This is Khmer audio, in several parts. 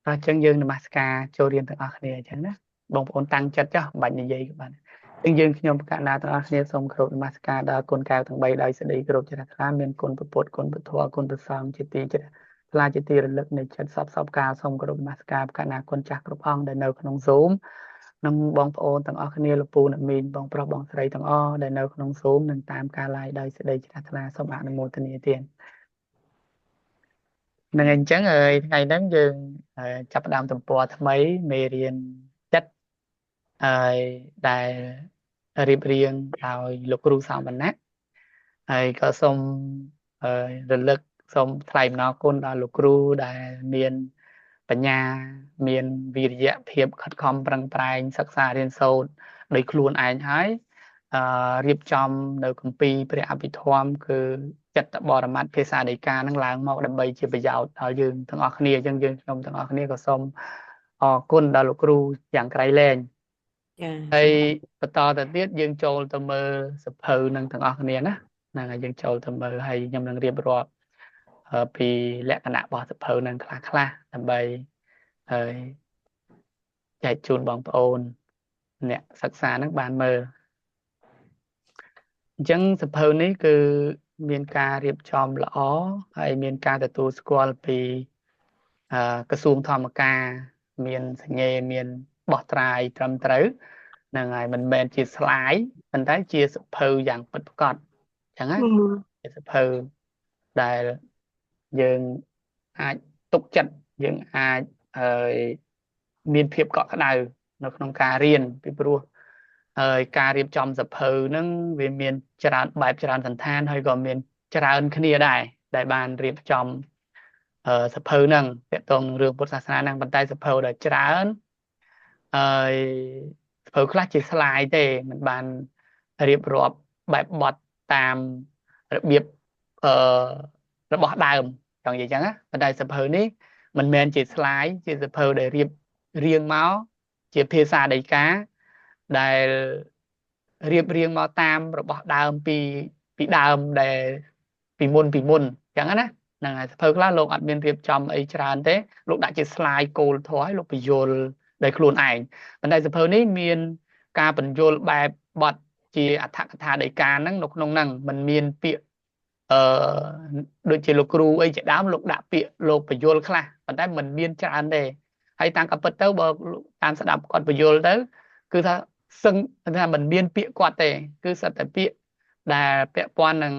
អញ្ចឹងយើងនមស្ការចូលរៀនទាំងអស់គ្នាអញ្ចឹងណាបងប្អូនតាំងចិត្តចុះមិនបាច់និយាយក៏បានអញ្ចឹងយើងខ្ញុំកណ្ដាទាំងអស់គ្នាសូមគោរពនមស្ការដល់គុណកែវទាំង3ដោយសេចក្តីគោរពជ្រះថ្លាមានគុណព្រះពុទ្ធគុណព្រះធម៌គុណព្រះសង្ឃជាទីជ្រះថ្លាជាទីរលឹកនៃចិត្តសពសពកាលសូមគោរពនមស្ការកណ្ដាគុណចាស់គ្រប់អង្គដែលនៅក្នុង Zoom និងបងប្អូនទាំងអស់គ្នាលោកពូអ្នកមីងបងប្រុសបងស្រីទាំងអស់ដែលនៅក្នុង Zoom និងតាមការ live ដោយសេចក្តីជ្រះថ្លាសូមអនុមោទនាទៀតនឹងអញ្ចឹងហើយថ្ងៃហ្នឹងយើងចាប់ផ្ដើមទំព័រថ្មីមេរៀនចិត្តហើយដែលរៀបរៀងដោយលោកគ្រូសោមវណ្ណៈហើយក៏សូមរលឹកសូមថ្លែងអំណរគុណដល់លោកគ្រូដែលមានបញ្ញាមានវិរិយភាពខិតខំប្រឹងប្រែងសិក្សារៀនសូត្រដោយខ្លួនឯងហើយអឺរៀបចំនៅគម្ពីរព្រះអភិធម្មគឺចិត្តបរមត្តភាសាដីកានឹងឡើងមកដើម្បីជាប្រយោជន៍ដល់យើងទាំងអស់គ្នាអញ្ចឹងយើងខ្ញុំទាំងអស់គ្នាក៏សូមអរគុណដល់លោកគ្រូយ៉ាងក្រៃលែង ចា ហើយបន្តទៅទៀតយើងចូលទៅមើលសភៅនឹងទាំងអស់គ្នាណាហ្នឹងហើយយើងចូលទៅមើលហើយខ្ញុំនឹងរៀបរាប់ពីលក្ខណៈរបស់សភៅនឹងខ្លះខ្លះដើម្បីហើយចែកជូនបងប្អូនអ្នកសិក្សានឹងបានមើលអញ្ចឹងសភៅនេះគឺមានការរៀបចំល្អហើយមានការទទួលស្គាល់ពីក្រសួងធម្មការមានសញ្ញេមានបោះត្រាយត្រឹមត្រូវហ្នឹងហើយមិនមែនជាស្លាយប៉ុន្តែជាសភៅយ៉ាងពិតប្រាកដអញ្ចឹងណាជាសភៅដែលយើងអាចទុកចិត្តយើងអាចហើយមានភាពកក់ក្ដៅនៅក្នុងការរៀនពីព្រោះហើយការរៀបចំសភៅហ្នឹងវាមានច្រើនបែបច្រើនសន្តានហើយក៏មានច្រើនគ្នាដែរដែលបានរៀបចំសភៅហ្នឹងទាក់ទងនឹងរឿងពុទ្ធសាសនាហ្នឹងប៉ុន្តែសភៅដែលច្រើនហើយសភៅខ្លះជាស្លាយទេមិនបានរៀបរាប់បែបបទតាមរបៀបអឺរបស់ដើមចង់និយាយចឹងណាប៉ុន្តែសភៅនេះមិនមែនជាស្លាយជាសភៅដែលរៀបរៀងមកជាភាសាដីកាដែលរៀបរៀងមកតាមរបស់ដើមពីពីដើមដែលពីមុនពីមុនអញ្ចឹងណាហ្នឹងហើយសភៅខ្លះលោកអត់មានរៀបចំអីច្រើនទេលោកដាក់ជាស្លាយគោលធម៌ឲ្យលោកបញ្យលដោយខ្លួនឯងប៉ុន្តែសភៅនេះមានការបញ្យលបែបបទជាអត្ថកថាដីកាហ្នឹងនៅក្នុងហ្នឹងมันមានពាក្យអឺដូចជាលោកគ្រូអីជាដើមលោកដាក់ពាក្យលោកបញ្យលខ្លះប៉ុន្តែมันមានច្រើនទេហើយតាមក៏ពិតទៅបើតាមស្ដាប់គាត់បញ្យលទៅគឺថាសឹងថាมันមានពាក្យគាត់ទេគឺសិតតែពាក្យដែលពាក់ព័ន្ធនឹង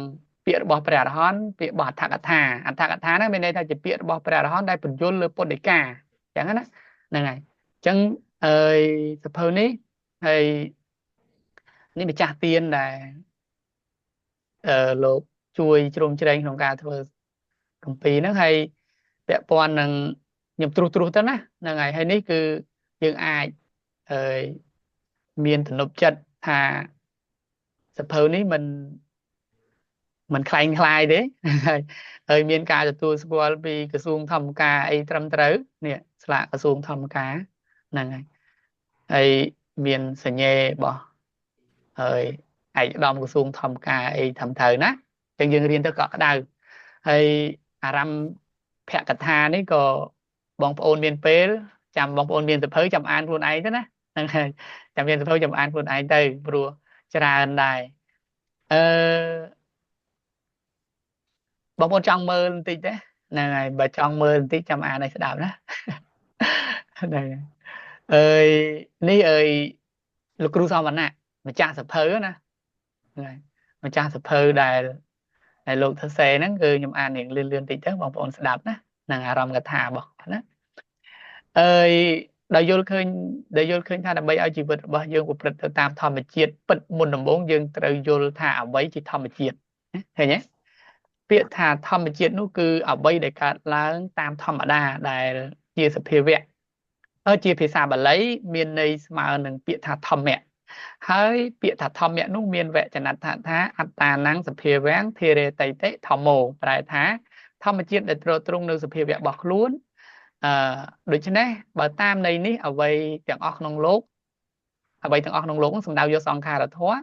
ពាក្យរបស់ព្រះអរហន្តពាក្យរបស់អត្ថកថាអត្ថកថាហ្នឹងមានន័យថាជាពាក្យរបស់ព្រះអរហន្តដែលបញ្យលលើពុទ្ធដីកាអញ្ចឹងណាហ្នឹងហើយអញ្ចឹងអើយសភៅនេះហើយនេះម្ចាស់ទៀនដែលអឺលោកជួយជ្រោមជ្រែងក្នុងការធ្វើគម្ពីរហ្នឹងហើយពាក់ព័ន្ធនឹងខ្ញុំត្រួសត្រាសទៅណាហ្នឹងហើយហើយនេះគឺយើងអាចអឺមានទំនុកចិត្តថាសភៅនេះមិនមិនคล้ายคล้ายទេហើយហើយមានការទទួលស្គាល់ពីក្រសួងធម្មការអីត្រឹមត្រូវនេះស្លាកក្រសួងធម្មការហ្នឹងហើយហើយមានសញ្ញេរបស់ហើយឯកឧត្តមក្រសួងធម្មការអីត្រឹមត្រូវណាអញ្ចឹងយើងរៀនទៅកក់ក្ដៅហើយអារម្មណ៍ភកថានេះក៏បងប្អូនមានពេលចាំបងប្អូនមានសភៅចាំអានខ្លួនឯងទៅណាហ្នឹងហើយចាំមានសភៅចាំអានខ្លួនឯងទៅព្រោះច្រើនដែរអឺបងប្អូនចង់មើលបន្តិចទេហ្នឹងហើយបើចង់មើលបន្តិចចាំអានឲ្យស្ដាប់ណាហ្នឹងហើយអើយនេះអើយលោកគ្រូសមវណ្ណៈម្ចាស់សភៅណាហ្នឹងហើយម្ចាស់សភៅដែលដែលលោកធ្វើសេហ្នឹងគឺខ្ញុំអានរៀងលឿនលឿនតិចទៅបងប្អូនស្ដាប់ណានឹងអារម្មណ៍កថារបស់ណាអើយដែលយល់ឃើញដែលយល់ឃើញថាដើម្បីឲ្យជីវិតរបស់យើងប្រព្រឹត្តទៅតាមធម្មជាតិពិតមុនដំបូងយើងត្រូវយល់ថាអ្វីជាធម្មជាតិឃើញទេពាក្យថាធម្មជាតិនោះគឺអ្វីដែលកើតឡើងតាមធម្មតាដែលជាសភាវៈជាភាសាបាលីមានន័យស្មើនឹងពាក្យថាធម្មៈហើយពាក្យថាធម្មៈនោះមានវចនដ្ឋថាអត្តានំសភាវៈធិរេតិតិធម្មោប្រែថាធម្មជាតិដែលទ្រទ្រង់នៅសភាវៈរបស់ខ្លួនអឺដូច្នេះបើតាមន័យនេះអ្វីទាំងអស់ក្នុងលោកអ្វីទាំងអស់ក្នុងលោកសំដៅយកសង្ខារធម៌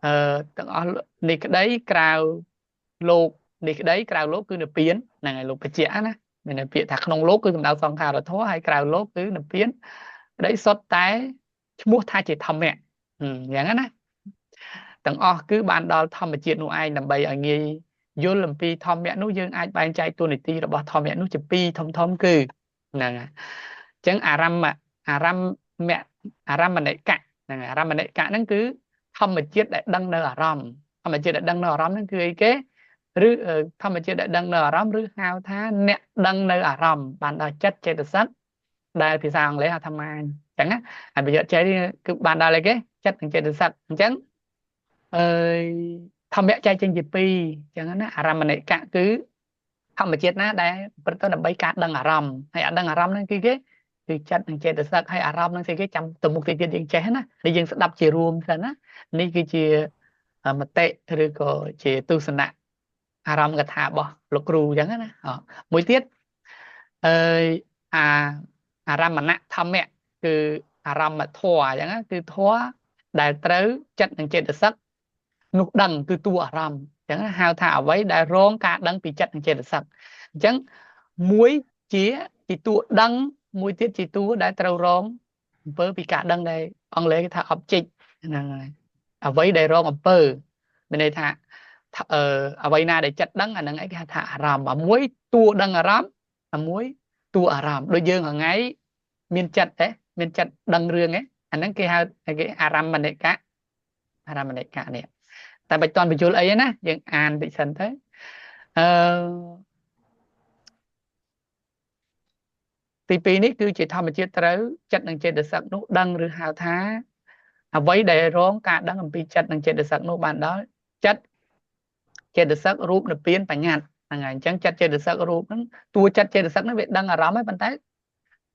អឺទាំងអស់នេះក្តីក្រៅលោកនេះក្តីក្រៅលោកគឺនិព្វានហ្នឹងហើយលោកបញ្ជាក់ណា មានពាក្យថាក្នុងលោកគឺសំដៅសង្ខារធម៌ហើយក្រៅលោកគឺនិព្វានក្តីសុទ្ធតែឈ្មោះថាជាធម្មៈអញ្ចឹងណាទាំងអស់គឺបានដល់ធម្មជាតិនោះឯងដើម្បីឲ្យងាយយល់អំពីធម្មៈនោះយើងអាចបែងចែកតួនាទីរបស់ធម្មៈនោះជាពីរធំធំគឺហ្នឹងហើយអញ្ចឹងអារម្មណ៍អារម្មណ៍អារម្មណិកៈហ្នឹងអារម្មណិកៈហ្នឹងគឺធម្មជាតិដែលដឹងនៅអារម្មណ៍ធម្មជាតិដែលដឹងនៅអារម្មណ៍ហ្នឹងគឺអីគេឬធម្មជាតិដែលដឹងនៅអារម្មណ៍ឬហៅថាអ្នកដឹងនៅអារម្មណ៍បានដល់ចិត្តចេតសិកដែលភាសាអង់គ្លេសហៅថាម៉ាញអញ្ចឹងណាហើយប្រយោជន៍ចេះគឺបានដល់អីគេចិត្តនិងចេតសិកអញ្ចឹងអើយធម្មៈចែកចេញជាពីរអញ្ចឹងណាអារម្មណិកៈគឺធម្មជាតិណាដែលប្រព្រឹត្តទៅដើម្បីការដឹងអារម្មណ៍ហើយអាដឹងអារម្មណ៍ហ្នឹងគឺគេគឺចិត្តនិងចេតសិកហើយអារម្មណ៍ហ្នឹងស្អីគេចាំទៅមុខទៀតយើងចេះណានេះយើងស្ដាប់ជារួមសិនណានេះគឺជាមតិឬក៏ជាទស្សនៈអារម្មណ៍កថារបស់លោកគ្រូអញ្ចឹងណាមួយទៀតអើយអាអារម្មណធម្មៈគឺអារម្មណ៍ធម៌អញ្ចឹងគឺធម៌ដែលត្រូវចិត្តនិងចេតសិកនោះដឹងគឺតួអារម្មណ៍អញ្ចឹងហៅថាអ្វីដែលរងការដឹងពីចិត្តនិងចេតសិកអញ្ចឹងមួយជាតួដឹងមួយទៀតជាតួដែលត្រូវរងអំពើពីការដឹងដែលអង់គ្លេសគេថា object ហ្នឹងហើយអ្វីដែលរងអំពើមានន័យថាអឺអ្វីណាដែលចិត្តដឹងអាហ្នឹងឯងគេហៅថាអារម្មណ៍មួយតួដឹងអារម្មណ៍មួយតួអារម្មណ៍ដូចយើងថ្ងៃមានចិត្តទេមានចិត្តដឹងរឿងឯអាហ្នឹងគេហៅគេអារម្មណិកៈអារម្មណិកៈនេះតែបើតន់បញ្យលអីណាយើងអានតិចសិនទៅអឺទី2នេះគឺជាធម្មជាតិត្រូវចិត្តនិងចេតសិកនោះដឹងឬហៅថាអ្វីដែលរងការដឹងអំពីចិត្តនិងចេតសិកនោះបានដល់ចិត្តចេតសិករូបនិព្វានបញ្ញត្តិហ្នឹងហើយអញ្ចឹងចិត្តចេតសិករូបហ្នឹងតួចិត្តចេតសិកហ្នឹងវាដឹងអារម្មណ៍ហើយប៉ុន្តែ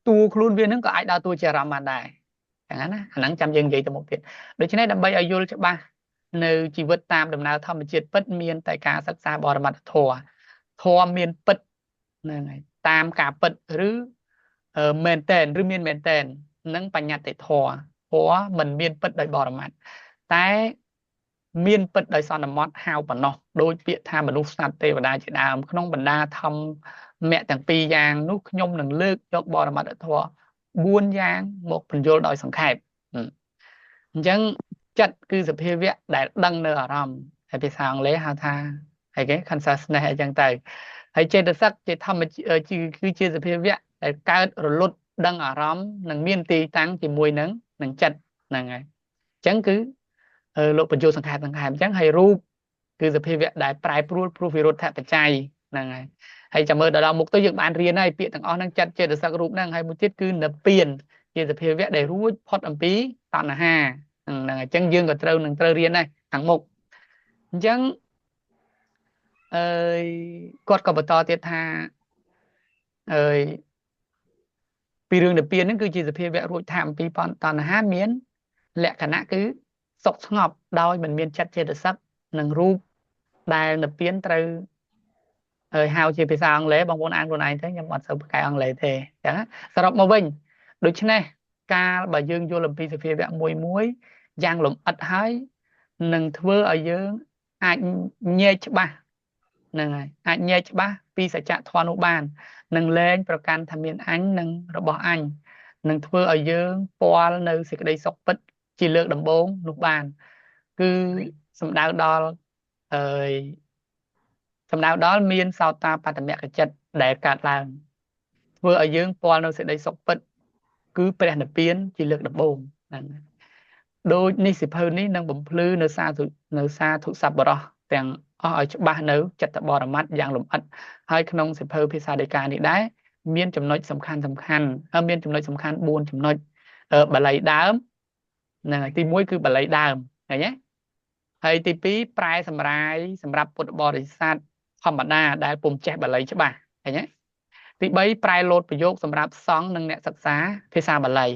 តួខ្លួនវាហ្នឹងក៏អាចដើរតួជាអារម្មណ៍បានដែរចឹងណាអាហ្នឹងចាំយើងនិយាយទៅមុខទៀតដូច្នេះដើម្បីឲ្យយល់ច្បាស់នៅជីវិតតាមដំណើរធម្មជាតិពិតមានតែការសិក្សាបរមត្តធម៌ធម៌មានពិតហ្នឹងហើយតាមការពិតឬមែនតែនឬមានមែនតែននិងបញ្ញត្តិធម៌ធម៌មិនមានពិតដោយបរមត្តតែមានពិតដោយសន្មត់ហៅប៉ុណ្ណោះដោយពាក្យថាមនុស្សសត្វទេវតាជាដើមក្នុងបណ្ដាធម្មៈទាំងពីរយ៉ាងនោះខ្ញុំនឹងលើកយកបរមត្តធម៌4យ៉ាងមកបញ្យល់ដោយសង្ខេបអញ្ចឹងចិត្តគឺសភាវៈដែលដឹងនៅអារម្មណ៍ហើយភាសាអង់គ្លេសហៅថាអីគេ consciousness អីចឹងទៅហើយចេតសិកជាធម្មគឺជាសភាវៈដែលកើតរលត់ដឹងអារម្មណ៍និងមានទីតាំងជាមួយនឹងចិត្តហ្នឹងហើយអញ្ចឹងគឺលោកបញ្យល់សង្ខេបអញ្ចឹងហើយរូបគឺសភាវៈដែលប្រែប្រួលព្រោះវិរុទ្ធបច្ច័យហ្នឹងហើយហើយចាំមើលដល់មុខទៅយើងបានរៀនហើយពាក្យទាំងអស់ហ្នឹងចិត្តចេតសិករូបហ្នឹងហើយមួយទៀតគឺនិព្វានជាសភាវៈដែលរួចផុតអំពីតណ្ហាហ្នឹងហើយអញ្ចឹងយើងក៏ត្រូវនឹងត្រូវរៀនដែរខាងមុខអញ្ចឹងអើយគាត់ក៏បន្តទៀតថាអើយពីរឿងនិព្វានហ្នឹងគឺជាសភាវៈរួចថាអំពីតណ្ហាមានលក្ខណៈគឺសុខស្ងប់ដោយមិនមានចិត្តចេតសិកនិងរូបដែលនិព្វានត្រូវហើយហៅជាភាសាអង់គ្លេសបងប្អូនអានខ្លួនឯងទៅខ្ញុំអត់សូវប្រកែកអង់គ្លេសទេអញ្ចឹងសរុបមកវិញដូច្នេះកាលបើយើងយល់អំពីសភាវៈមួយមួយយ៉ាងលម្អិតហើយនឹងធ្វើឲ្យយើងអាចញែកច្បាស់ហ្នឹងហើយអាចញែកច្បាស់ពីសច្ចធម៌នោះបាននឹងលែងប្រកាន់ថាមានអញនិងរបស់អញនឹងធ្វើឲ្យយើងពាល់នៅសេចក្តីសុខពិតជាលើកដំបូងនោះបានគឺសំដៅដល់អើយសំដៅដល់មានសោតាបត្តមគចិត្តដែលកើតឡើងធ្វើឲ្យយើងពាល់នៅសេចក្តីសុខពិតគឺព្រះនិព្វានជាលើកដំបូងហ្នឹងដូចនេះសិភៅនេះនឹងបំភ្លឺនៅសាធុសប្បុរសទាំងអស់ឲ្យច្បាស់នៅចិត្តបរមត្តយ៉ាងលម្អិតហើយក្នុងសិភៅភាសាដីកានេះដែរមានចំណុចសំខាន់សំខាន់មានចំណុចសំខាន់4ចំណុចបាលីដើមហ្នឹងហើយទី1គឺបាលីដើមឃើញទេហើយទី2ប្រែសម្រាយសម្រាប់ពុទ្ធបរិស័ទធម្មតាដែលពុំចេះបាលីច្បាស់ឃើញទេទី3ប្រែលោតប្រយោគសម្រាប់សង្ឃនិងអ្នកសិក្សាភាសាបាលី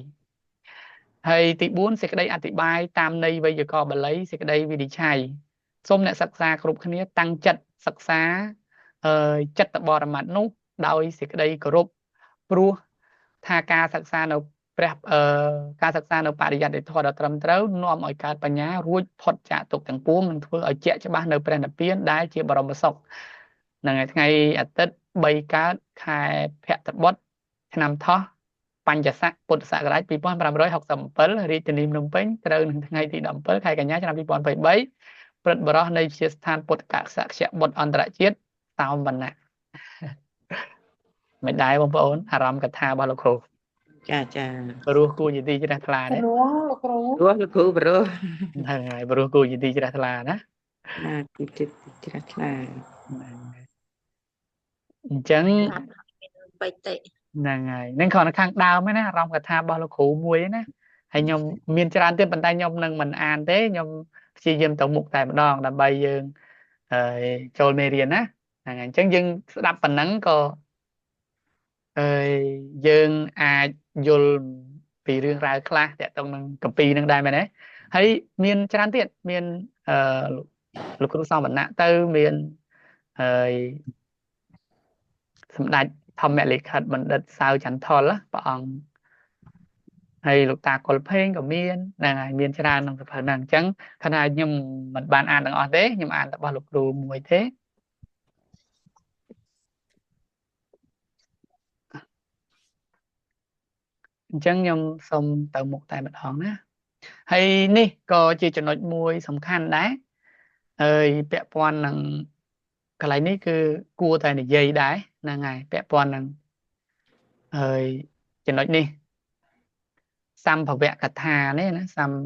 ហើយទី4សេចក្តីអធិប្បាយតាមន័យវេយ្យាករណ៍បាលីសេចក្តីវិនិច្ឆ័យសូមអ្នកសិក្សាគ្រប់គ្នាតាំងចិត្តសិក្សាចិត្តបរមត្តនោះដោយសេចក្តីគោរពព្រោះថាការសិក្សានៅព្រះការសិក្សានៅបរិយត្តិធម៌ដ៏ត្រឹមត្រូវនាំឲ្យកើតបញ្ញារួចផុតចាកទុក្ខទាំងពួងនិងធ្វើឲ្យជាក់ច្បាស់នៅព្រះនិព្វានដែលជាបរមសុខហ្នឹងហើយថ្ងៃអាទិត្យ 3កើតខែភទ្របទឆ្នាំថោះបញ្ញស័កពុទ្ធសករាជ2567រាជធានីភ្នំពេញត្រូវនឹងថ្ងៃទី17ខែកញ្ញាឆ្នាំ2023ព្រឹទ្ធបរោះនៃវិទ្យាស្ថានពុទ្ធកសក្យបុត្រអន្តរជាតិសោមវណ្ណៈមិនដែរបងប្អូនអារម្មណ៍កថារបស់លោកគ្រូ ចាចា ព្រោះគួរជាទីជ្រះថ្លាទេ ព្រោះលោកគ្រូ ព្រោះលោកគ្រូព្រោះ ហ្នឹងហើយព្រោះគួរជាទីជ្រះថ្លាណា ណាទីចិត្តជ្រះថ្លា អញ្ចឹង បៃតិ ហ្នឹងហើយនឹងគ្រាន់តែខាងដើមឯណាអារម្មណ៍កថារបស់លោកគ្រូមួយណាហើយខ្ញុំមានច្រើនទៀតប៉ុន្តែខ្ញុំនឹងមិនអានទេខ្ញុំព្យាយាមទៅមុខតែម្ដងដើម្បីយើងហើយចូលមេរៀនណាហ្នឹងហើយអញ្ចឹងយើងស្ដាប់ប៉ុណ្ណឹងក៏ហើយយើងអាចយល់ពីរឿងរ៉ាវខ្លះតាក់ទងនឹងកម្ពីនឹងដែរមែនទេហើយមានច្រើនទៀតមានអឺលោកគ្រូសំវណ្ណៈទៅមានហើយសម្ដេចធម្មលិខិតបណ្ឌិតសៅចន្ទថុលព្រះអង្គហើយលោកតាកុលភេងក៏មានហ្នឹងហើយមានច្រើនក្នុងសភៅហ្នឹងអញ្ចឹងខណៈខ្ញុំមិនបានអានទាំងអស់ទេខ្ញុំអានរបស់លោកគ្រូមួយទេអញ្ចឹងខ្ញុំសូមទៅមុខតែម្ដងណាហើយនេះក៏ជាចំណុចមួយសំខាន់ដែរហើយពាក់ព័ន្ធនឹងកន្លែងនេះគឺគួរតែនិយាយដែរហ្នឹងហើយពាក់ព័ន្ធនឹងហើយចំណុចនេះសម្ភវកថានេះណាសម្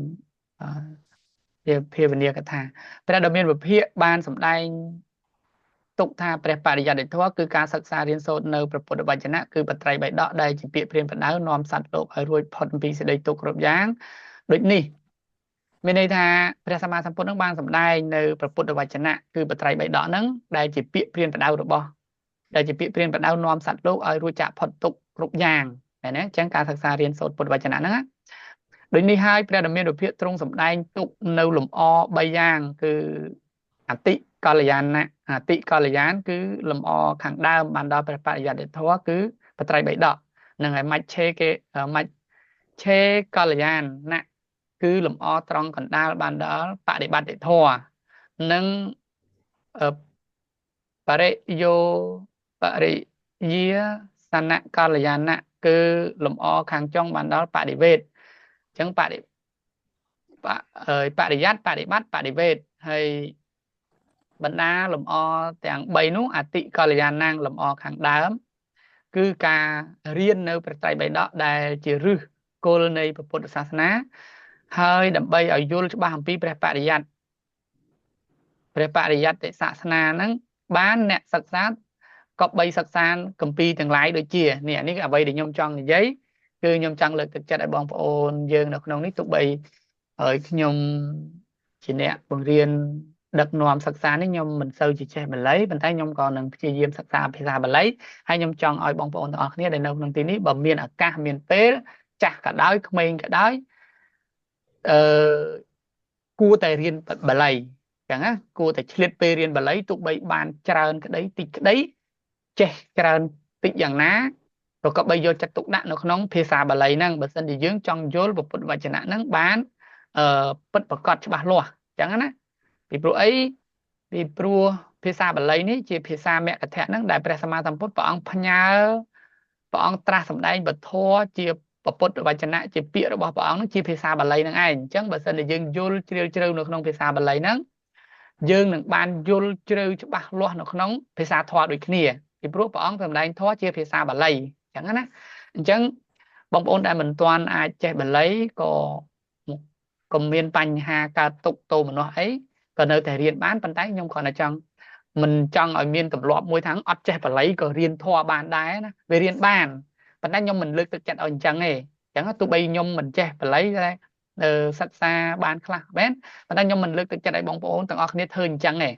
ភាវនាកថាព្រះដ៏មានវិភាកបានសម្ដែងទុកថាព្រះបរិយត្តិធម៌គឺការសិក្សារៀនសូត្រនៅព្រះពុទ្ធវចនៈគឺបត្រៃបិដកដែលជាពាក្យព្រានបដៅនាំសត្វលោកឲ្យរួចផុតពីសេចក្តីទុក្ខគ្រប់យ៉ាងដូចនេះមានន័យថាព្រះសម្មាសម្ពុទ្ធនឹងបានសម្ដែងនៅព្រះពុទ្ធវចនៈគឺបត្រៃបិដកហ្នឹងដែលជាពាក្យព្រានបដៅរបស់ដែលជាពាក្យព្រានបដៅនាំសត្វលោកឲ្យរួចចាកផុតទុក្ខគ្រប់យ៉ាងមែនទេអញ្ចឹងការសិក្សារៀនសូត្រពុទ្ធវចនៈហ្នឹងដូចនេះហើយព្រះដ៏មានវិភាកទ្រង់សម្ដែងទុកនៅលំអ3យ៉ាងគឺអតិកល្យាណៈអតិកល្យានគឺលំអខាងដើមបានដល់ព្រះបរិយត្តិធម៌គឺបត្រៃបិដកនឹងហើយមជ្ឈេគេមជ្ឈេកល្យានៈគឺលំអត្រង់កណ្ដាលបានដល់បដិបត្តិធម៌និងបរិយោបរិយាសនកល្យានៈគឺលំអខាងចុងបានដល់បដិវេធអញ្ចឹងបរិបរិយ័តបដិបត្តិបដិវេធហើយបណ្ដាលំអទាំង3នោះអតិកល្យាណាំងលំអខាងដើមគឺការរៀននៅព្រះត្រៃបិដកដែលជាឫសគល់នៃពុទ្ធសាសនាហើយដើម្បីឲ្យយល់ច្បាស់អំពីព្រះបរិយ័តព្រះបរិយត្តិសាសនាហ្នឹងបានអ្នកសិក្សាក៏បីសិក្សាគម្ពីរទាំងឡាយដូចជានេះនេះអ្វីដែលខ្ញុំចង់និយាយគឺខ្ញុំចង់លើកទឹកចិត្តឲ្យបងប្អូនយើងនៅក្នុងនេះទោះបីហើយខ្ញុំជាអ្នកបង្រៀនដឹកនាំសិក្សានេះខ្ញុំមិនសូវជាចេះបាលីប៉ុន្តែខ្ញុំក៏នឹងព្យាយាមសិក្សាភាសាបាលីហើយខ្ញុំចង់ឲ្យបងប្អូនទាំងអស់គ្នាដែលនៅក្នុងទីនេះបើមានឱកាសមានពេលចាស់ក៏ដោយក្មេងក៏ដោយអឺគួរតែរៀនបាលីចឹងណាគួរតែឆ្លៀតពេលរៀនបាលីទោះបីបានច្រើនក្តីតិចក្តីចេះច្រើនតិចយ៉ាងណាក៏បីយកចិត្តទុកដាក់នៅក្នុងភាសាបាលីហ្នឹងបើសិនជាយើងចង់យល់ពុទ្ធវចនៈហ្នឹងបានអឺពិតប្រកបច្បាស់លាស់ចឹងណាពីព្រោះអីពីព្រោះភាសាបាលីនេះជាភាសាមគ្គធៈហ្នឹងដែលព្រះសម្មាសម្ពុទ្ធព្រះអង្គផ្ញើព្រះអង្គត្រាស់សម្ដែងពធជាពុទ្ធវចនៈជាពាក្យរបស់ព្រះអង្គហ្នឹងជាភាសាបាលីហ្នឹងឯងអញ្ចឹងបើសិនជាយើងយល់ជ្រាលជ្រៅនៅក្នុងភាសាបាលីហ្នឹងយើងនឹងបានយល់ជ្រៅច្បាស់លាស់នៅក្នុងភាសាធម៌ដូចគ្នាពីព្រោះព្រះអង្គសម្ដែងធម៌ជាភាសាបាលីអញ្ចឹងណាអញ្ចឹងបងប្អូនដែលមិនទាន់អាចចេះបាលីក៏កុំមានបញ្ហាកើតទុកទោមនស្សអីក៏នៅតែរៀនបានប៉ុន្តែខ្ញុំគ្រាន់តែចង់មិនចង់ឲ្យមានទម្លាប់មួយថាអត់ចេះបាលីក៏រៀនធម៌បានដែរណាវារៀនបានប៉ុន្តែខ្ញុំមិនលើកទឹកចិត្តឲ្យអញ្ចឹងទេអញ្ចឹងទោះបីខ្ញុំមិនចេះបាលីតែសិក្សាបានខ្លះមែនប៉ុន្តែខ្ញុំមិនលើកទឹកចិត្តឲ្យបងប្អូនទាំងអស់គ្នាធ្វើអញ្ចឹងទេ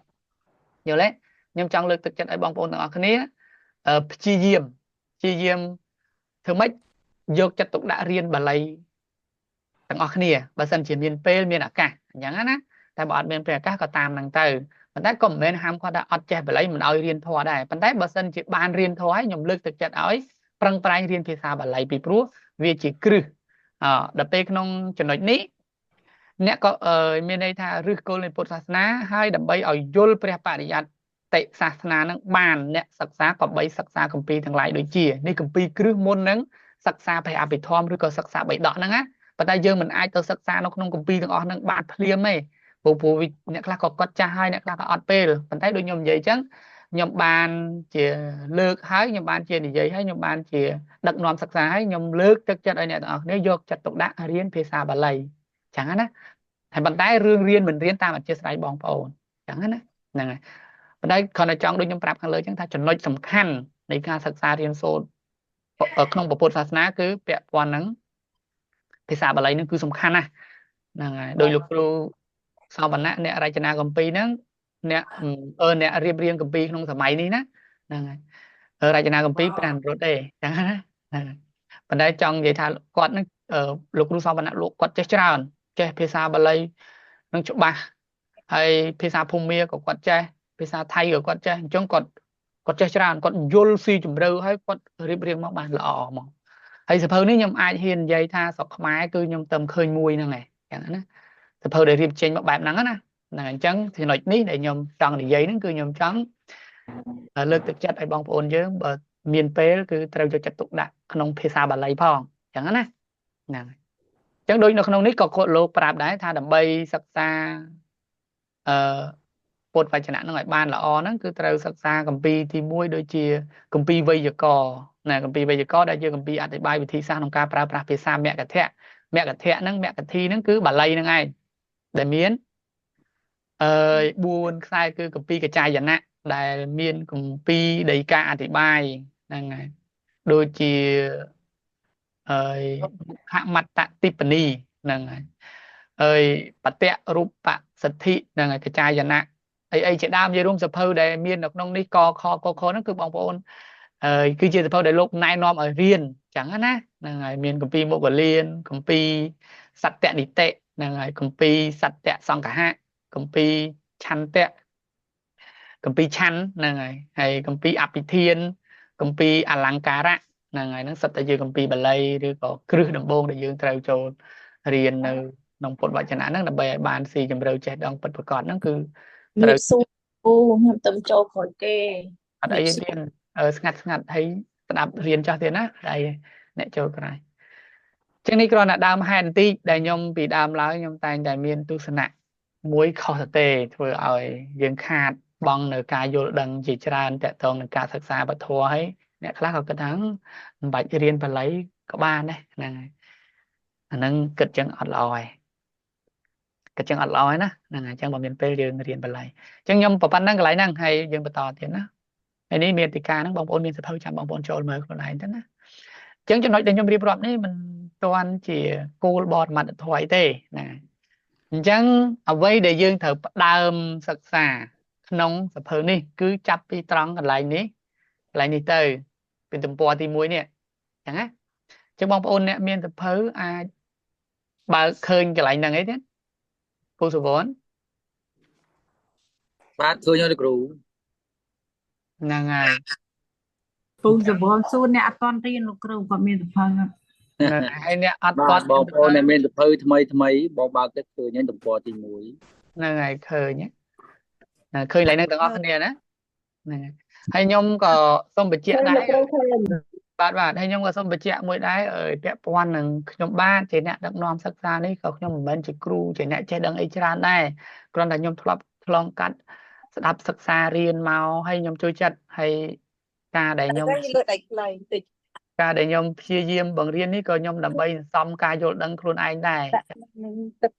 យល់ទេខ្ញុំចង់លើកទឹកចិត្តឲ្យបងប្អូនទាំងអស់គ្នាព្យាយាមធ្វើម៉េចយកចិត្តទុកដាក់រៀនបាលីទាំងអស់គ្នាបើសិនជាមានពេលមានឱកាសអញ្ចឹងណាតែបើអត់មានពេលឱកាសក៏តាមហ្នឹងទៅប៉ុន្តែក៏មិនមែនហាមគាត់ថាអត់ចេះបាលីមិនឲ្យរៀនធម៌ដែរប៉ុន្តែបើសិនជាបានរៀនធម៌ហើយខ្ញុំលើកទឹកចិត្តឲ្យប្រឹងប្រែងរៀនភាសាបាលីពីព្រោះវាជាគ្រឹះអដល់ពេលក្នុងចំណុចនេះអ្នកក៏មានន័យថាឫសគល់នៃពុទ្ធសាសនាហើយដើម្បីឲ្យយល់ព្រះបរិយត្តិ តិសាសនានឹងបានអ្នកសិក្សាក៏បីសិក្សាគម្ពីរទាំងឡាយដូចជានេះគម្ពីរគ្រឹះមុននឹងសិក្សាព្រះអភិធម្មឬក៏សិក្សាបិដកហ្នឹងណាប៉ុន្តែយើងមិនអាចទៅសិក្សានៅក្នុងគម្ពីរទាំងអស់ហ្នឹងបានភ្លាមទេព្រោះអ្នកខ្លះក៏គាត់ចាស់ហើយអ្នកខ្លះក៏អត់ពេលប៉ុន្តែដូចខ្ញុំនិយាយអញ្ចឹងខ្ញុំបានជាលើកហើយខ្ញុំបានជានិយាយហើយខ្ញុំបានជាដឹកនាំសិក្សាហើយខ្ញុំលើកទឹកចិត្តឲ្យអ្នកទាំងអស់គ្នាយកចិត្តទុកដាក់រៀនភាសាបាលីអញ្ចឹងណាហើយប៉ុន្តែរឿងរៀនមិនរៀនតាមអធិស្ឋានបងប្អូនអញ្ចឹងណាហ្នឹងហើយប៉ុន្តែគ្រាន់តែចង់ដូចខ្ញុំប្រាប់ខាងលើអញ្ចឹងថាចំណុចសំខាន់នៃការសិក្សារៀនសូត្រក្នុងពុទ្ធសាសនាគឺពាក់ព័ន្ធនឹងភាសាបាលីនឹងគឺសំខាន់ណាស់ហ្នឹងហើយដោយលោកគ្រូសវណ្ណៈអ្នករចនាគម្ពីរហ្នឹងអ្នកអ្នករៀបរៀងគម្ពីរក្នុងសម័យនេះណាហ្នឹងហើយរចនាគម្ពីរព្រះអនុរុទ្ធទេចឹងណាហ្នឹងហើយប៉ុន្តែចង់និយាយថាគាត់ហ្នឹងលោកគ្រូសវណ្ណៈលោកគាត់ចេះច្រើនចេះភាសាបាលីនឹងច្បាស់ហើយភាសាភូមាក៏គាត់ចេះភាសាថៃក៏គាត់ចេះអញ្ចឹងគាត់ចេះច្រើនគាត់យល់ស៊ីជម្រៅហើយគាត់រៀបរៀងមកបានល្អហ្មងហើយសភៅនេះខ្ញុំអាចហ៊ាននិយាយថាស្រុកខ្មែរគឺខ្ញុំទៅឃើញមួយហ្នឹងឯងចឹងណាសភៅដែលរៀបចេញមកបែបហ្នឹងណាហ្នឹងអញ្ចឹងចំណុចនេះដែលខ្ញុំចង់និយាយហ្នឹងគឺខ្ញុំចង់លើកទឹកចិត្តឲ្យបងប្អូនយើងបើមានពេលគឺត្រូវយកចិត្តទុកដាក់ក្នុងភាសាបាលីផងអញ្ចឹងណាហ្នឹងហើយអញ្ចឹងដូចនៅក្នុងនេះក៏គាត់លោកប្រាប់ដែរថាដើម្បីសិក្សាអឺពុទ្ធវចនៈហ្នឹងឲ្យបានល្អហ្នឹងគឺត្រូវសិក្សាគម្ពីរទី1ដូចជាគម្ពីរវេយ្យាករណ៍ណាគម្ពីរវេយ្យាករណ៍ដែលជាគម្ពីរអធិប្បាយវិធីសាស្ត្រក្នុងការប្រើប្រាស់ភាសាមគ្គធៈមគ្គធៈហ្នឹងមគ្គធីហ្នឹងគឺបាលីហ្នឹងឯងដែលមាន4ខ្សែគឺគម្ពីរកចាយណៈដែលមានគម្ពីរដីកាអធិប្បាយហ្នឹងហើយដូចជាអឺមុខមត្តតិបនីហ្នឹងហើយអើយបតៈរូបសិទ្ធិហ្នឹងហើយកចាយណៈអីអីជាដើមនិយាយរួមសភៅដែលមាននៅក្នុងនេះកខកខហ្នឹងគឺបងប្អូនអើយគឺជាសភៅដែលលោកណែនាំឲ្យរៀនចឹងណាហ្នឹងហើយមានគម្ពីរមុគលានគម្ពីរសត្យនិតិហ្នឹងហើយគម្ពីរសត្យសង្ឃហៈគម្ពីរឆន្ទៈគម្ពីរឆន្ទហ្នឹងហើយហើយគម្ពីរអភិធានគម្ពីរអលង្ការៈហ្នឹងហើយហ្នឹងសិតតែជាគម្ពីរបល័យឬក៏គ្រឹះដំបូងដែលយើងត្រូវចូលរៀននៅក្នុងពុទ្ធវចនៈហ្នឹងដើម្បីឲ្យបានស៊ីជម្រៅចេះដឹងពិតប្រាកដហ្នឹងគឺត្រូវ មានសួរពូខ្ញុំទៅចូលក្រោយគេ អត់អីទៀតស្ងាត់ស្ងាត់ហើយស្ដាប់រៀនចោះទៀតណាអីអ្នកចូលក្រោយចឹងនេះគ្រាន់តែដើមហេតុបន្តិចដែលខ្ញុំពីដើមឡើយខ្ញុំតែងតែមានទស្សនៈមួយខុសទៅទេធ្វើឲ្យយើងខាតបង់នៅការយល់ដឹងជាច្រើនតកតងនឹងការសិក្សាពធហើយអ្នកខ្លះក៏គិតថាមិនបាច់រៀនបាលីក៏បានដែរហ្នឹងហើយអាហ្នឹងគិតចឹងអត់ល្អហើយគិតចឹងអត់ល្អហើយណាហ្នឹងហើយអញ្ចឹងបើមានពេលយើងរៀនបាលីអញ្ចឹងខ្ញុំប៉ុណ្ណឹងកន្លែងហ្នឹងហើយយើងបន្តទៀតណាហើយនេះមានតិកាហ្នឹងបងប្អូនមានសភៅចាំបងប្អូនចូលមើលខ្លួនឯងទៅណាអញ្ចឹងចំណុចដែលខ្ញុំរៀបរាប់នេះមិនទាន់ជាគោលបរមត្តធម៌អីទេណាអញ្ចឹងអ្វីដែលយើងត្រូវផ្ដើមសិក្សាក្នុងសភៅនេះគឺចាប់ពីត្រង់កន្លែងនេះកន្លែងនេះទៅពីទំព័រទី1នេះអញ្ចឹងណាអញ្ចឹងបងប្អូនអ្នកមានសភៅអាចបើកឃើញកន្លែងហ្នឹងអីទេពូសុវណ្ណ បាទឃើញហើយគ្រូ ហ្នឹងហើយ ពូសវនសួរអ្នកអត់តន់រៀនលោកគ្រូគាត់មានសភៅអត់ ហ្នឹងហើយអ្នកអត់ បាទ គាត់ បងប្អូនអ្នកមានសភៅថ្មីថ្មីបងបើកទៅឃើញហើយទំព័រទី1 ហ្នឹងហើយឃើញណាឃើញកន្លែងហ្នឹងទាំងអស់គ្នាណាហ្នឹងហើយហើយខ្ញុំក៏សូមបញ្ជាក់ដែរ លោកគ្រូឃើញ បាទបាទហើយខ្ញុំក៏សូមបញ្ជាក់មួយដែរអើយពាក់ព័ន្ធនឹងខ្ញុំបាទជាអ្នកដឹកនាំសិក្សានេះក៏ខ្ញុំមិនមែនជាគ្រូជាអ្នកចេះដឹងអីច្រើនដែរគ្រាន់តែខ្ញុំធ្លាប់ឆ្លងកាត់ស្ដាប់សិក្សារៀនមកហើយខ្ញុំជួយចិត្តហើយការដែលខ្ញុំ លើកដៃខ្លីបន្តិច ការដែលខ្ញុំព្យាយាមបង្រៀននេះក៏ខ្ញុំដើម្បីសន្សំការយល់ដឹងខ្លួនឯងដែរ ដាក់នឹងទឹក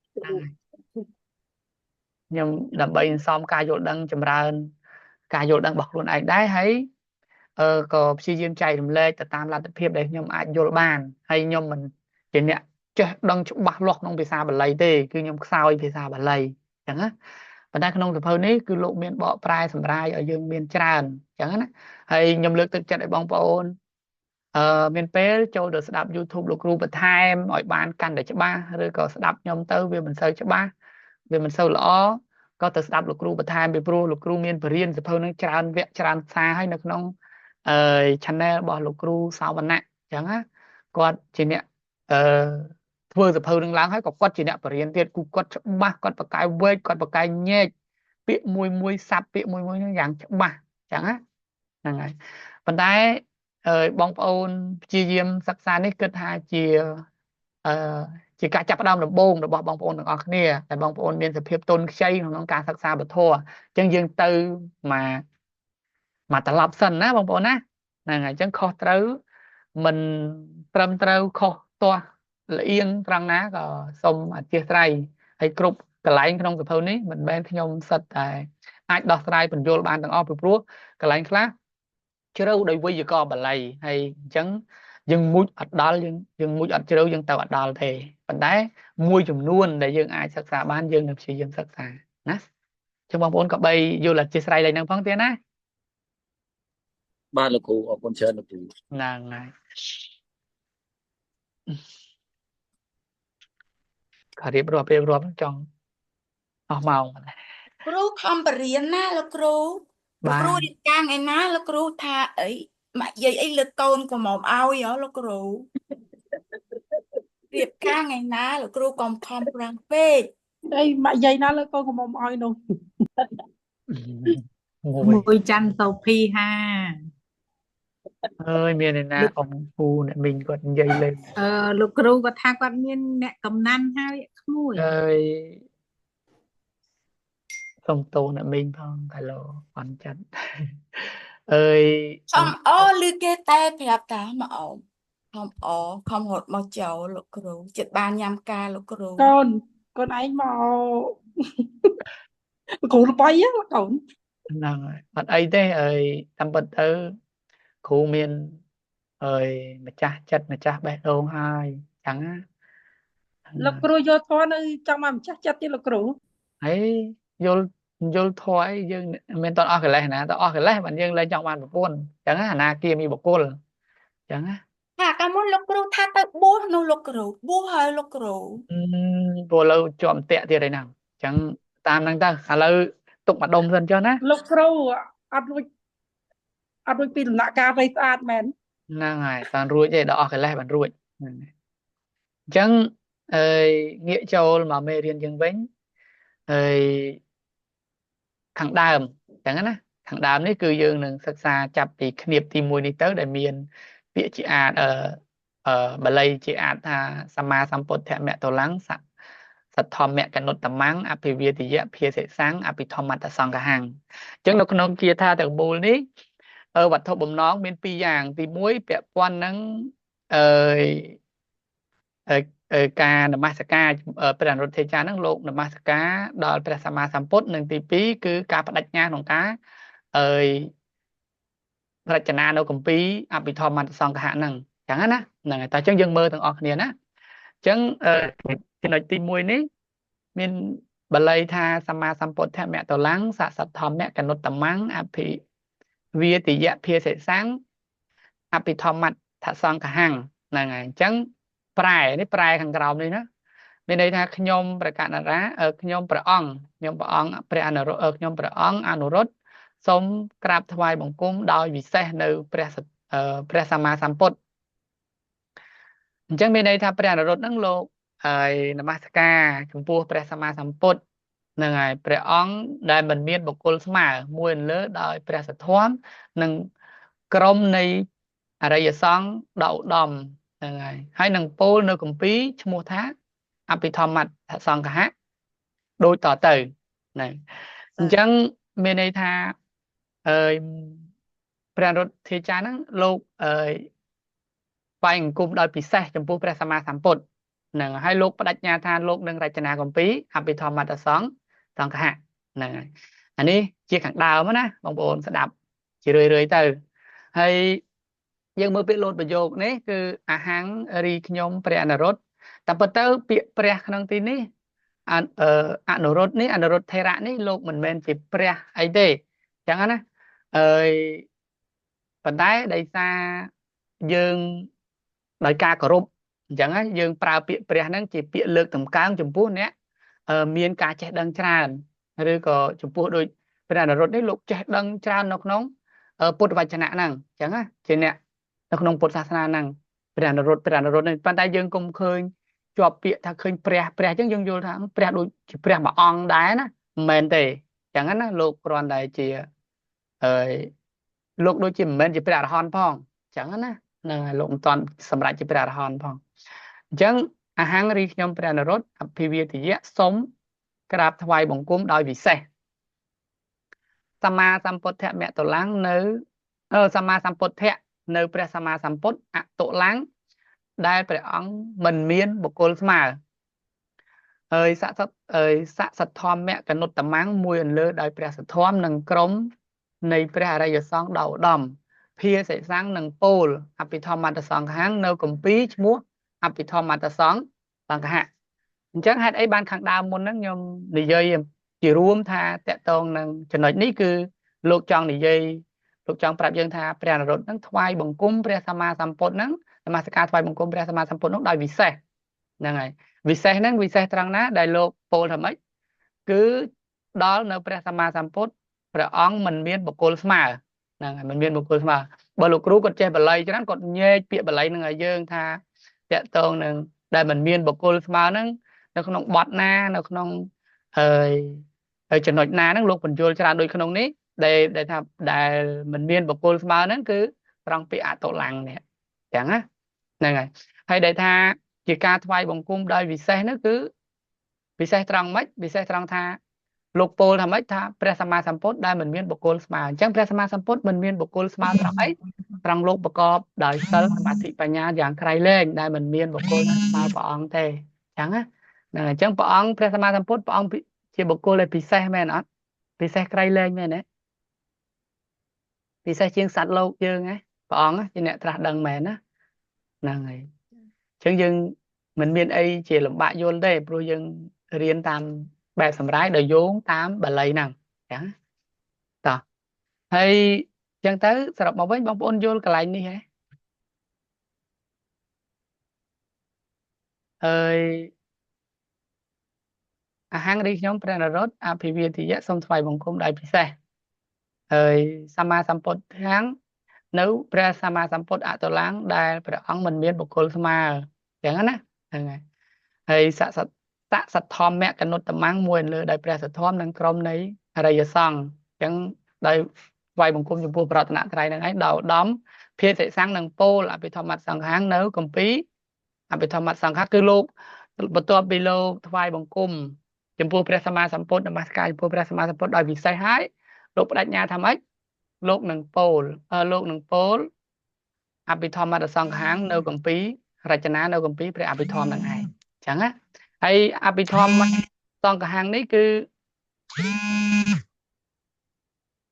ខ្ញុំដើម្បីសន្សំការយល់ដឹងចម្រើនការយល់ដឹងរបស់ខ្លួនឯងដែរហើយអឺក៏ព្យាយាមចែករំលែកទៅតាមលទ្ធភាពដែលខ្ញុំអាចយល់បានហើយខ្ញុំមិនជាអ្នកចេះដឹងច្បាស់លាស់ក្នុងភាសាបាលីទេគឺខ្ញុំខ្សោយភាសាបាលីអញ្ចឹងណាប៉ុន្តែក្នុងសភៅនេះគឺលោកមានបកប្រែសម្រាយឲ្យយើងមានច្រើនអញ្ចឹងណាហើយខ្ញុំលើកទឹកចិត្តឲ្យបងប្អូនអឺមានពេលចូលទៅស្ដាប់ YouTube លោកគ្រូបន្ថែមឲ្យបានកាន់តែច្បាស់ឬក៏ស្ដាប់ខ្ញុំទៅវាមិនសូវច្បាស់វាមិនសូវល្អក៏ទៅស្ដាប់លោកគ្រូបន្ថែមពីព្រោះលោកគ្រូមានបរិញ្ញាសភៅនឹងច្រើនវគ្គច្រើនសារហើយនៅក្នុងអឺ channel របស់លោកគ្រូសាវណ្ណៈអញ្ចឹងណាគាត់ជាអ្នកអឺធ្វើសភៅនឹងឡើងហើយក៏គាត់ជាអ្នកបរិញ្ញាទៀតគូគាត់ច្បាស់គាត់បកកែវែកគាត់បកកែញែក ពាក្យមួយមួយស័ព្ទពាក្យមួយមួយហ្នឹងយ៉ាងច្បាស់អញ្ចឹងណាហ្នឹងហើយប៉ុន្តែបងប្អូនព្យាយាមសិក្សានេះគិតថាជាអឺជាការចាប់ផ្ដើមដំបូងរបស់បងប្អូនទាំងអស់គ្នាដែលបងប្អូនមានសភាពទន់ខ្ចីក្នុងការសិក្សាពធអញ្ចឹងយើងទៅមកមកត្រឡប់សិនណាបងប្អូនណាហ្នឹងហើយអញ្ចឹងខុសត្រូវមិនត្រឹមត្រូវខុសទាស់លៀងត្រង់ណាក៏សូមអធិស្ឋានហើយគ្រប់កន្លែងក្នុងសភៅនេះមិនមែនខ្ញុំសិតតែអាចដោះស្រាយបញ្យល់បានទាំងអស់ពីព្រោះកន្លែងខ្លះជ្រៅដោយវេយ្យាករណ៍បាលីហើយអញ្ចឹងយើងមុជអត់ដល់យើងមុជអត់ជ្រៅយើងទៅអត់ដល់ទេប៉ុន្តែមួយចំនួនដែលយើងអាចសិក្សាបានយើងនឹងព្យាយាមសិក្សាណាចឹងបងប្អូនក៏បីយល់អធិស្ឋានឡើងហ្នឹងផងទៀតណា បាទលោកគ្រូអរគុណច្រើនលោកគ្រូ ហ្នឹងហើយក៏រៀបរាប់រៀបរាប់ចង់អស់ម៉ោង គ្រូខំបរៀនណាលោកគ្រូលោក បាទ គ្រូរៀបការថ្ងៃណាលោកគ្រូថាអីម៉ាក់យាយអីលើកូនក៏មកឲ្យហ៎លោកគ្រូរៀបការថ្ងៃណាលោកគ្រូកុំខំប្រឹងពេក អីម៉ាក់យាយណាលើកូនក៏មកឲ្យនោះ មួយ មួយច័ន្ទសូភីហា អើយមានឯណាអ៊ំពូអ្នកមីងគាត់និយាយលេង អឺលោកគ្រូគាត់ថាគាត់មានអ្នកកំណាន់ហើយក្មួយ អើយសុំទោសអ្នកមីងផងកាឡូអន់ចិត្តអើយ ខំអូឬគេតែប្រាប់តាមកអូមខំអូខំរត់មកចូលលោកគ្រូចិត្តបានញ៉ាំការលោកគ្រូ កូនកូនឯងមកលោកគ្រូល្បីហ៎កូន ហ្នឹងហើយអត់អីទេអើយតាមពិតទៅគ្រូមានអើយម្ចាស់ចិត្តម្ចាស់បេះដូងហើយចឹងណា លោកគ្រូយល់ធម៌នៅចង់មកម្ចាស់ចិត្តទៀតលោកគ្រូ ហើយយល់យល់ធម៌អីយើងមិនតអស់កិលេសណាតអស់កិលេសបានយើងលែងចង់បានប្រពន្ធចឹងណាអនាគាមីបុគ្គលចឹងណា ថាកាលមុនលោកគ្រូថាទៅបួសនោះលោកគ្រូបួសហើយលោកគ្រូ ព្រោះឥឡូវជាប់អន្ទាក់ទៀតហើយហ្នឹងអញ្ចឹងតាមហ្នឹងទៅឥឡូវទុកម្ដុំសិនចុះណា លោកគ្រូអត់រួចអត់រួចពីដំណាក់កាលព្រៃស្អាតមែន ហ្នឹងហើយតាមរួចទេដល់អស់កិលេសបានរួចហ្នឹងហើយអញ្ចឹងអើយងាកចូលមកមេរៀនយើងវិញអើយខាងដើមអញ្ចឹងណាខាងដើមនេះគឺយើងនឹងសិក្សាចាប់ពីឃ្នាបទី1នេះទៅដែលមានពាក្យជាអាតអឺបាលីជាអាតថាសម្មាសម្ពុទ្ធមតលੰសសទ្ធម្មកនុត្តមੰអភិវាទយៈភាសិសੰអភិធម្មត្តសង្ឃហੰអញ្ចឹងនៅក្នុងគាថាទាំងមូលនេះវត្ថុបំណងមានពីរយ៉ាងទី1ពាក់ព័ន្ធនឹងអឺការនមស្ការព្រះអនុរុទ្ធេចារ្យហ្នឹងលោកនមស្ការដល់ព្រះសម្មាសម្ពុទ្ធនិងទី2គឺការបដិញ្ញាក្នុងការអឺរចនានៅគម្ពីរអភិធម្មត្តសង្ឃហៈហ្នឹងអញ្ចឹងណាហ្នឹងហើយតែអញ្ចឹងយើងមើលទាំងអស់គ្នាណាអញ្ចឹងចំណុចទី1នេះមានបាលីថាសម្មាសម្ពុទ្ធមតលੰសសទ្ធម្មកនុត្តមੰអភិវាទយៈភាសិសੰអភិធម្មត្តសង្ឃហੰហ្នឹងហើយអញ្ចឹងប្រែនេះប្រែខាងក្រោមនេះណាមានន័យថាខ្ញុំព្រះកណ្ដាខ្ញុំព្រះអង្គខ្ញុំព្រះអង្គព្រះអនុរុទ្ធខ្ញុំព្រះអង្គអនុរុទ្ធសូមក្រាបថ្វាយបង្គំដោយវិសេសនៅព្រះព្រះសម្មាសម្ពុទ្ធអញ្ចឹងមានន័យថាព្រះអនុរុទ្ធហ្នឹងលោកហើយនមស្ការចំពោះព្រះសម្មាសម្ពុទ្ធហ្នឹងហើយព្រះអង្គដែលមិនមានបុគ្គលស្មើមួយលើដោយព្រះសទ្ធំនិងក្រុមនៃអរិយសង្ឃដ៏ឧត្តមហ្នឹងហើយហើយនឹងពោលនៅគម្ពីរឈ្មោះថាអភិធម្មត្តសង្ឃហៈដូចតទៅហ្នឹងអញ្ចឹងមានន័យថាអើយព្រះរុទ្ធាចារ្យហ្នឹងលោកអើយថ្វាយអង្គមដោយពិសេសចំពោះព្រះសម្មាសម្ពុទ្ធហ្នឹងហើយលោកបដិញ្ញាថាលោកនឹងរចនាគម្ពីរអភិធម្មត្តសង្ឃសង្ឃហៈហ្នឹងហើយអានេះជាខាងដើមណាបងប្អូនស្ដាប់ជារឿយៗទៅហើយយើងមើលពាក្យលោតប្រយោគនេះគឺអហង្គរីខ្ញុំព្រះអនុរុទ្ធតែប៉ុន្តែពាក្យព្រះក្នុងទីនេះអនុរុទ្ធនេះអនុរុទ្ធថេរៈនេះលោកមិនមែនជាព្រះអីទេអញ្ចឹងណាអើយប៉ុន្តែដោយសារយើងដោយការគោរពអញ្ចឹងយើងប្រើពាក្យព្រះហ្នឹងជាពាក្យលើកតម្កើងចំពោះអ្នកមានការចេះដឹងច្រើនឬក៏ចំពោះដូចព្រះអនុរុទ្ធនេះលោកចេះដឹងច្រើននៅក្នុងពុទ្ធវចនៈហ្នឹងអញ្ចឹងណាជាអ្នកនៅក្នុងពុទ្ធសាសនាហ្នឹងព្រះអនុរុទ្ធព្រះអនុរុទ្ធនេះប៉ុន្តែយើងកុំឃើញជាប់ពាក្យថាឃើញព្រះព្រះអញ្ចឹងយើងយល់ថាព្រះដូចជាព្រះមួយអង្គដែរណាមិនមែនទេអញ្ចឹង ចឹងណាលោកគ្រាន់តែជាហើយលោកដូចជាមិនមែនជាព្រះអរហន្តផងចឹងណាហ្នឹងហើយលោកមិនទាន់សម្រេចជាព្រះអរហន្តផងអញ្ចឹងអហង្រីខ្ញុំព្រះនរុត្តអភិវាទយៈសូមក្រាបថ្វាយបង្គំដោយពិសេសសម្មាសម្ពុទ្ធមតុលំនៅសម្មាសម្ពុទ្ធៈនៅព្រះសម្មាសម្ពុទ្ធអតុលំដែលព្រះអង្គមិនមានបុគ្គលស្មើហើយស័ក្តិសិទ្ធហើយស័ក្តិសិទ្ធធម្មកនុត្តមង្គមួយអន្លើដោយព្រះសទ្ធំនិងក្រុមនៃព្រះអរិយសង្ឃដ៏ឧត្តមភាសិសង្ឃនិងពោលអភិធម្មត្តសង្ឃហាងនៅគម្ពីរឈ្មោះអភិធម្មត្តសង្ឃសង្ឃៈអញ្ចឹងហេតុអីបានខាងដើមមុនហ្នឹងខ្ញុំនិយាយជារួមថាតកតងនឹងចំណុចនេះគឺលោកចង់និយាយលោកចង់ប្រាប់យើងថាព្រះនរុត្តហ្នឹងថ្វាយបង្គំព្រះសម្មាសម្ពុទ្ធហ្នឹងនមស្ការថ្វាយបង្គំព្រះសម្មាសម្ពុទ្ធនោះដោយវិសេសហ្នឹងហើយវិសេសហ្នឹងវិសេសត្រង់ណាដែលលោកពោលថាម៉េចគឺដល់នៅព្រះសម្មាសម្ពុទ្ធព្រះអង្គមិនមានបុគ្គលស្មើហ្នឹងហើយមិនមានបុគ្គលស្មើបើលោកគ្រូគាត់ចេះបាលីច្រើនគាត់ញែកពាក្យបាលីហ្នឹងឲ្យយើងថាតកតងនឹងដែលមិនមានបុគ្គលស្មើហ្នឹងនៅក្នុងបទណានៅក្នុងហើយហើយចំណុចណាហ្នឹងលោកបញ្យល់ច្រើនដូចក្នុងនេះដែលថាដែលមិនមានបុគ្គលស្មើហ្នឹងគឺត្រង់ពាក្យអតុលំនេះចឹងណាហ្នឹងហើយហើយដែលថាជាការថ្វាយបង្គំដោយវិសេសនោះគឺពិសេសត្រង់ម៉េចពិសេសត្រង់ថាលោកពោលថាម៉េចថាព្រះសម្មាសម្ពុទ្ធដែលមិនមានបុគ្គលស្មើអញ្ចឹងព្រះសម្មាសម្ពុទ្ធមិនមានបុគ្គលស្មើត្រង់អីត្រង់លោកប្រកបដោយសិលសមាធិបញ្ញាយ៉ាងក្រៃលែងដែលមិនមានបុគ្គលណាស្មើព្រះអង្គទេអញ្ចឹងណាហ្នឹងអញ្ចឹងព្រះអង្គព្រះសម្មាសម្ពុទ្ធព្រះអង្គជាបុគ្គលដែលពិសេសមែនអត់ពិសេសក្រៃលែងមែនទេពិសេសជាងសត្វលោកយើងហ៎ព្រះអង្គជាអ្នកត្រាស់ដឹងមែនណាហ្នឹងហើយអញ្ចឹងយើងមិនមានអីជាលំបាកយល់ទេព្រោះយើងរៀនតាមបែបសម្រាយដោយយោងតាមបាលីហ្នឹងអញ្ចឹងតោះហើយអញ្ចឹងទៅសរុបមកវិញបងប្អូនយល់កន្លែងនេះហ៎ហើយអហង្រីខ្ញុំព្រះនរុត្តអភិវាទយៈសូមថ្វាយបង្គំដោយពិសេសហើយសម្មាសម្ពុទ្ធទាំងនៅព្រះសម្មាសម្ពុទ្ធអតុលំដែលព្រះអង្គមិនមានបុគ្គលស្មើអញ្ចឹងណាហ្នឹងហើយហើយស័ក្តិសទ្ធម្មកនុត្តមង្គមួយលើដោយព្រះសទ្ធំនិងក្រុមនៃអរិយសង្ឃអញ្ចឹងដោយថ្វាយបង្គំចំពោះប្រតនត្រ័យហ្នឹងឯងដោយឧត្តមភាសិសង្ឃនិងពោលអភិធម្មត្តសង្ឃាងនៅគម្ពីរអភិធម្មត្តសង្ឃៈគឺលោកបន្ទាប់ពីលោកថ្វាយបង្គំចំពោះព្រះសម្មាសម្ពុទ្ធនមស្ការចំពោះព្រះសម្មាសម្ពុទ្ធដោយពិសេសហើយលោកបដិញ្ញាថាម៉េចលោកនឹងពោលលោកនឹងពោលអភិធម្មត្តសង្ឃាងនៅគម្ពីររចនានៅគម្ពីរព្រះអភិធម្មហ្នឹងឯងអញ្ចឹងណាហើយអភិធម្មសង្ឃាងនេះគឺ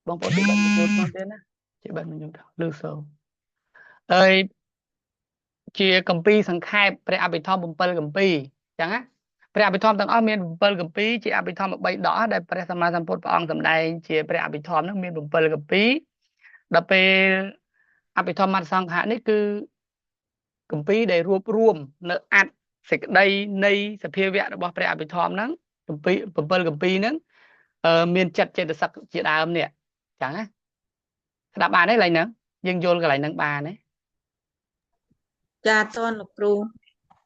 បងប្អូនទីបាត់បញ្យល់ផងទៀតណាជាបាត់បញ្យល់លឺសូហើយជាគម្ពីរសង្ខេបព្រះអភិធម្ម7គម្ពីរអញ្ចឹងណាព្រះអភិធម្មទាំងអស់មាន7គម្ពីរជាអភិធម្ម3ដកដែលព្រះសម្មាសម្ពុទ្ធព្រះអង្គសម្ដែងជាព្រះអភិធម្មហ្នឹងមាន7គម្ពីរដល់ពេលអភិធម្មសង្ឃៈនេះគឺគម្ពីរដែលរួបរួមនៅអត្ថសេចក្តីនៃសភាវៈរបស់ព្រះអភិធម្មហ្នឹងគម្ពីរ7គម្ពីរហ្នឹងមានចិត្តចេតសិកជាដើមនេះអញ្ចឹងណាស្ដាប់បានទេកន្លែងហ្នឹងយើងយល់កន្លែងហ្នឹងបានទេ ចាតនលោកគ្រូ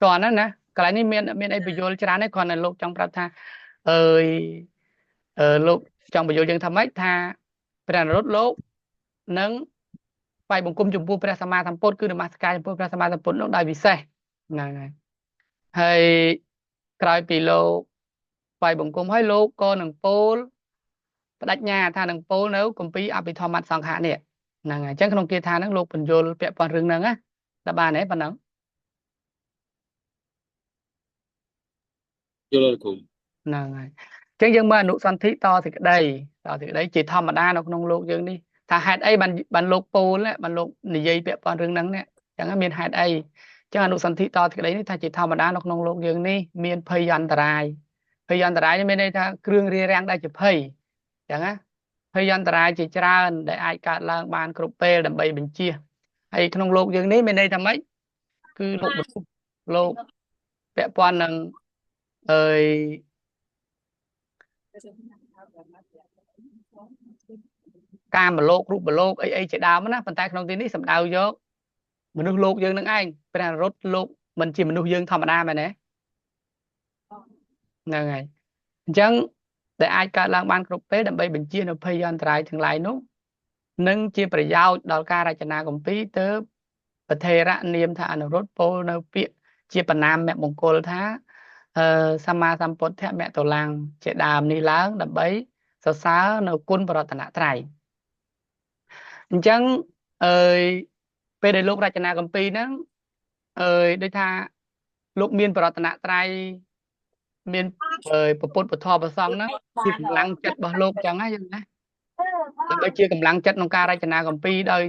តន់ណាណាកន្លែងនេះមានអីបញ្យល់ច្រើនទេគ្រាន់តែលោកចង់ប្រាប់ថាអើយលោកចង់បញ្យល់យើងថាម៉េចថាព្រះនរុត្តលោកនឹងថ្វាយបង្គំចំពោះព្រះសម្មាសម្ពុទ្ធគឺនមស្ការចំពោះព្រះសម្មាសម្ពុទ្ធនោះដោយពិសេសហ្នឹងហើយហើយក្រោយពីលោកថ្វាយបង្គំហើយលោកក៏នឹងពោលបដិញ្ញាថានឹងពោលនៅគម្ពីរអភិធម្មសង្ឃៈនេះហ្នឹងហើយអញ្ចឹងក្នុងគាថាហ្នឹងលោកបញ្យល់ពាក់ព័ន្ធរឿងហ្នឹងណាតើបានទេប៉ុណ្ណឹង យល់លោកគ្រូ ហ្នឹងហើយអញ្ចឹងយើងមើលអនុសន្ធិតសេចក្តីតសេចក្តីជាធម្មតានៅក្នុងលោកយើងនេះថាហេតុអីបានលោកពោលបានលោកនិយាយពាក់ព័ន្ធរឿងហ្នឹងនេះអញ្ចឹងមានហេតុអីអញ្ចឹងអនុសន្ធិតសេចក្តីនេះថាជាធម្មតានៅក្នុងលោកយើងនេះមានភ័យអន្តរាយភ័យអន្តរាយនេះមានន័យថាគ្រឿងរារាំងដែលជាភ័យអញ្ចឹងណាភ័យអន្តរាយជាច្រើនដែលអាចកើតឡើងបានគ្រប់ពេលដើម្បីបញ្ជៀសហើយក្នុងលោកយើងនេះមានន័យថាម៉េចគឺលោកមនុស្សលោកពាក់ព័ន្ធនឹងអើយកាមលោករូបលោកអីអីជាដើមណាប៉ុន្តែក្នុងទីនេះសំដៅយកមនុស្សលោកយើងនឹងឯងព្រះនរុត្តលោកមិនជាមនុស្សយើងធម្មតាមែនទេហ្នឹងហើយអញ្ចឹង ដែលអាចកើតឡើងបានគ្រប់ពេលដើម្បីបញ្ជានៅភ័យអន្តរាយទាំងឡាយនោះនិងជាប្រយោជន៍ដល់ការរចនាគម្ពីរទើបប្រធេរៈនាមថាអនុរុទ្ធពោលនៅពាក្យជាបណ្ណាមមង្គលថាសម្មាសម្ពុទ្ធមតុលាំងជាដើមនេះឡើងដើម្បីសរសើរនៅគុណបរតនត្រ័យអញ្ចឹងអើយពេលដែលលោករចនាគម្ពីរហ្នឹងអើយដូចថាលោកមានបរតនត្រ័យមានពពុទ្ធពធប្រសង្ឃហ្នឹងជាកម្លាំងចិត្តរបស់លោកចឹងណាយើងណាដើម្បីជាកម្លាំងចិត្តក្នុងការរចនាគម្ពីរដោយ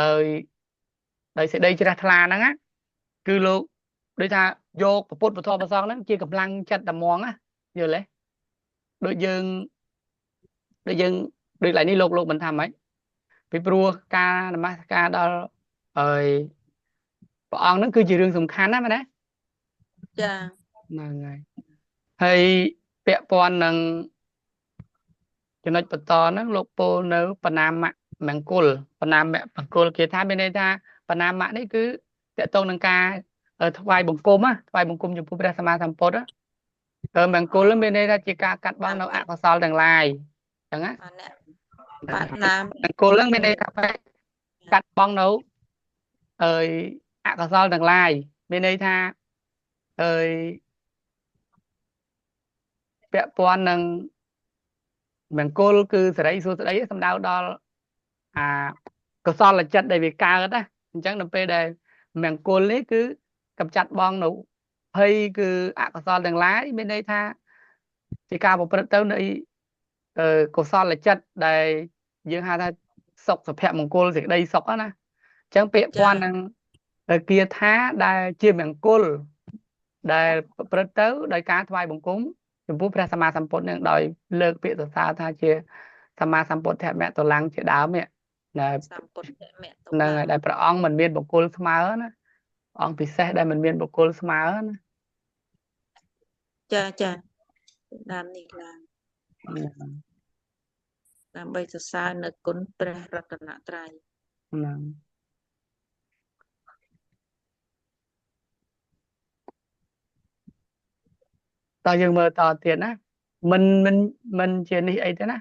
ដោយដោយសេចក្តីជ្រះថ្លាហ្នឹងណាគឺលោកដូចថាយកពពុទ្ធពធប្រសង្ឃហ្នឹងជាកម្លាំងចិត្តតែហ្មងណាយល់ទេដូចយើងដូចយើងដូចឡើយនេះលោកមិនថាម៉េចពីព្រោះការនមស្ការដល់ហើយព្រះអង្គហ្នឹងគឺជារឿងសំខាន់ណាមែនទេ ចា ហ្នឹងហើយហើយពាក់ព័ន្ធនឹងចំណុចបន្តហ្នឹងលោកពោលនៅបណ្ណាមមង្គលបណ្ណាមមង្គលគេថាមានន័យថាបណ្ណាមៈនេះគឺតកតងនឹងការថ្វាយបង្គំថ្វាយបង្គំចំពោះព្រះសម្មាសម្ពុទ្ធមង្គលមានន័យថាជាការកាត់បង់នៅអកុសលទាំងឡាយអញ្ចឹងណា បណ្ណា មង្គលហ្នឹងមានន័យថាកាត់បង់នៅអើយអកុសលទាំងឡាយមានន័យថាអើយពាក់ព័ន្ធនឹងមង្គលគឺសេរីសួស្តីសំដៅដល់អាកុសលចិត្តដែលវាកើតណាអញ្ចឹងដល់ពេលដែលមង្គលនេះគឺកម្ចាត់បងនៅភ័យគឺអកុសលទាំងឡាយមានន័យថាជាការប្រព្រឹត្តទៅនៃកុសលចិត្តដែលយើងហៅថាសុខសុភមង្គលសេចក្តីសុខណាអញ្ចឹងពាក្យព័ន្ធនឹងគាថាដែលជាមង្គលដែលប្រព្រឹត្តទៅដោយការថ្វាយបង្គំចំពោះព្រះសម្មាសម្ពុទ្ធនឹងដោយលើកពាក្យសរសើរថាជាសម្មាសម្ពុទ្ធមតុលាំងជាដើមនេះណា សម្ពុទ្ធមតុ ហ្នឹងហើយដែលព្រះអង្គមិនមានបុគ្គលស្មើណាអង្គពិសេសដែលមិនមានបុគ្គលស្មើណា ចាចាដើមនេះឡើងដើម្បីសរសើរនៅគុណព្រះរតនត្រ័យ ហ្នឹងតើយើងមើលតទៀតណាមិនមិនមិនជានេះអីទេណា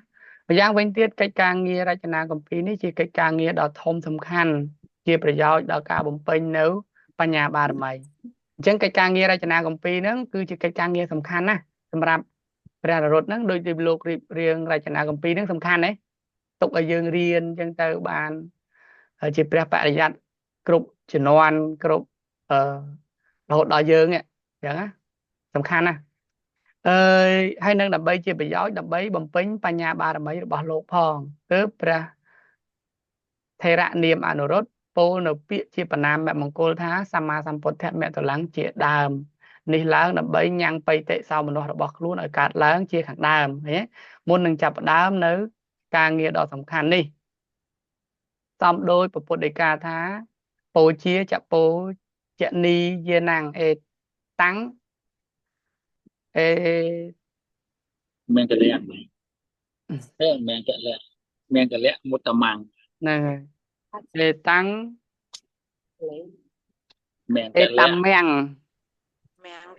ម្យ៉ាងវិញទៀតកិច្ចការងាររចនាគម្ពីរនេះជាកិច្ចការងារដ៏ធំសំខាន់ជាប្រយោជន៍ដល់ការបំពេញនៅបញ្ញាបារមីអញ្ចឹងកិច្ចការងាររចនាគម្ពីរហ្នឹងគឺជាកិច្ចការងារសំខាន់ណាស់សម្រាប់ព្រះនរុត្តហ្នឹងដូចទីលោករៀបរៀងរចនាគម្ពីរហ្នឹងសំខាន់ណាស់ទុកឲ្យយើងរៀនអញ្ចឹងទៅបានជាព្រះបរិយ័តគ្រប់ជំនាន់គ្រប់រហូតដល់យើងអញ្ចឹងណាសំខាន់ណាស់អើយហើយនឹងដើម្បីជាប្រយោជន៍ដើម្បីបំពេញបញ្ញាបារមីរបស់លោកផងគឺព្រះថេរៈនាមអនុរុទ្ធពោលនៅពាក្យជាបណ្ណាមមង្គលថាសម្មាសម្ពុទ្ធមតុលាំងជាដើមនេះឡើងដើម្បីញ៉ាំងបៃតិសោមនស្សរបស់ខ្លួនឲ្យកើតឡើងជាខាងដើមឃើញទេមុននឹងចាប់ផ្ដើមនៅការងារដ៏សំខាន់នេះសំដោយពុទ្ធដីកាថាពោជាចពោចនីយាណាំងអេតាំងអេ មង្គលៈទេមង្គលៈមង្គលៈមុត្តមੰ ហ្នឹងហើយអេតាំង មង្គ អេ លៈ តាំង មង្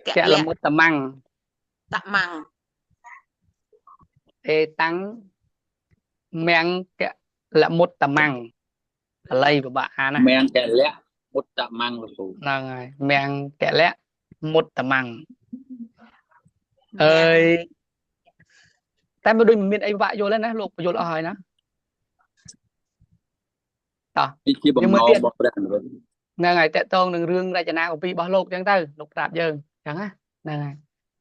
គ លៈ កលមុត្តមੰ តមੰ អេតាំងមង្គលមុត្តមੰបាលីពិបាកអានណា មង្គលៈមុត្តមੰលោកគ្រូ ហ្នឹងហើយមង្គលៈមុត្តមੰអើយតែមិនដូចមានអីពិបាកយល់ទេណាលោកបញ្យល់អស់ហើយណាតោះ នេះជាបំណងរបស់ព្រះអនុរុទ្ធ ហ្នឹងហើយតកតងនឹងរឿងរចនាគម្ពីររបស់លោកអញ្ចឹងទៅលោកប្រាប់យើងអញ្ចឹងណាហ្នឹងហើយ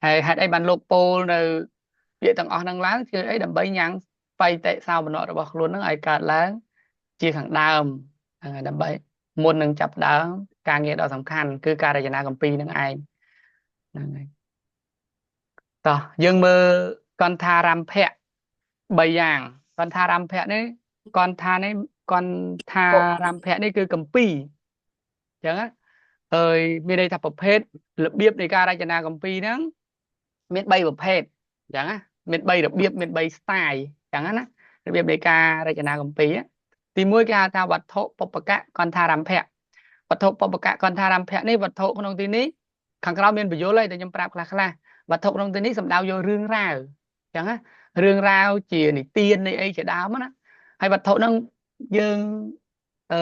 ហើយហេតុអីបានលោកពោលនៅពាក្យទាំងអស់ហ្នឹងឡើងគឺអីដើម្បីញ៉ាំងបៃតិសោមនៈរបស់ខ្លួនហ្នឹងឲ្យកើតឡើងជាខាងដើមហ្នឹងហើយដើម្បីមុននឹងចាប់ដើមការងារដ៏សំខាន់គឺការរចនាគម្ពីរហ្នឹងឯងហ្នឹងហើយតោះយើងមើលកន្ថារម្ភៈ3យ៉ាងកន្ថារម្ភៈនេះកន្ថានេះកន្ថារម្ភៈនេះគឺគម្ពីរអញ្ចឹងណាហើយមានន័យថាប្រភេទរបៀបនៃការរចនាគម្ពីរហ្នឹងមាន3ប្រភេទអញ្ចឹងណាមាន3របៀបមាន3 style អញ្ចឹងណារបៀបនៃការរចនាគម្ពីរទី1គេហៅថាវត្ថុបុព្វកៈកន្ថារម្ភៈវត្ថុបុព្វកៈកន្ថារម្ភៈនេះវត្ថុក្នុងទីនេះខាងក្រោមមានបញ្យលហើយតែខ្ញុំប្រាប់ខ្លះខ្លះវត្ថុក្នុងទីនេះសំដៅយករឿងរ៉ាវ ចឹងណារឿងរ៉ាវជានិទាននៃអីជាដើមណាហើយវត្ថុហ្នឹងយើងអឺ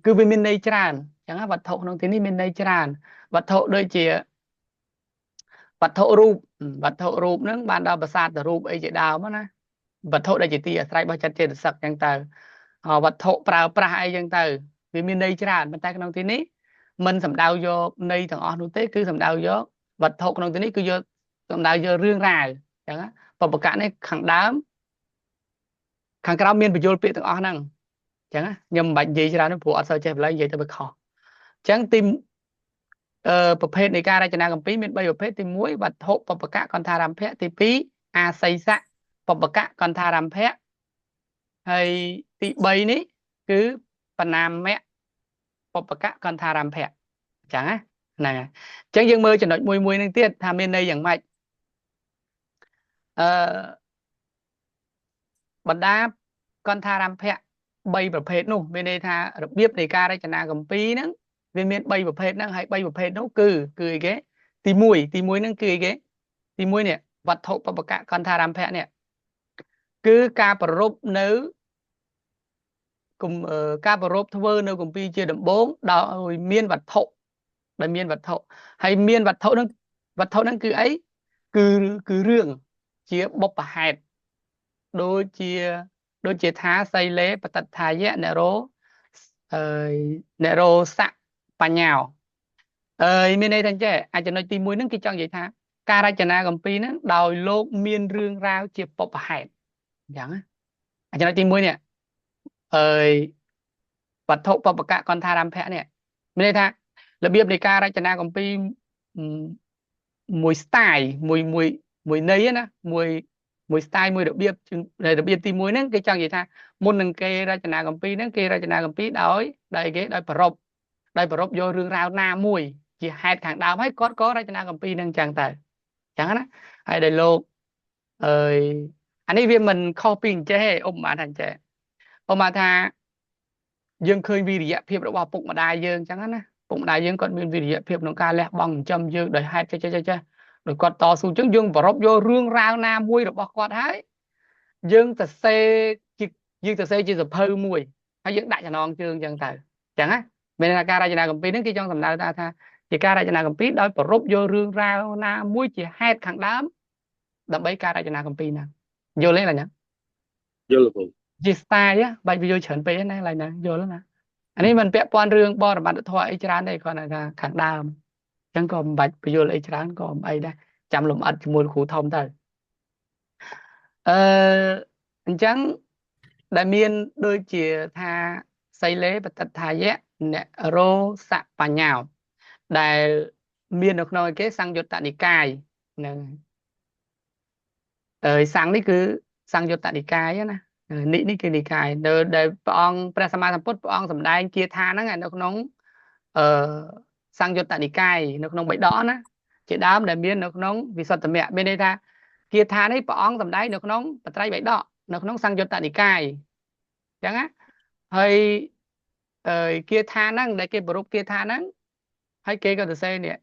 គឺវាមានន័យច្រើនចឹងណាវត្ថុក្នុងទីនេះមានន័យច្រើនវត្ថុដូចជាវត្ថុរូបវត្ថុរូបហ្នឹងបានដល់ប្រាសាទរូបអីជាដើមណាវត្ថុដែលជាទីអាស្រ័យរបស់ចិត្តចេតសិកចឹងទៅវត្ថុប្រើប្រាស់អីចឹងទៅវាមានន័យច្រើនប៉ុន្តែក្នុងទីនេះមិនសំដៅយកន័យទាំងអស់នោះទេគឺសំដៅយកវត្ថុក្នុងទីនេះគឺយកសំដៅយករឿងរ៉ាវចឹងបបកៈនេះខាងដើមខាងក្រោមមានបញ្យលពាក្យទាំងអស់ហ្នឹងចឹងខ្ញុំមិនបាច់និយាយច្រើនទេព្រោះអត់សូវចេះបល័យនិយាយទៅវាខុសចឹងទីអឺប្រភេទនៃការរចនាកម្ពីមាន3ប្រភេទទី1វត្ថុបបកៈកន្ធារម្ភៈទី2អាស័យសៈបបកៈកន្ធារម្ភៈហើយទី3នេះគឺបណាមៈបបកៈកន្ធារម្ភៈអញ្ចឹងណាហ្នឹងហើយអញ្ចឹងយើងមើលចំណុចមួយមួយនឹងទៀតថាមានន័យយ៉ាងម៉េចអឺបណ្ដាកន្ធារម្ភៈ3ប្រភេទនោះមានន័យថារបៀបនៃការរចនាកម្ពីហ្នឹងវាមាន3ប្រភេទហ្នឹងហើយ3ប្រភេទនោះគឺគឺអីគេទី1ទី1ហ្នឹងគឺអីគេទី1នេះវត្ថុបបកៈកន្ធារម្ភៈនេះគឺការប្ររពនៅការប្ររពធ្វើនៅកម្ពីជាដំបូងដោយមានវត្ថុដោយមានវត្ថុហើយមានវត្ថុហ្នឹងវត្ថុហ្នឹងគឺអីគឺគឺរឿងជាបុព្វហេតុដូចជាដូចជាថាសីលេបតដ្ឋាយៈនរោអើយនរោសៈបញ្ញាអើយមានន័យថាចេះអាចចំណុចទី1ហ្នឹងគេចង់និយាយថាការរចនាកម្ពីហ្នឹងដោយលោកមានរឿងរ៉ាវជាបុព្វហេតុអញ្ចឹងណាចំណុចទី1នេះអើយវត្ថុបបកៈកន្ធារម្ភៈនេះមានន័យថារបៀបនៃការរចនាកម្ពីមួយ style មួយមួយមួយន័យណាមួយមួយ style មួយរបៀបរបៀបទី1ហ្នឹងគេចង់និយាយថាមុននឹងគេរចនាកម្ពីហ្នឹងគេរចនាកម្ពីដោយដោយគេដោយប្រពដោយប្រពយករឿងរ៉ាវណាមួយជាហេតុខាងដើមហើយគាត់ក៏រចនាកម្ពីហ្នឹងចឹងទៅចឹងណាហើយដែលលោកអើយអានេះវាមិនខុសពីអញ្ចេះទេឧបមាថាអញ្ចេះឧបមាថាយើងឃើញវីរយៈភាពរបស់ពុកម្ដាយយើងចឹងណាពុកម្ដាយយើងគាត់មានវីរយៈភាពក្នុងការលះបង់ចិញ្ចឹមយើងដោយហេតុចេះចេះចេះដោយគាត់តស៊ូចឹងយើងប្រពយករឿងរ៉ាវណាមួយរបស់គាត់ហើយយើងសរសេរជាយើងសរសេរជាសភៅមួយហើយយើងដាក់ចំណងជើងចឹងទៅចឹងណាមានន័យថាការរចនាកម្ពីហ្នឹងគេចង់សំដៅថាថាជាការរចនាកម្ពីដោយប្រពយករឿងរ៉ាវណាមួយជាហេតុខាងដើមដើម្បីការរចនាកម្ពីហ្នឹងយល់ទេឡាញ៉ា យល់ពូ ជា style បាច់វាយល់ច្រើនពេកណាឡើយណាយល់ណាអានេះមិនពាក់ព័ន្ធរឿងបរមត្តធម៌អីច្រើនទេគ្រាន់តែថាខាងដើមអញ្ចឹងក៏មិនបាច់បញ្យល់អីច្រើនក៏មិនអីដែរចាំលំអិតជាមួយគ្រូធំទៅអឺអញ្ចឹងដែលមានដូចជាថាសីលេបតដ្ឋាយៈនរោសបញ្ញាដែលមាននៅក្នុងគេសង្យុត្តនិកាយហ្នឹងអើយសង្ឃនេះគឺសង្យុត្តនិកាយណានេះនេះគឺនិកាយនៅដែលព្រះអង្គព្រះសម្មាសម្ពុទ្ធព្រះអង្គសម្ដែងគាថាហ្នឹងនៅក្នុងអឺសង្យុត្តនិកាយនៅក្នុងបិដកណាជាដើមដែលមាននៅក្នុងវិសុទ្ធមគ្គមានន័យថាគាថានេះព្រះអង្គសម្ដែងនៅក្នុងបត្រៃបិដកនៅក្នុងសង្យុត្តនិកាយអញ្ចឹងណាហើយអឺគាថាហ្នឹងដែលគេប្រពគាថាហ្នឹងហើយគេក៏សរសេរនេះ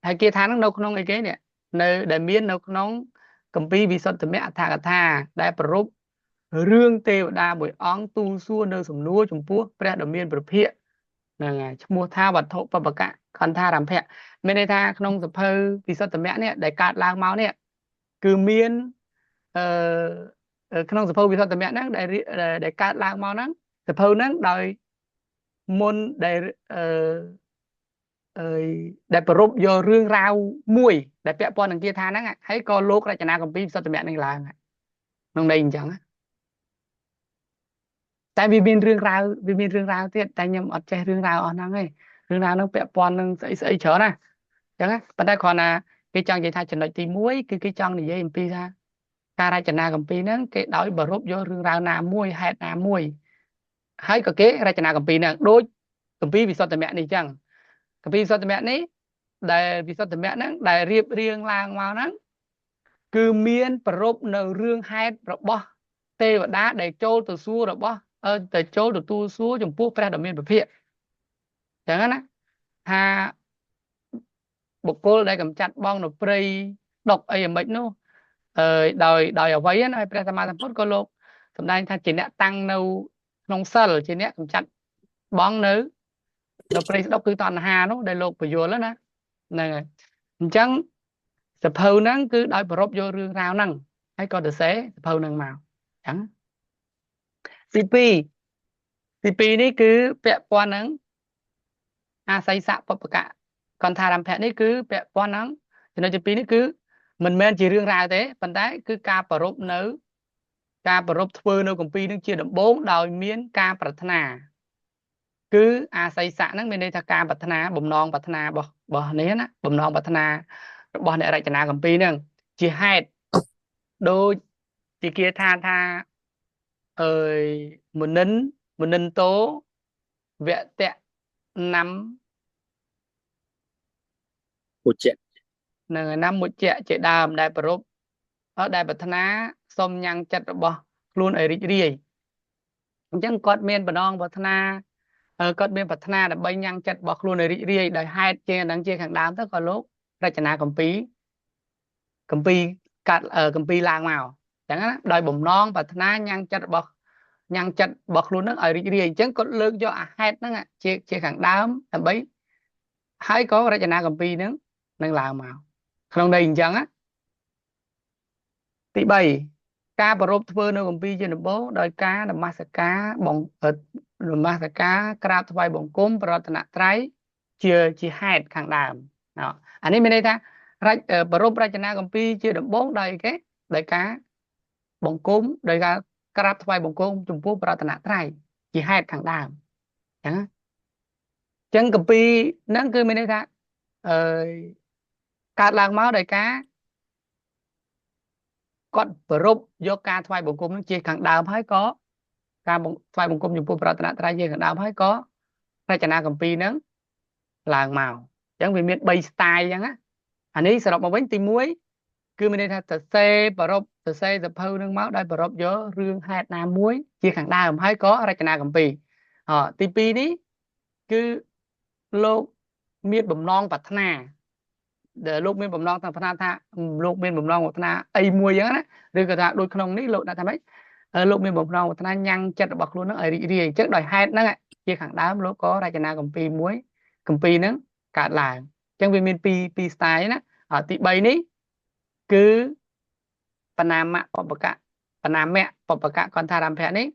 ហើយគាថាហ្នឹងនៅក្នុងអីគេនេះនៅដែលមាននៅក្នុងគម្ពីរវិសុទ្ធមគ្គអដ្ឋកថាដែលប្រពរឿងទេវតាមួយអង្គទូលសួរនៅសំណួរចំពោះព្រះដ៏មានព្រះភិក្ខហ្នឹងហើយឈ្មោះថាវត្ថុបបកៈខន្ធារម្ភៈមានន័យថាក្នុងសភៅវិសុទ្ធមគ្គនេះដែលកើតឡើងមកនេះគឺមានអឺក្នុងសភៅវិសុទ្ធមគ្គហ្នឹងដែលដែលកើតឡើងមកហ្នឹងសភៅហ្នឹងដោយមុនដែលអឺអឺដែលប្រពយករឿងរ៉ាវមួយដែលពាក់ព័ន្ធនឹងគាថាហ្នឹងហើយក៏លោករចនាគម្ពីរវិសុទ្ធមគ្គហ្នឹងឡើងក្នុងន័យអញ្ចឹងតែវាមានរឿងរ៉ាវវាមានរឿងរ៉ាវទៀតតែខ្ញុំអត់ចេះរឿងរ៉ាវអស់ហ្នឹងទេរឿងរ៉ាវហ្នឹងពាក់ព័ន្ធនឹងស្អីស្អីច្រើនណាអញ្ចឹងប៉ុន្តែគ្រាន់តែគេចង់និយាយថាចំណុចទី1គឺគេចង់និយាយអំពីថាការរចនាគម្ពីរហ្នឹងគេដោយបរពយករឿងរ៉ាវណាមួយហេតុណាមួយហើយក៏គេរចនាគម្ពីរហ្នឹងដូចគម្ពីរវិសុទ្ធមគ្គនេះអញ្ចឹងគម្ពីរវិសុទ្ធមគ្គនេះដែលវិសុទ្ធមគ្គហ្នឹងដែលរៀបរៀងឡើងមកហ្នឹងគឺមានប្រពនៅរឿងហេតុរបស់ទេវតាដែលចូលទៅសួររបស់ទៅចូលទទួលសួរចំពោះព្រះដ៏មានព្រះភិក្ខចឹងណាថាបុគ្គលដែលកំចាត់បងនៅព្រៃដុកអីយ៉ាងម៉េចនោះ អឺដោយអ្វីណាហើយព្រះសម្មាសម្ពុទ្ធក៏លោកសម្ដែងថាជាអ្នកតាំងនៅក្នុងសិលជាអ្នកកម្ចាត់បងនៅព្រៃស្ដុកគឺតណ្ហានោះដែលលោកពយល់ណាហ្នឹងហើយអញ្ចឹងសភៅហ្នឹងគឺដោយប្រពយករឿងរ៉ាវហ្នឹងហើយក៏ទៅសេសភៅហ្នឹងមកអញ្ចឹងទី2ទី2នេះគឺពាក់ព័ន្ធនឹងអាស័យសៈបពកៈកន្ថារម្ភៈនេះគឺពាក់ព័ន្ធនឹងចំណុចទី2នេះគឺមិនមែនជារឿងរ៉ាវទេប៉ុន្តែគឺការប្រពនៅការប្រពធ្វើនៅគម្ពីរនឹងជាដំបូងដោយមានការប្រាថ្នាគឺអាស័យសៈហ្នឹងមានន័យថាការប្រាថ្នាបំណងប្រាថ្នារបស់នេះណាបំណងប្រាថ្នារបស់អ្នករចនាគម្ពីរហ្នឹងជាហេតុដូចជាគាថាថាអើយមុនិនមុនិនតោវតៈណាំ ពុជៈ នឹងណាំមុជៈជាដើមដែលប្រពដែលប្រាថ្នាសុំញ៉ាំងចិត្តរបស់ខ្លួនឲ្យរីករាយអញ្ចឹងគាត់មានបំណងប្រាថ្នាគាត់មានប្រាថ្នាដើម្បីញ៉ាំងចិត្តរបស់ខ្លួនឲ្យរីករាយដោយហេតុជាហ្នឹងជាខាងដើមទៅក៏លោករចនាគម្ពីរគម្ពីរកាត់គម្ពីរឡើងមកអញ្ចឹងណាដោយបំណងប្រាថ្នាញ៉ាំងចិត្តរបស់ញ៉ាំងចិត្តរបស់ខ្លួននឹងឲ្យរីករាយអញ្ចឹងគាត់លើកយកអាហេតុហ្នឹងជាខាងដើមដើម្បីហើយក៏រចនាគម្ពីរហ្នឹងនឹងឡើងមកក្នុងន័យអញ្ចឹងណាទី3ការប្រពធ្វើនៅគម្ពីរជាដំបូងដោយការនមស្ការបងនមស្ការក្រាបថ្វាយបង្គំប្រតនត្រ័យជាហេតុខាងដើមអានេះមានន័យថាប្រពរចនាគម្ពីរជាដំបូងដោយគេដោយការបង្គំដោយការក្រាបថ្វាយបង្គំចំពោះប្រតនត្រ័យជាហេតុខាងដើមអញ្ចឹងអញ្ចឹងគម្ពីរហ្នឹងគឺមានន័យថាអឺកើតឡើងមកដោយការគាត់ប្រពយកការថ្វាយបង្គំនឹងជាខាងដើមហើយក៏ការថ្វាយបង្គំចំពោះប្រតនត្រ័យជាខាងដើមហើយក៏រចនាគម្ពីរហ្នឹងឡើងមកអញ្ចឹងវាមាន3 style អញ្ចឹងណាអានេះសរុបមកវិញទី1គឺមានន័យថាសរសេរប្រពសរសេរសភៅនឹងមកដោយប្រពយករឿងហេតុណាមួយជាខាងដើមហើយក៏រចនាគម្ពីរអទី2នេះគឺលោកមានបំណងប្រាថ្នាដែលលោកមានបំណងប្រាថ្នាថាលោកមានបំណងប្រាថ្នាអីមួយអញ្ចឹងណាឬក៏ថាដូចក្នុងនេះលោកដាក់ថាម៉េចលោកមានបំណងប្រាថ្នាញ៉ាំងចិត្តរបស់ខ្លួននឹងឲ្យរីករាយអញ្ចឹងដោយហេតុហ្នឹងជាខាងដើមលោកក៏រចនាគម្ពីរមួយគម្ពីរហ្នឹងកើតឡើងអញ្ចឹងវាមានពីរ style ណាទី3នេះគឺបណាមៈបពកៈបណាមៈបពកៈកន្ថារម្ភៈនេះ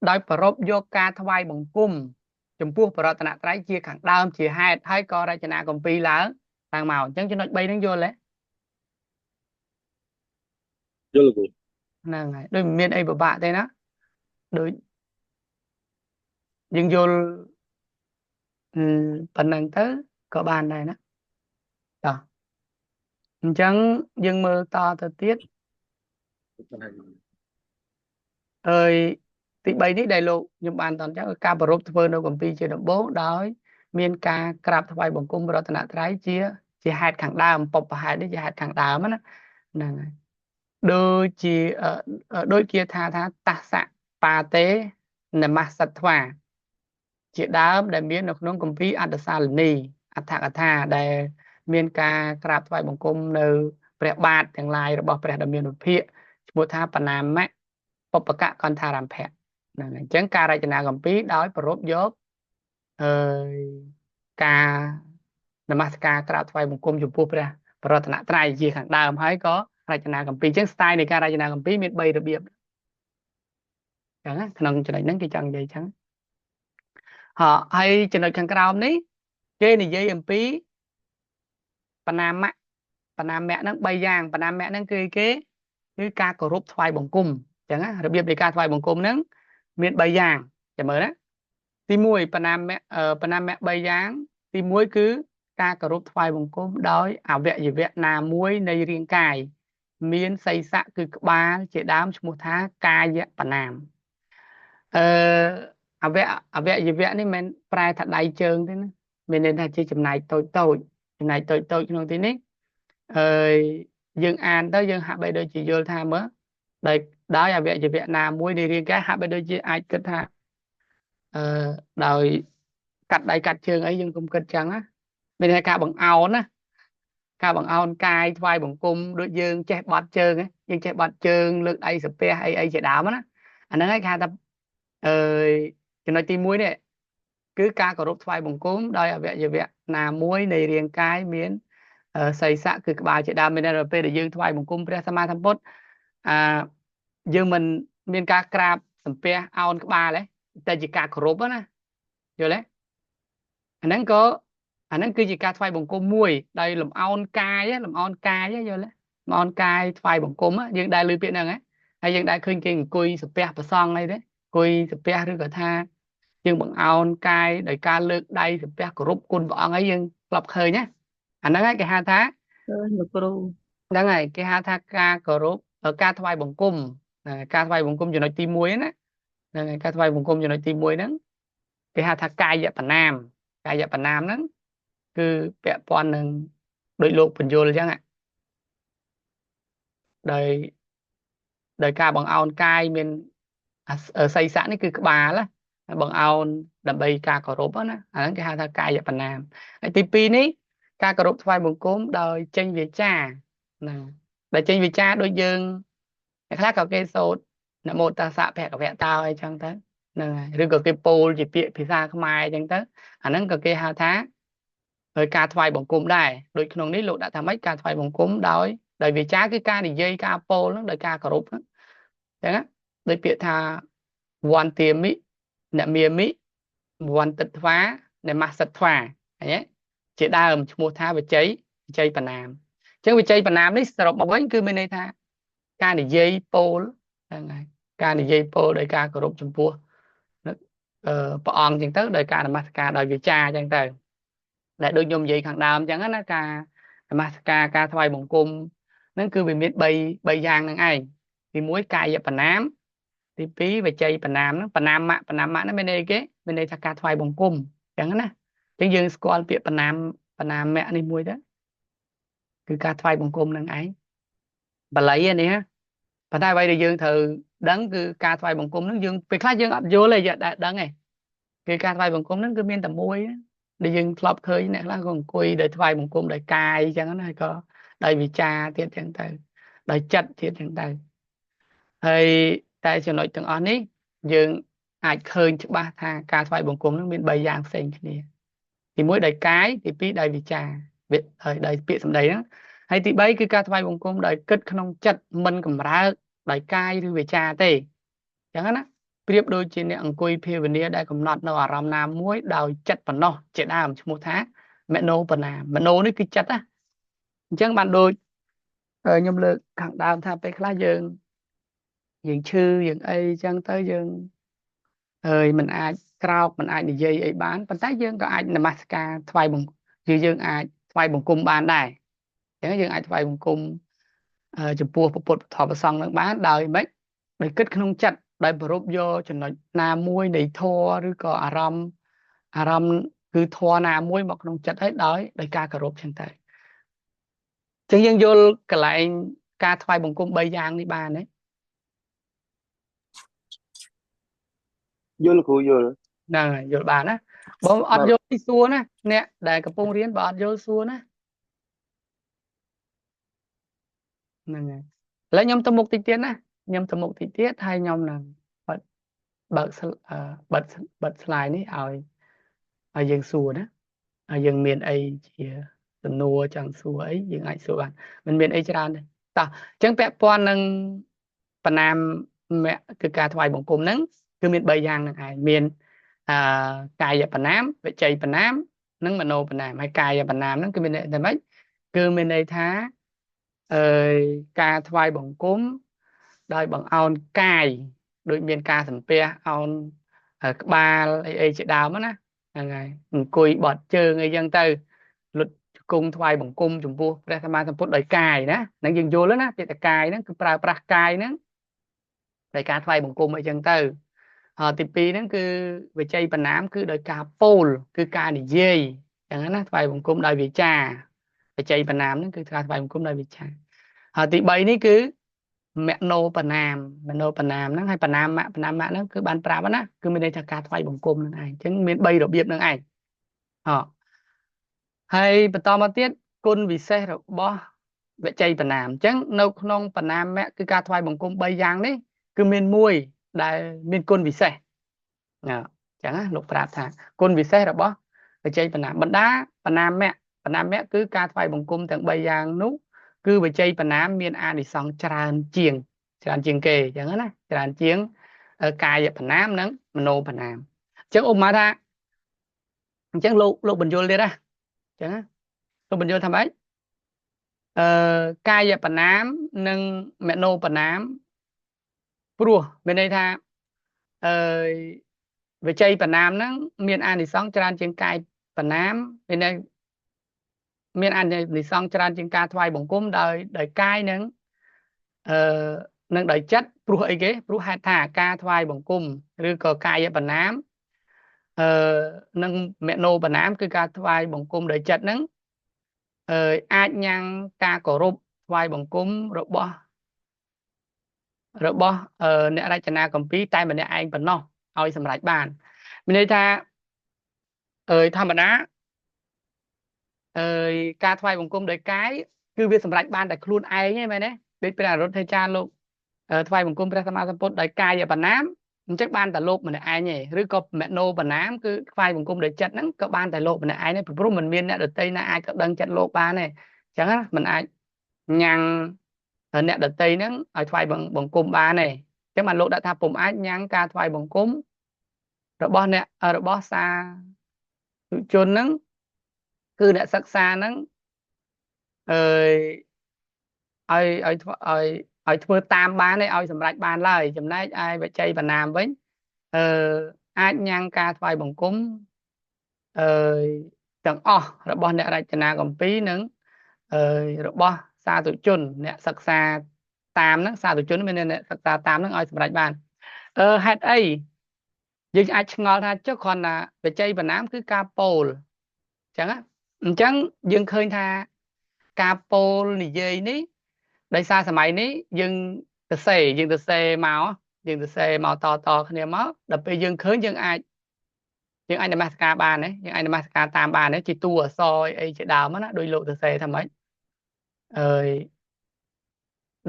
ដោយប្រពយកការថ្វាយបង្គំចំពោះបរតនត្រ័យជាខាងដើមជាហេតុហើយក៏រចនាគម្ពីរឡើងឡើងមកអញ្ចឹងចំណុច3ហ្នឹងយល់ទេ យល់គ្រូ ហ្នឹងហើយដូចមិនមានអីពិបាកទេណាដូចយើងយល់ប៉ុណ្ណឹងទៅក៏បានដែរណាតោះអញ្ចឹងយើងមើលតទៅទៀតអើយទី3នេះដែលលោកខ្ញុំបានតន់ចឹងការប្រពធ្វើនៅគម្ពីរជាដំបូងដោយមានការក្រាបថ្វាយបង្គំរតនត្រ័យជាហេតុខាងដើមពពហេតុនេះជាហេតុខាងដើមណាហ្នឹងហើយដូចជាដូចជាថាថាតសៈបាតេនមសត្វាជាដើមដែលមាននៅក្នុងគម្ពីរអត្តសាលនីអដ្ឋកថាដែលមានការក្រាបថ្វាយបង្គំនៅព្រះបាទទាំងឡាយរបស់ព្រះដ៏មានវិភាកឈ្មោះថាបណាមៈបពកៈកន្ថារម្ភៈហ្នឹងអញ្ចឹងការរចនាគម្ពីរដោយប្រពយកអឺការនមស្ការក្រាបថ្វាយបង្គំចំពោះព្រះបរតនត្រ័យជាខាងដើមហើយក៏រចនាគម្ពីរអញ្ចឹង style នៃការរចនាគម្ពីរមាន3របៀបអញ្ចឹងក្នុងចំណុចហ្នឹងគេចង់និយាយអញ្ចឹងហើយចំណុចខាងក្រោមនេះគេនិយាយអំពីបណាមៈបណាមៈហ្នឹង3យ៉ាងបណាមៈហ្នឹងគឺគេគឺការគោរពថ្វាយបង្គំអញ្ចឹងណារបៀបនៃការថ្វាយបង្គំហ្នឹងមាន3យ៉ាងចាំមើលណាទី1បណាមៈបណាមៈ3យ៉ាងទី1គឺការគោរពថ្វាយបង្គំដោយអវយវៈណាមួយនៃរាងកាយមានសីសៈគឺក្បាលជាដើមឈ្មោះថាកាយបណាមអឺអវអវយវៈនេះមិនប្រែថាដៃជើងទេណាមានន័យថាជាចំណែកតូចតូចចំណែកតូចតូចក្នុងទីនេះអើយយើងអានទៅយើងហាក់បីដូចជាយល់ថាមើលដោយអវយវៈណាមួយនៃរាងកាយហាក់បីដូចជាអាចគិតថាអឺដោយកាត់ដៃកាត់ជើងអីយើងកុំគិតចឹងណាមានន័យថាការបង្អោនណាការបង្អោនកាយថ្វាយបង្គំដូចយើងចេះបត់ជើង យើងចេះបត់ជើងលើកដៃសាពះអីអីជាដើមណាអាហ្នឹងឯងគេហៅថាអឺចំណុចទី1នេះគឺការគោរពថ្វាយបង្គំដោយអវយវៈណាមួយនៃរាងកាយមានសីសៈគឺក្បាលជាដើមមានន័យពេលដែលយើងថ្វាយបង្គំព្រះសម្មាសម្ពុទ្ធអាយើងមិនមានការក្រាបសំពះអោនក្បាលទេតែជាការគោរពណាយល់ទេអាហ្នឹងក៏អាហ្នឹងគឺជាការថ្វាយបង្គំមួយដោយលំអោនកាយលំអោនកាយយល់ទេលំអោនកាយថ្វាយបង្គំយើងដែលឮពាក្យហ្នឹងហ៎ហើយយើងដែលឃើញគេអង្គុយសំពះប្រសង់អីទេអង្គុយសំពះឬក៏ថាយើងបង្អោនកាយដោយការលើកដៃសំពះគោរពគុណព្រះអង្គអីយើងធ្លាប់ឃើញណាអាហ្នឹងហើយគេហៅថា លោកគ្រូ ហ្នឹងហើយគេហៅថាការគោរពការថ្វាយបង្គំការថ្វាយបង្គំចំណុចទី1ណាហ្នឹងហើយការថ្វាយបង្គំចំណុចទី1ហ្នឹងគេហៅថាកាយបណ្ណាមកាយបណ្ណាមហ្នឹងគឺពាក់ព័ន្ធនឹងដោយលោកបញ្យលអញ្ចឹងដោយដោយការបង្អោនកាយមានសីសៈនេះគឺក្បាលណាបង្អោនដើម្បីការគោរពណាអាហ្នឹងគេហៅថាកាយបណ្ណាមហើយទី2នេះការគោរពថ្វាយបង្គំដោយចេញវាចាណាដែលចេញវាចាដូចយើងអ្នកខ្លះក៏គេសូត្រនមោតស្សៈភគវៈតោអីចឹងទៅហ្នឹងហើយឬក៏គេពោលជាពាក្យភាសាខ្មែរអញ្ចឹងទៅអាហ្នឹងក៏គេហៅថាហើយការថ្វាយបង្គំដែរដូចក្នុងនេះលោកដាក់ថាម៉េចការថ្វាយបង្គំដោយដោយវាចាគឺការនិយាយការពោលហ្នឹងដោយការគោរពហ្នឹងអញ្ចឹងណាដូចពាក្យថាវន្តាមិអ្នកមាមិវន្តិថ្វានមស្សិថ្វាឃើញទេជាដើមឈ្មោះថាវិជ័យវិជ័យបណ្ណាមអញ្ចឹងវិជ័យបណ្ណាមនេះសរុបមកវិញគឺមានន័យថាការនិយាយពោលហ្នឹងហើយការនិយាយពោលដោយការគោរពចំពោះព្រះអង្គអញ្ចឹងទៅដោយការនមស្ការដោយវាចាអញ្ចឹងទៅដែលដូចខ្ញុំនិយាយខាងដើមអញ្ចឹងណាការនមស្ការការថ្វាយបង្គំហ្នឹងគឺវាមាន3យ៉ាងហ្នឹងឯងទី1កាយបណ្ណាមទី2វិជ័យបណ្ណាមហ្នឹងបណ្ណាមៈបណ្ណាមៈហ្នឹងមានន័យគេមានន័យថាការថ្វាយបង្គំអញ្ចឹងណាអញ្ចឹងយើងស្គាល់ពាក្យបណ្ណាមបណ្ណាមៈនេះមួយទៅគឺការថ្វាយបង្គំនឹងឯងបាលីនេះណាប៉ុន្តែអ្វីដែលយើងត្រូវដឹងគឺការថ្វាយបង្គំហ្នឹងយើងពេលខ្លះយើងអត់យល់ទេយើងអត់ដឹងទេគឺការថ្វាយបង្គំហ្នឹងគឺមានតែមួយដែលយើងធ្លាប់ឃើញអ្នកខ្លះក៏អង្គុយដោយថ្វាយបង្គំដោយកាយអញ្ចឹងណាហើយក៏ដោយវិចារទៀតអញ្ចឹងទៅដោយចិត្តទៀតអញ្ចឹងទៅហើយតែចំណុចទាំងអស់នេះយើងអាចឃើញច្បាស់ថាការថ្វាយបង្គំនឹងមាន3យ៉ាងផ្សេងគ្នាទី1ដោយកាយទី2ដោយវិចារហើយដោយពាក្យសម្ដីហ្នឹងហើយទី3គឺការថ្វាយបង្គំដោយគិតក្នុងចិត្តមិនកម្រើកដោយកាយឬវាចាទេអញ្ចឹងណាប្រៀបដូចជាអ្នកអង្គុយភាវនាដែលកំណត់នៅអារម្មណ៍ណាមួយដោយចិត្តប៉ុណ្ណោះជាដើមឈ្មោះថាមโนបណាមโนនេះគឺចិត្តណាអញ្ចឹងបានដូចខ្ញុំលើកខាងដើមថាពេលខ្លះយើងយើងឈឺយើងអីអញ្ចឹងទៅយើងហើយមិនអាចក្រោកមិនអាចនិយាយអីបានប៉ុន្តែយើងក៏អាចនមស្ការថ្វាយបង្គំយើងអាចថ្វាយបង្គំបានដែរអញ្ចឹងយើងអាចថ្វាយបង្គំចំពោះពុទ្ធពធប្រសង្ឃនឹងបានដោយម៉េចដោយគិតក្នុងចិត្តដោយប្រពយកចំណុចណាមួយនៃធម៌ឬក៏អារម្មណ៍អារម្មណ៍គឺធម៌ណាមួយមកក្នុងចិត្តហើយដោយដោយការគោរពចឹងទៅអញ្ចឹងយើងយល់កន្លែងការថ្វាយបង្គំ3យ៉ាងនេះបានទេ យល់គ្រូយល់ ហ្នឹងហើយយល់បានណាបើអត់យល់សួរណាអ្នកដែលកំពុងរៀនបើអត់យល់សួរណាហ្នឹងហើយឥឡូវខ្ញុំទៅមុខតិចទៀតណាខ្ញុំទៅមុខតិចទៀតហើយខ្ញុំនឹងបិទបើកបិទបិទ slide នេះឲ្យឲ្យយើងសួរណាហើយយើងមានអីជាសំណួរចង់សួរអីយើងអាចសួរបានមិនមានអីច្រើនទេតោះអញ្ចឹងពាក់ព័ន្ធនឹងបណ្ណាមគឺការថ្វាយបង្គំហ្នឹងគឺមាន3យ៉ាងហ្នឹងឯងមានអឺកាយបណ្ណាមវិជ័យបណ្ណាមនិងមโนបណ្ណាមហើយកាយបណ្ណាមហ្នឹងគឺមានន័យថាម៉េចគឺមានន័យថាអឺការថ្វាយបង្គំដោយបង្អោនកាយដូចមានការសំពះអោនក្បាលអីអីជាដើមណាហ្នឹងហើយអង្គុយបត់ជើងអីចឹងទៅលុតជង្គង់ថ្វាយបង្គំចំពោះព្រះសម្មាសម្ពុទ្ធដោយកាយណាហ្នឹងយើងយល់ណាពាក្យថាកាយហ្នឹងគឺប្រើប្រាស់កាយហ្នឹងដោយការថ្វាយបង្គំអីចឹងទៅហើយទី2ហ្នឹងគឺវិជ័យបណ្ណាមគឺដោយការពោលគឺការនិយាយចឹងណាថ្វាយបង្គំដោយវាចាវិជ័យបណ្ណាមហ្នឹងគឺការថ្វាយបង្គំដោយវាចាហើយទី3នេះគឺមโนបណ្ណាមមโนបណ្ណាមហ្នឹងហើយបណ្ណាមៈបណ្ណាមៈហ្នឹងគឺបានប្រាប់ណាគឺមានន័យថាការថ្វាយបង្គំហ្នឹងឯងអញ្ចឹងមាន3របៀបហ្នឹងឯងអហើយបន្តមកទៀតគុណវិសេសរបស់ វិជ័យបណ្ណាមអញ្ចឹងនៅក្នុងបណ្ណាមៈគឺការថ្វាយបង្គំ3យ៉ាងនេះគឺមានមួយដែលមានគុណពិសេសណាអញ្ចឹងណាលោកប្រាប់ថាគុណពិសេសរបស់វិជ័យបណ្ណាមបណ្ដាបណ្ណាមៈបណ្ណាមៈគឺការថ្វាយបង្គំទាំង3យ៉ាងនោះគឺវិជ័យបណ្ណាមមានអានិសង្សច្រើនជាងគេអញ្ចឹងណាច្រើនជាងកាយបណ្ណាមនិងមโนបណ្ណាមអញ្ចឹងឧបមាថាអញ្ចឹងលោកបញ្យលទៀតណាអញ្ចឹងលោកបញ្យលថាម៉េចកាយបណ្ណាមនិងមโนបណ្ណាមព្រោះមានន័យថាអឺវិជ័យបណ្ណាមហ្នឹងមានអានិសង្សច្រើនជាងកាយបណ្ណាមមានន័យមានអានិសង្សច្រើនជាងការថ្វាយបង្គំដោយកាយនិងនឹងដោយចិត្តព្រោះអីគេព្រោះហេតុថាការថ្វាយបង្គំឬក៏កាយបណ្ណាមនិងមโนបណ្ណាមគឺការថ្វាយបង្គំដោយចិត្តហ្នឹងអាចញ៉ាំងការគោរពថ្វាយបង្គំរបស់អ្នករចនាគម្ពីរតែម្នាក់ឯងប៉ុណ្ណោះឲ្យសម្រេចបានមានន័យថាធម្មតាការថ្វាយបង្គំដោយកាយគឺវាសម្រេចបានតែខ្លួនឯងឯងមែនទេដូចព្រះអរុទ្ធេចារលោកថ្វាយបង្គំព្រះសម្មាសម្ពុទ្ធដោយកាយបណ្ណាមអញ្ចឹងបានតែលោកម្នាក់ឯងឯងឬក៏មโนបណ្ណាមគឺថ្វាយបង្គំដោយចិត្តហ្នឹងក៏បានតែលោកម្នាក់ឯងទេព្រោះមិនមានអ្នកដទៃណាអាចទៅដឹងចិត្តលោកបានទេអញ្ចឹងណាมันអាចញ៉ាំងអ្នកដទៃហ្នឹងឲ្យថ្វាយបង្គំបានទេអញ្ចឹងបានលោកដាក់ថាពុំអាចញ៉ាំងការថ្វាយបង្គំរបស់អ្នករបស់សាធុជនហ្នឹងគឺអ្នកសិក្សាហ្នឹងអឺឲ្យឲ្យឲ្យឲ្យធ្វើតាមបានទេឲ្យសម្រេចបានឡើយចំណែកឯវិជ័យបណ្ណាមវិញអាចញ៉ាំងការថ្វាយបង្គំអឺទាំងអស់របស់អ្នករចនាគម្ពីរនិងរបស់សាធុជនអ្នកសិក្សាតាមហ្នឹងសាធុជនមានអ្នកសិក្សាតាមហ្នឹងឲ្យសម្រេចបានហេតុអីយើងអាចឆ្ងល់ថាចុះគ្រាន់តែវិជ័យបណ្ណាមគឺការពោលអញ្ចឹងអញ្ចឹងយើងឃើញថាការពោលនិយាយនេះដោយសារសម័យនេះយើងទៅសេយើងទៅសេមកយើងទៅសេមកតគ្នាមកដល់ពេលយើងឃើញយើងអាចនមស្ការបានទេយើងអាចនមស្ការតាមបានទេជាតួអក្សរអីជាដើមណាដោយលោកទៅសេថាម៉េចអើយ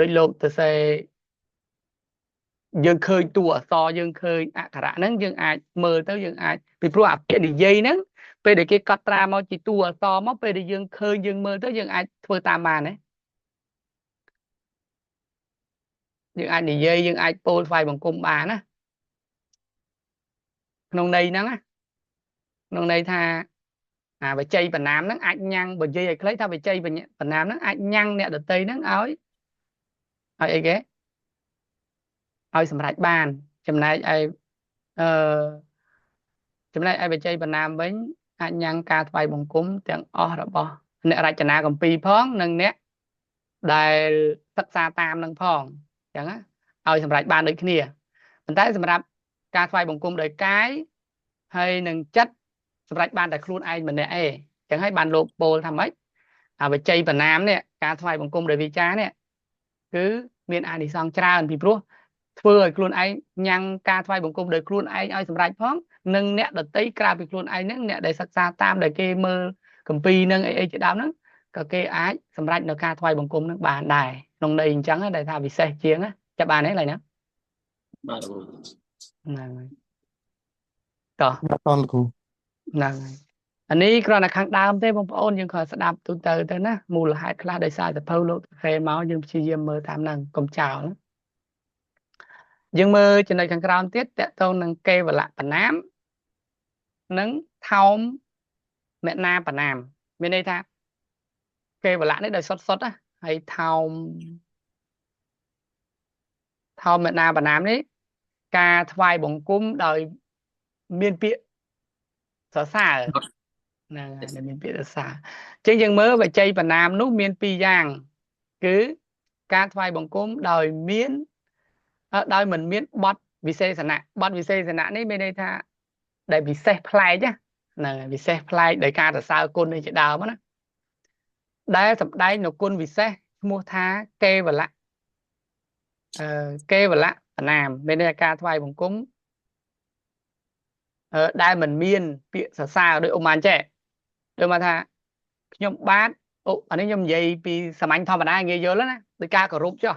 ដោយលោកទៅសេយើងឃើញតួអក្សរយើងឃើញអក្ខរៈហ្នឹងយើងអាចមើលទៅយើងអាចពីព្រោះអាពាក្យនិយាយហ្នឹងពេលដែលគេកត់ត្រាមកជាតួអក្សរមកពេលដែលយើងឃើញយើងមើលទៅយើងអាចធ្វើតាមបានទេយើងអាចនិយាយយើងអាចពោលថ្វាយបង្គំបានណាក្នុងន័យហ្នឹងណាក្នុងន័យថាអាវិជ័យបណ្ណាមហ្នឹងអាចញ៉ាំងបើនិយាយឲ្យខ្លីថាវិជ័យបណ្ណាមហ្នឹងអាចញ៉ាំងអ្នកដទៃហ្នឹងឲ្យអីគេឲ្យសម្រេចបានចំណែកឯចំណែកឯវិជ័យបណ្ណាមវិញអាចញ៉ាំងការថ្វាយបង្គំទាំងអស់របស់អ្នករចនាគម្ពីរផងនិងអ្នកដែលសិក្សាតាមនឹងផងអញ្ចឹងណាឲ្យសម្រេចបានដូចគ្នាប៉ុន្តែសម្រាប់ការថ្វាយបង្គំដោយកាយហើយនឹងចិត្តសម្រេចបានតែខ្លួនឯងម្នាក់ឯងអញ្ចឹងហើយបានលោកពោលថាម៉េចអាវិជ័យបណ្ណាមនេះការថ្វាយបង្គំដោយវិចារនេះគឺមានអានិសង្សច្រើនពីព្រោះធ្វើឲ្យខ្លួនឯងញ៉ាំងការថ្វាយបង្គំដោយខ្លួនឯងឲ្យសម្រេចផងនិងអ្នកដទៃក្រៅពីខ្លួនឯងហ្នឹងអ្នកដែលសិក្សាតាមដែលគេមើលគម្ពីរហ្នឹងអីជាដើមហ្នឹងក៏គេអាចសម្រេចនៅការថ្វាយបង្គំហ្នឹងបានដែរក្នុងន័យអញ្ចឹងដែលថាពិសេសជាងចាប់បានទេឡើយណាបាទហ្នឹងហើយតោះបាទតលោកគ្រូហ្នឹងហើយអានេះគ្រាន់តែខាងដើមទេបងប្អូនយើងគ្រាន់ស្ដាប់ទូទៅទៅណាមូលហេតុខ្លះដោយសារសភៅលោកសរសេរមកយើងព្យាយាមមើលតាមហ្នឹងកុំចោលយើងមើលចំណុចខាងក្រោមទៀតតកតងនឹងកេវលបណ្ណាមនិងថោមមណាបណ្ណាមមានន័យថាកេវលៈនេះដោយសុតណាហើយថោមមណាបណ្ណាមនេះការថ្វាយបង្គំដោយមានពាក្យសរសើរហ្នឹងហើយមានពាក្យសរសើរអញ្ចឹងយើងមើលវិជ័យបណ្ណាមនោះមានពីរយ៉ាងគឺការថ្វាយបង្គំដោយមានដោយមិនមានបទវិសេសនៈបទវិសេសនៈនេះមានន័យថាដែលពិសេសប្លែកហ្នឹងហើយពិសេសប្លែកដោយការសរសើរគុណនេះជាដើមណាដែលសម្ដែងនៅគុណពិសេសឈ្មោះថាកេវលៈកេវលៈបណ្ណាមមានន័យថាការថ្វាយបង្គំដែលមិនមានពាក្យសរសើរដោយឧមាចេះដូចមកថាខ្ញុំបាទ អូអានេះខ្ញុំនិយាយពីសាមញ្ញធម្មតាងាយយល់ណាដោយការគោរពចុះ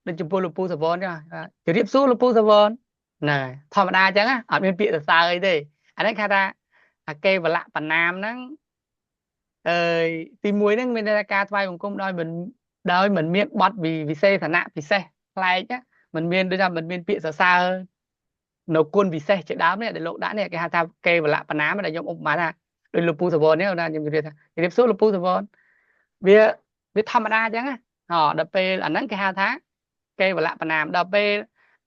ដូចចំពោះលោកពូសវនចុះជម្រាបសួរលោកពូសវនហ្នឹងហើយធម្មតាអញ្ចឹងអត់មានពាក្យសរសើរអីទេអានេះគេថាអាកេវលៈបណាមហ្នឹងអើយទី1ហ្នឹងមានន័យថាការថ្វាយបង្គំដោយមិនមានបទវិសេសនៈពិសេសប្លែកណាមិនមានដូចថាមិនមានពាក្យសរសើរនៅគុណពិសេសជាដើមនេះដែលលោកដាក់នេះគេហៅថាកេវលៈបណាមដែលខ្ញុំឧបមាថាដោយលោកពូសវននេះណាខ្ញុំជម្រាបថាជម្រាបសួរលោកពូសវនវាវាធម្មតាអញ្ចឹងណាហ៎ដល់ពេលអាហ្នឹងគេហៅថាកេវលៈបណាមដល់ពេល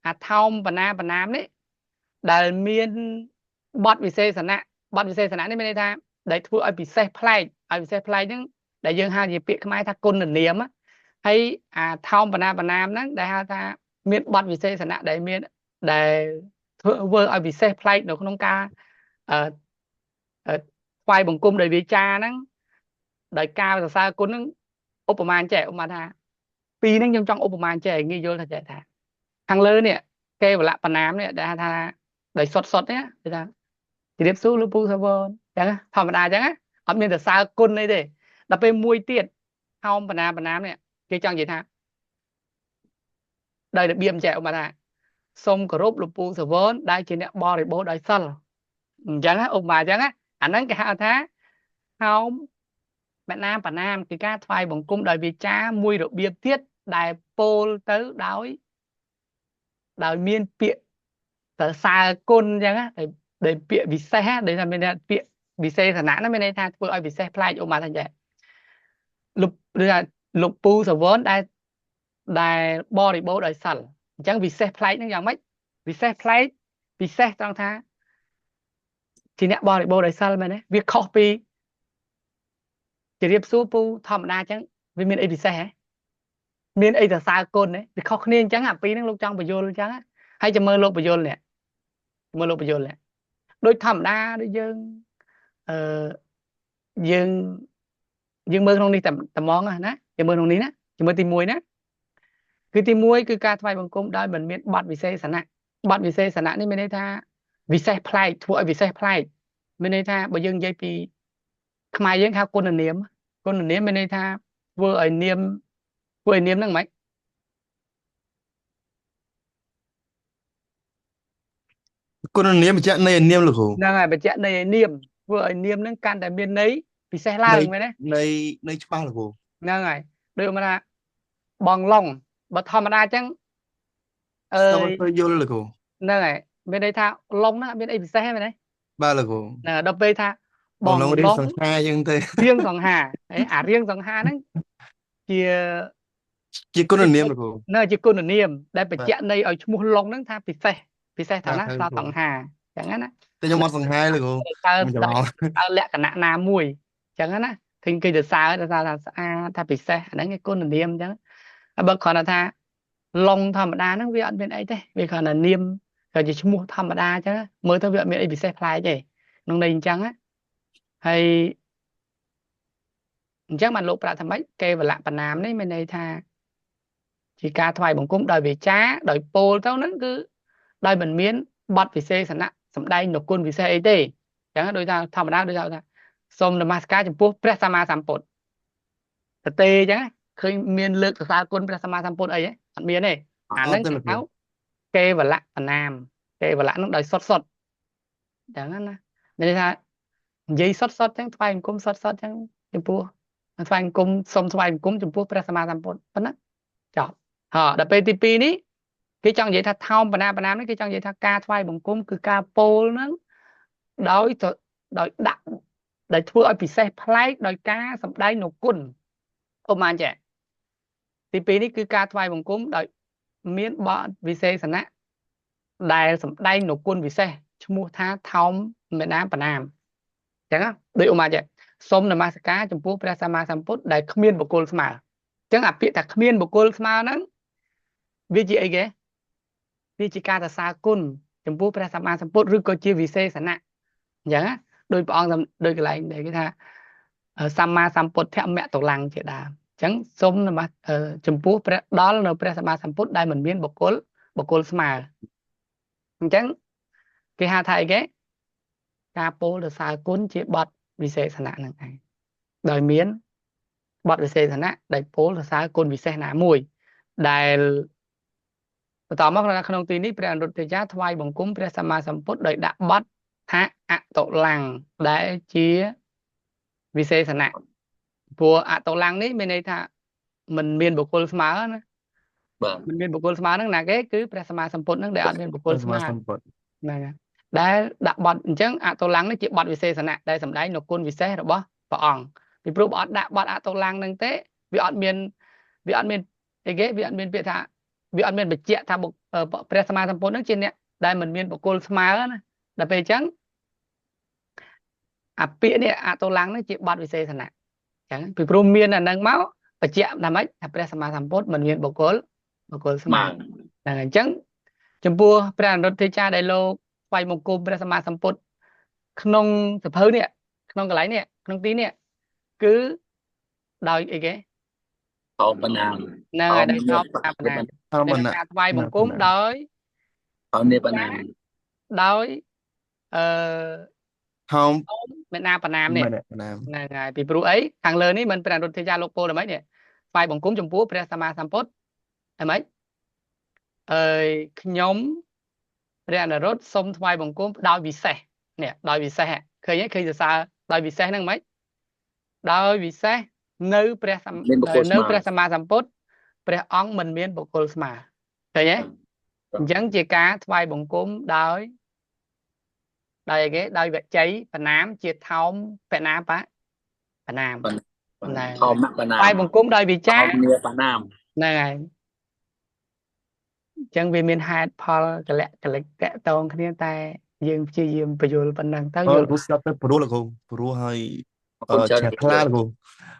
អាថោមបណាបណាមនេះដែលមានបទវិសេសនៈបទវិសេសនៈនេះមានន័យថាដែលធ្វើឲ្យពិសេសប្លែកឲ្យពិសេសប្លែកហ្នឹងដែលយើងហៅជាពាក្យខ្មែរថាគុណនាមហើយអាថោមបណាបណាមហ្នឹងដែលហៅថាមានបទវិសេសនៈដែលមានដែលធ្វើឲ្យពិសេសប្លែកនៅក្នុងការអឺថ្វាយបង្គំដោយវាចាហ្នឹងដោយការសរសើរគុណហ្នឹងឧបមាចេះឧបមាថាពីរហ្នឹងខ្ញុំចង់ឧបមាចេះឲ្យងាយយល់ថាចេះថាខាងលើនេះកេវលៈបណាមនេះដែលហៅថាដោយសុតសុតនេះគេថាជម្រាបសួរលោកពូសាវនអញ្ចឹងធម្មតាអញ្ចឹងអត់មានសរសើរគុណអីទេដល់ពេលមួយទៀតហោមបណាបណាមនេះគេចង់និយាយថាដោយរបៀបចេះឧបមាថាសូមគោរពលោកពូសាវនដែលជាអ្នកបរិបូរដោយសិលអញ្ចឹងឧបមាអញ្ចឹងអាហ្នឹងគេហៅថាហោមបណាមបណាមគឺការថ្វាយបង្គំដោយវាចាមួយរបៀបទៀតដែលពោលទៅដោយមានពាក្យសរសើរគុណអញ្ចឹងដែលពាក្យពិសេសដែលថាមានពាក្យវិសេសនៈហ្នឹងមានន័យថាធ្វើឲ្យពិសេសប្លែកឧបមាថាចេះលោកឬថាលោកពូសវនដែលបរិបូរដោយសិលអញ្ចឹងពិសេសប្លែកហ្នឹងយ៉ាងម៉េចពិសេសប្លែកពិសេសត្រង់ថាជាអ្នកបរិបូរដោយសិលមែនទេវាខុសពីជរាបសួរពូធម្មតាអញ្ចឹងវាមានអីពិសេសហ៎មានអីសរសើរគុណទេវាខុសគ្នាអញ្ចឹងអាពីរហ្នឹងលោកចង់បញ្យល់អញ្ចឹងហើយចាំមើលលោកបញ្យល់នេះមើលលោកបញ្យល់នេះដូចធម្មតាដូចយើងអឺយើងយើងមើលក្នុងនេះតែត្មងណាយើងមើលក្នុងនេះណាយើងមើលទី1ណាគឺទី1គឺការថ្វាយបង្គំដោយមិនមានបទវិសេសនៈបទវិសេសនៈនេះមានន័យថាវិសេសប្លែកធ្វើឲ្យវិសេសប្លែកមានន័យថាបើយើងនិយាយពីខ្មែរយើងហៅគុណនាមគុណនាមមានន័យថាធ្វើឲ្យនាមធ្វើឲ្យនាមហ្នឹងមិន គុណនាមបញ្ជាក់ន័យឲ្យនាមលោកគ្រូ ហ្នឹងហើយបញ្ជាក់ន័យឲ្យនាមធ្វើឲ្យនាមហ្នឹងកាន់តែមានន័យពិសេសឡើងមែនទេ ន័យន័យច្បាស់លោកគ្រូ ហ្នឹងហើយដូចមកថាបងឡុងបើធម្មតាអញ្ចឹងអឺ សូមធ្វើយល់លោកគ្រូ ហ្នឹងហើយមានន័យថាឡុងហ្នឹងអត់មានអីពិសេសទេមែនទេ បាទលោកគ្រូ ហ្នឹងហើយដល់ពេលថា បងឡុងរៀង ឡុង សង្ហាអញ្ចឹងទៅ រៀងសង្ហាអេអារៀងសង្ហាហ្នឹងជា ជាគុណនាមលោកគ្រូ នៅជាគុណនាមដែលបញ្ជាក់ន័យឲ្យឈ្មោះឡុងហ្នឹងថាពិសេសពិសេសថាណា បាទ ថាសង្ហាអញ្ចឹងណា តែខ្ញុំអត់សង្ហាលោកគ្រូ តើ ខ្ញុំច្រឡំ តើលក្ខណៈណាមួយអញ្ចឹងណាឃើញគេទៅសើទៅថាស្អាតថាពិសេសអាហ្នឹងគេគុណនាមអញ្ចឹងហើយបើគ្រាន់តែថាឡុងធម្មតាហ្នឹងវាអត់មានអីទេវាគ្រាន់តែនាមក៏ជាឈ្មោះធម្មតាអញ្ចឹងមើលទៅវាអត់មានអីពិសេសប្លែកទេក្នុងន័យអញ្ចឹងណាហើយអញ្ចឹងបានលោកប្រាប់ថាម៉េចកេវលៈបណាមនេះមានន័យថាជាការថ្វាយបង្គំដោយវាចាដោយពោលទៅហ្នឹងគឺដោយមិនមានបទវិសេសនៈសម្ដែងនូវគុណពិសេសអីទេអញ្ចឹងដូចថាធម្មតាដូចថាសូមនមស្ការចំពោះព្រះសម្មាសម្ពុទ្ធតទេអញ្ចឹងឃើញមានលើកសរសើរគុណព្រះសម្មាសម្ពុទ្ធអីទេអត់មានទេអាហ្នឹងគេហៅកេវលៈបណាមកេវលៈហ្នឹងដោយសុតសុតអញ្ចឹងណាមានន័យថានិយាយសុតសុតអញ្ចឹងថ្វាយបង្គំសុតសុតអញ្ចឹងចំពោះថ្វាយបង្គំសូមថ្វាយបង្គំចំពោះព្រះសម្មាសម្ពុទ្ធប៉ុណ្ណាចប់ហ៎ដល់ពេលទី2នេះគេចង់និយាយថាថោមបណាបណាមនេះគេចង់និយាយថាការថ្វាយបង្គំគឺការពោលហ្នឹងដោយដោយដាក់ដែលធ្វើឲ្យពិសេសប្លែកដោយការសម្ដែងនូវគុណឧបមាចេះទី2នេះគឺការថ្វាយបង្គំដោយមានបទវិសេសនៈដែលសម្ដែងនូវគុណពិសេសឈ្មោះថាថោមមេណាបណាមអញ្ចឹងដូចឧបមាចេះសូមនមស្ការចំពោះព្រះសម្មាសម្ពុទ្ធដែលគ្មានបុគ្គលស្មើអញ្ចឹងអាពាក្យថាគ្មានបុគ្គលស្មើហ្នឹងវាជាអីគេវាជាការសរសើរគុណចំពោះព្រះសម្មាសម្ពុទ្ធឬក៏ជាវិសេសនៈអញ្ចឹងណាដោយព្រះអង្គដោយកន្លែងដែលគេថាសម្មាសម្ពុទ្ធមៈតលាំងជាដើមអញ្ចឹងសូមនមស្ចំពោះព្រះដល់នៅព្រះសម្មាសម្ពុទ្ធដែលមិនមានបុគ្គលបុគ្គលស្មើអញ្ចឹងគេហៅថាអីគេការពោលសរសើរគុណជាបទវិសេសនៈហ្នឹងឯងដោយមាន បទវិសេសណៈដែលពោលសរសើរគុណវិសេសណាមួយដែលបន្តមកក្នុងទីនេះព្រះអនុរុទ្ធចាថ្វាយបង្គំព្រះសម្មាសម្ពុទ្ធដោយដាក់បទថាអតុលំដែលជាវិសេសណៈព្រោះអតុលំនេះមានន័យថាមិនមានបុគ្គលស្មើណា បាទ មិនមានបុគ្គលស្មើហ្នឹងណាគេគឺព្រះសម្មាសម្ពុទ្ធហ្នឹងដែលអត់មានបុគ្គល ព្រះ ស្មើ សម្មាសម្ពុទ្ធ ហ្នឹងហើយដែលដាក់បទអញ្ចឹងអតុលំនេះជាបទវិសេសណៈដែលសម្ដែងនូវគុណវិសេសរបស់ព្រះអង្គពីព្រោះបើអត់ដាក់បទអតុលំហ្នឹងទេវាអត់មានវាអត់មានអីគេវាអត់មានពាក្យថាវាអត់មានបញ្ជាក់ថាព្រះសម្មាសម្ពុទ្ធហ្នឹងជាអ្នកដែលមិនមានបុគ្គលស្មើណាដល់ពេលអញ្ចឹងអាពាក្យនេះអតុលំហ្នឹងជាបទវិសេសណៈអញ្ចឹងពីព្រោះមានអាហ្នឹងមកបញ្ជាក់ថាម៉េចថាព្រះសម្មាសម្ពុទ្ធមិនមានបុគ្គលស្មើ បាទ ហ្នឹងហើយអញ្ចឹងចំពោះព្រះអនុរុទ្ធចាដែលលោកថ្វាយបង្គំព្រះសម្មាសម្ពុទ្ធក្នុងសភៅនេះក្នុងកន្លែងនេះក្នុងទីនេះគឺដោយអីគេ តោបណាម ហ្នឹងហើយដោយ តោ ថោ ប បណា ណាម ធម្មណៈ នៃការថ្វាយបង្គំដោយ តោនេបណាម ដោយអឺ ថោម មេណាបណាមនេះ មនណាម ហ្នឹងហើយពីព្រោះអីខាងលើនេះមិនព្រះអនុរុទ្ធចាលោកពោលល្មិចនេះថ្វាយបង្គំចំពោះព្រះសម្មាសម្ពុទ្ធល្មិចអើយខ្ញុំព្រះអនុរុទ្ធសូមថ្វាយបង្គំដោយវិសេសនេះដោយវិសេសឃើញទេឃើញសរសើរដោយវិសេសហ្នឹងហ្មងដោយវិសេសនៅព្រះសម្ មានបុគ្គលស្ នៅ មើ ព្រះសម្មាសម្ពុទ្ធព្រះអង្គមិនមានបុគ្គលស្មើឃើញទេអញ្ចឹងជាការថ្វាយបង្គំដោយអីគេដោយវជ័យបណាមជាថោមបណាបៈបណាម ណែ ថោមបណាម ថ្វាយបង្គំដោយវិចារ ថោមនេបណាម ហ្នឹងហើយអញ្ចឹងវាមានហេតុផលកលៈកលិកតកតងគ្នាតែយើងព្យាយាមបញ្យល់ប៉ុណ្ណឹងទៅ អ យល់ ឺគ្រូស្ដាប់ទៅព្រោះលោកគ្រូព្រោះហើយ អរគុណច្រើន ជ្រះថ្លាលោកគ្រូ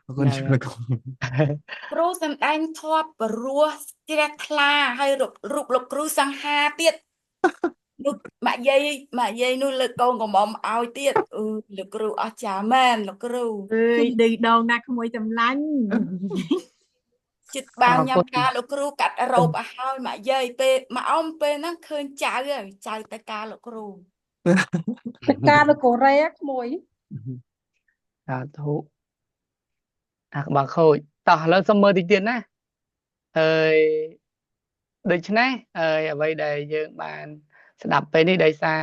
អរគុណច្រើនលោកគ្រូ គ្រូសំដែងធម៌ព្រោះជ្រះថ្លាហើយរូបរូបលោកគ្រូសង្ហាទៀតនោះម៉ាក់យាយម៉ាក់យាយនោះលើកកូនកំមុំឲ្យទៀតអឺលោកគ្រូអស្ចារ្យមែនលោកគ្រូ អើយឌឺដងណាស់ក្មួយតម្លាញ់ ចិត្តបាន អរគុណ ញ៉ាំការលោកគ្រូកាត់រ៉ូបឲ្យហើយម៉ាក់យាយពេលម៉ាក់អ៊ំពេលហ្នឹងឃើញចៅហើយចៅទៅការលោកគ្រូ ទៅការនៅកូរ៉េក្មួយ សាធុអាក្បាលខូចតោះឥឡូវសុំមើលតិចទៀតណាហើយដូច្នេះហើយអ្វីដែលយើងបានស្ដាប់ពេលនេះដោយសារ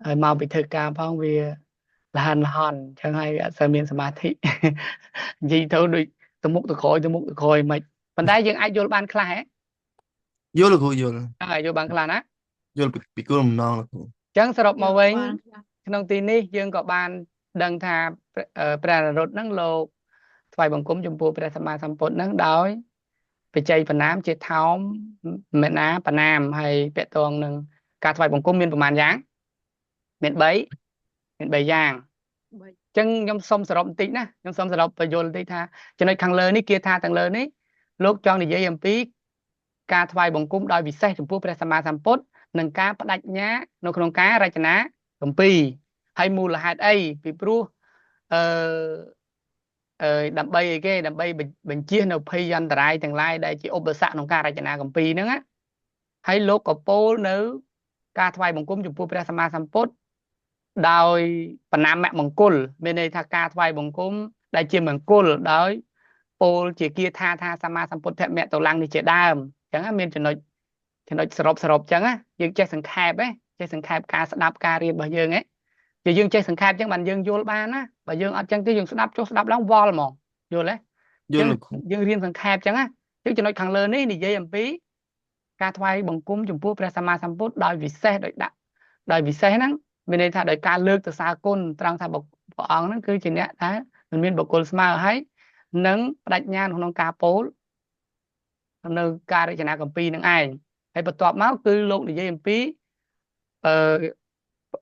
ហើយមកពីធ្វើការផងវាលហិនលហន់អញ្ចឹងហើយវាអត់សូវមានសមាធិនិយាយទៅដូចទៅមុខទៅក្រោយទៅមុខទៅក្រោយមិនប៉ុន្តែយើងអាចយល់បានខ្លះហ៎ យល់លោកគ្រូយល់ ហើយយល់បានខ្លះណា យល់ពីគោលបំណងលោកគ្រូ អញ្ចឹងសរុបមកវិញ បានខ្លះ ក្នុងទីនេះយើងក៏បានដឹងថាព្រះអនុរុទ្ធហ្នឹងលោកថ្វាយបង្គំចំពោះព្រះសម្មាសម្ពុទ្ធហ្នឹងដោយបច្ច័យបណាមជាថោមមេណាបណាមហើយពកតងនឹងការថ្វាយបង្គំមានប្រមាណយ៉ាងមាន3មាន3យ៉ាង បី អញ្ចឹងខ្ញុំសុំសរុបបន្តិចណាខ្ញុំសុំសរុបបញ្យល់បន្តិចថាចំណុចខាងលើនេះគាថាខាងលើនេះលោកចង់និយាយអំពីការថ្វាយបង្គំដោយពិសេសចំពោះព្រះសម្មាសម្ពុទ្ធនិងការបដិញ្ញានៅក្នុងការរចនាគម្ពីរហើយមូលហេតុអីពីព្រោះអឺអឺដើម្បីអីគេដើម្បីបញ្ជៀសនៅភ័យអន្តរាយទាំងឡាយដែលជាឧបសគ្គក្នុងការរចនាគម្ពីរហ្នឹងណាហើយលោកក៏ពោលនៅការថ្វាយបង្គំចំពោះព្រះសម្មាសម្ពុទ្ធដោយបណាមមង្គលមានន័យថាការថ្វាយបង្គំដែលជាមង្គលដោយពោលជាគាថាថាសម្មាសម្ពុទ្ធមៈតលាំងនេះជាដើមអញ្ចឹងណាមានចំណុចសរុបអញ្ចឹងណាយើងចេះសង្ខេបហ៎ចេះសង្ខេបការស្ដាប់ការរៀនរបស់យើងហ៎ជាយើងចេះសង្ខេបអញ្ចឹងបានយើងយល់បានណាបើយើងអត់អញ្ចឹងទេយើងស្ដាប់ចុះស្ដាប់ឡើងវល់ហ្មងយល់ទេ យល់លោកគ្រូ យើងរៀនសង្ខេបអញ្ចឹងណាយើងចំណុចខាងលើនេះនិយាយអំពីការថ្វាយបង្គំចំពោះព្រះសម្មាសម្ពុទ្ធដោយពិសេសដោយដាក់ដោយពិសេសហ្នឹងមានន័យថាដោយការលើកទៅសារគុណត្រង់ថាព្រះអង្គហ្នឹងគឺជាអ្នកដែលមិនមានបុគ្គលស្មើហើយនិងបដិញ្ញាក្នុងការពោលនៅការរចនាគម្ពីរនឹងឯងហើយបន្ទាប់មកគឺលោកនិយាយអំពីអឺ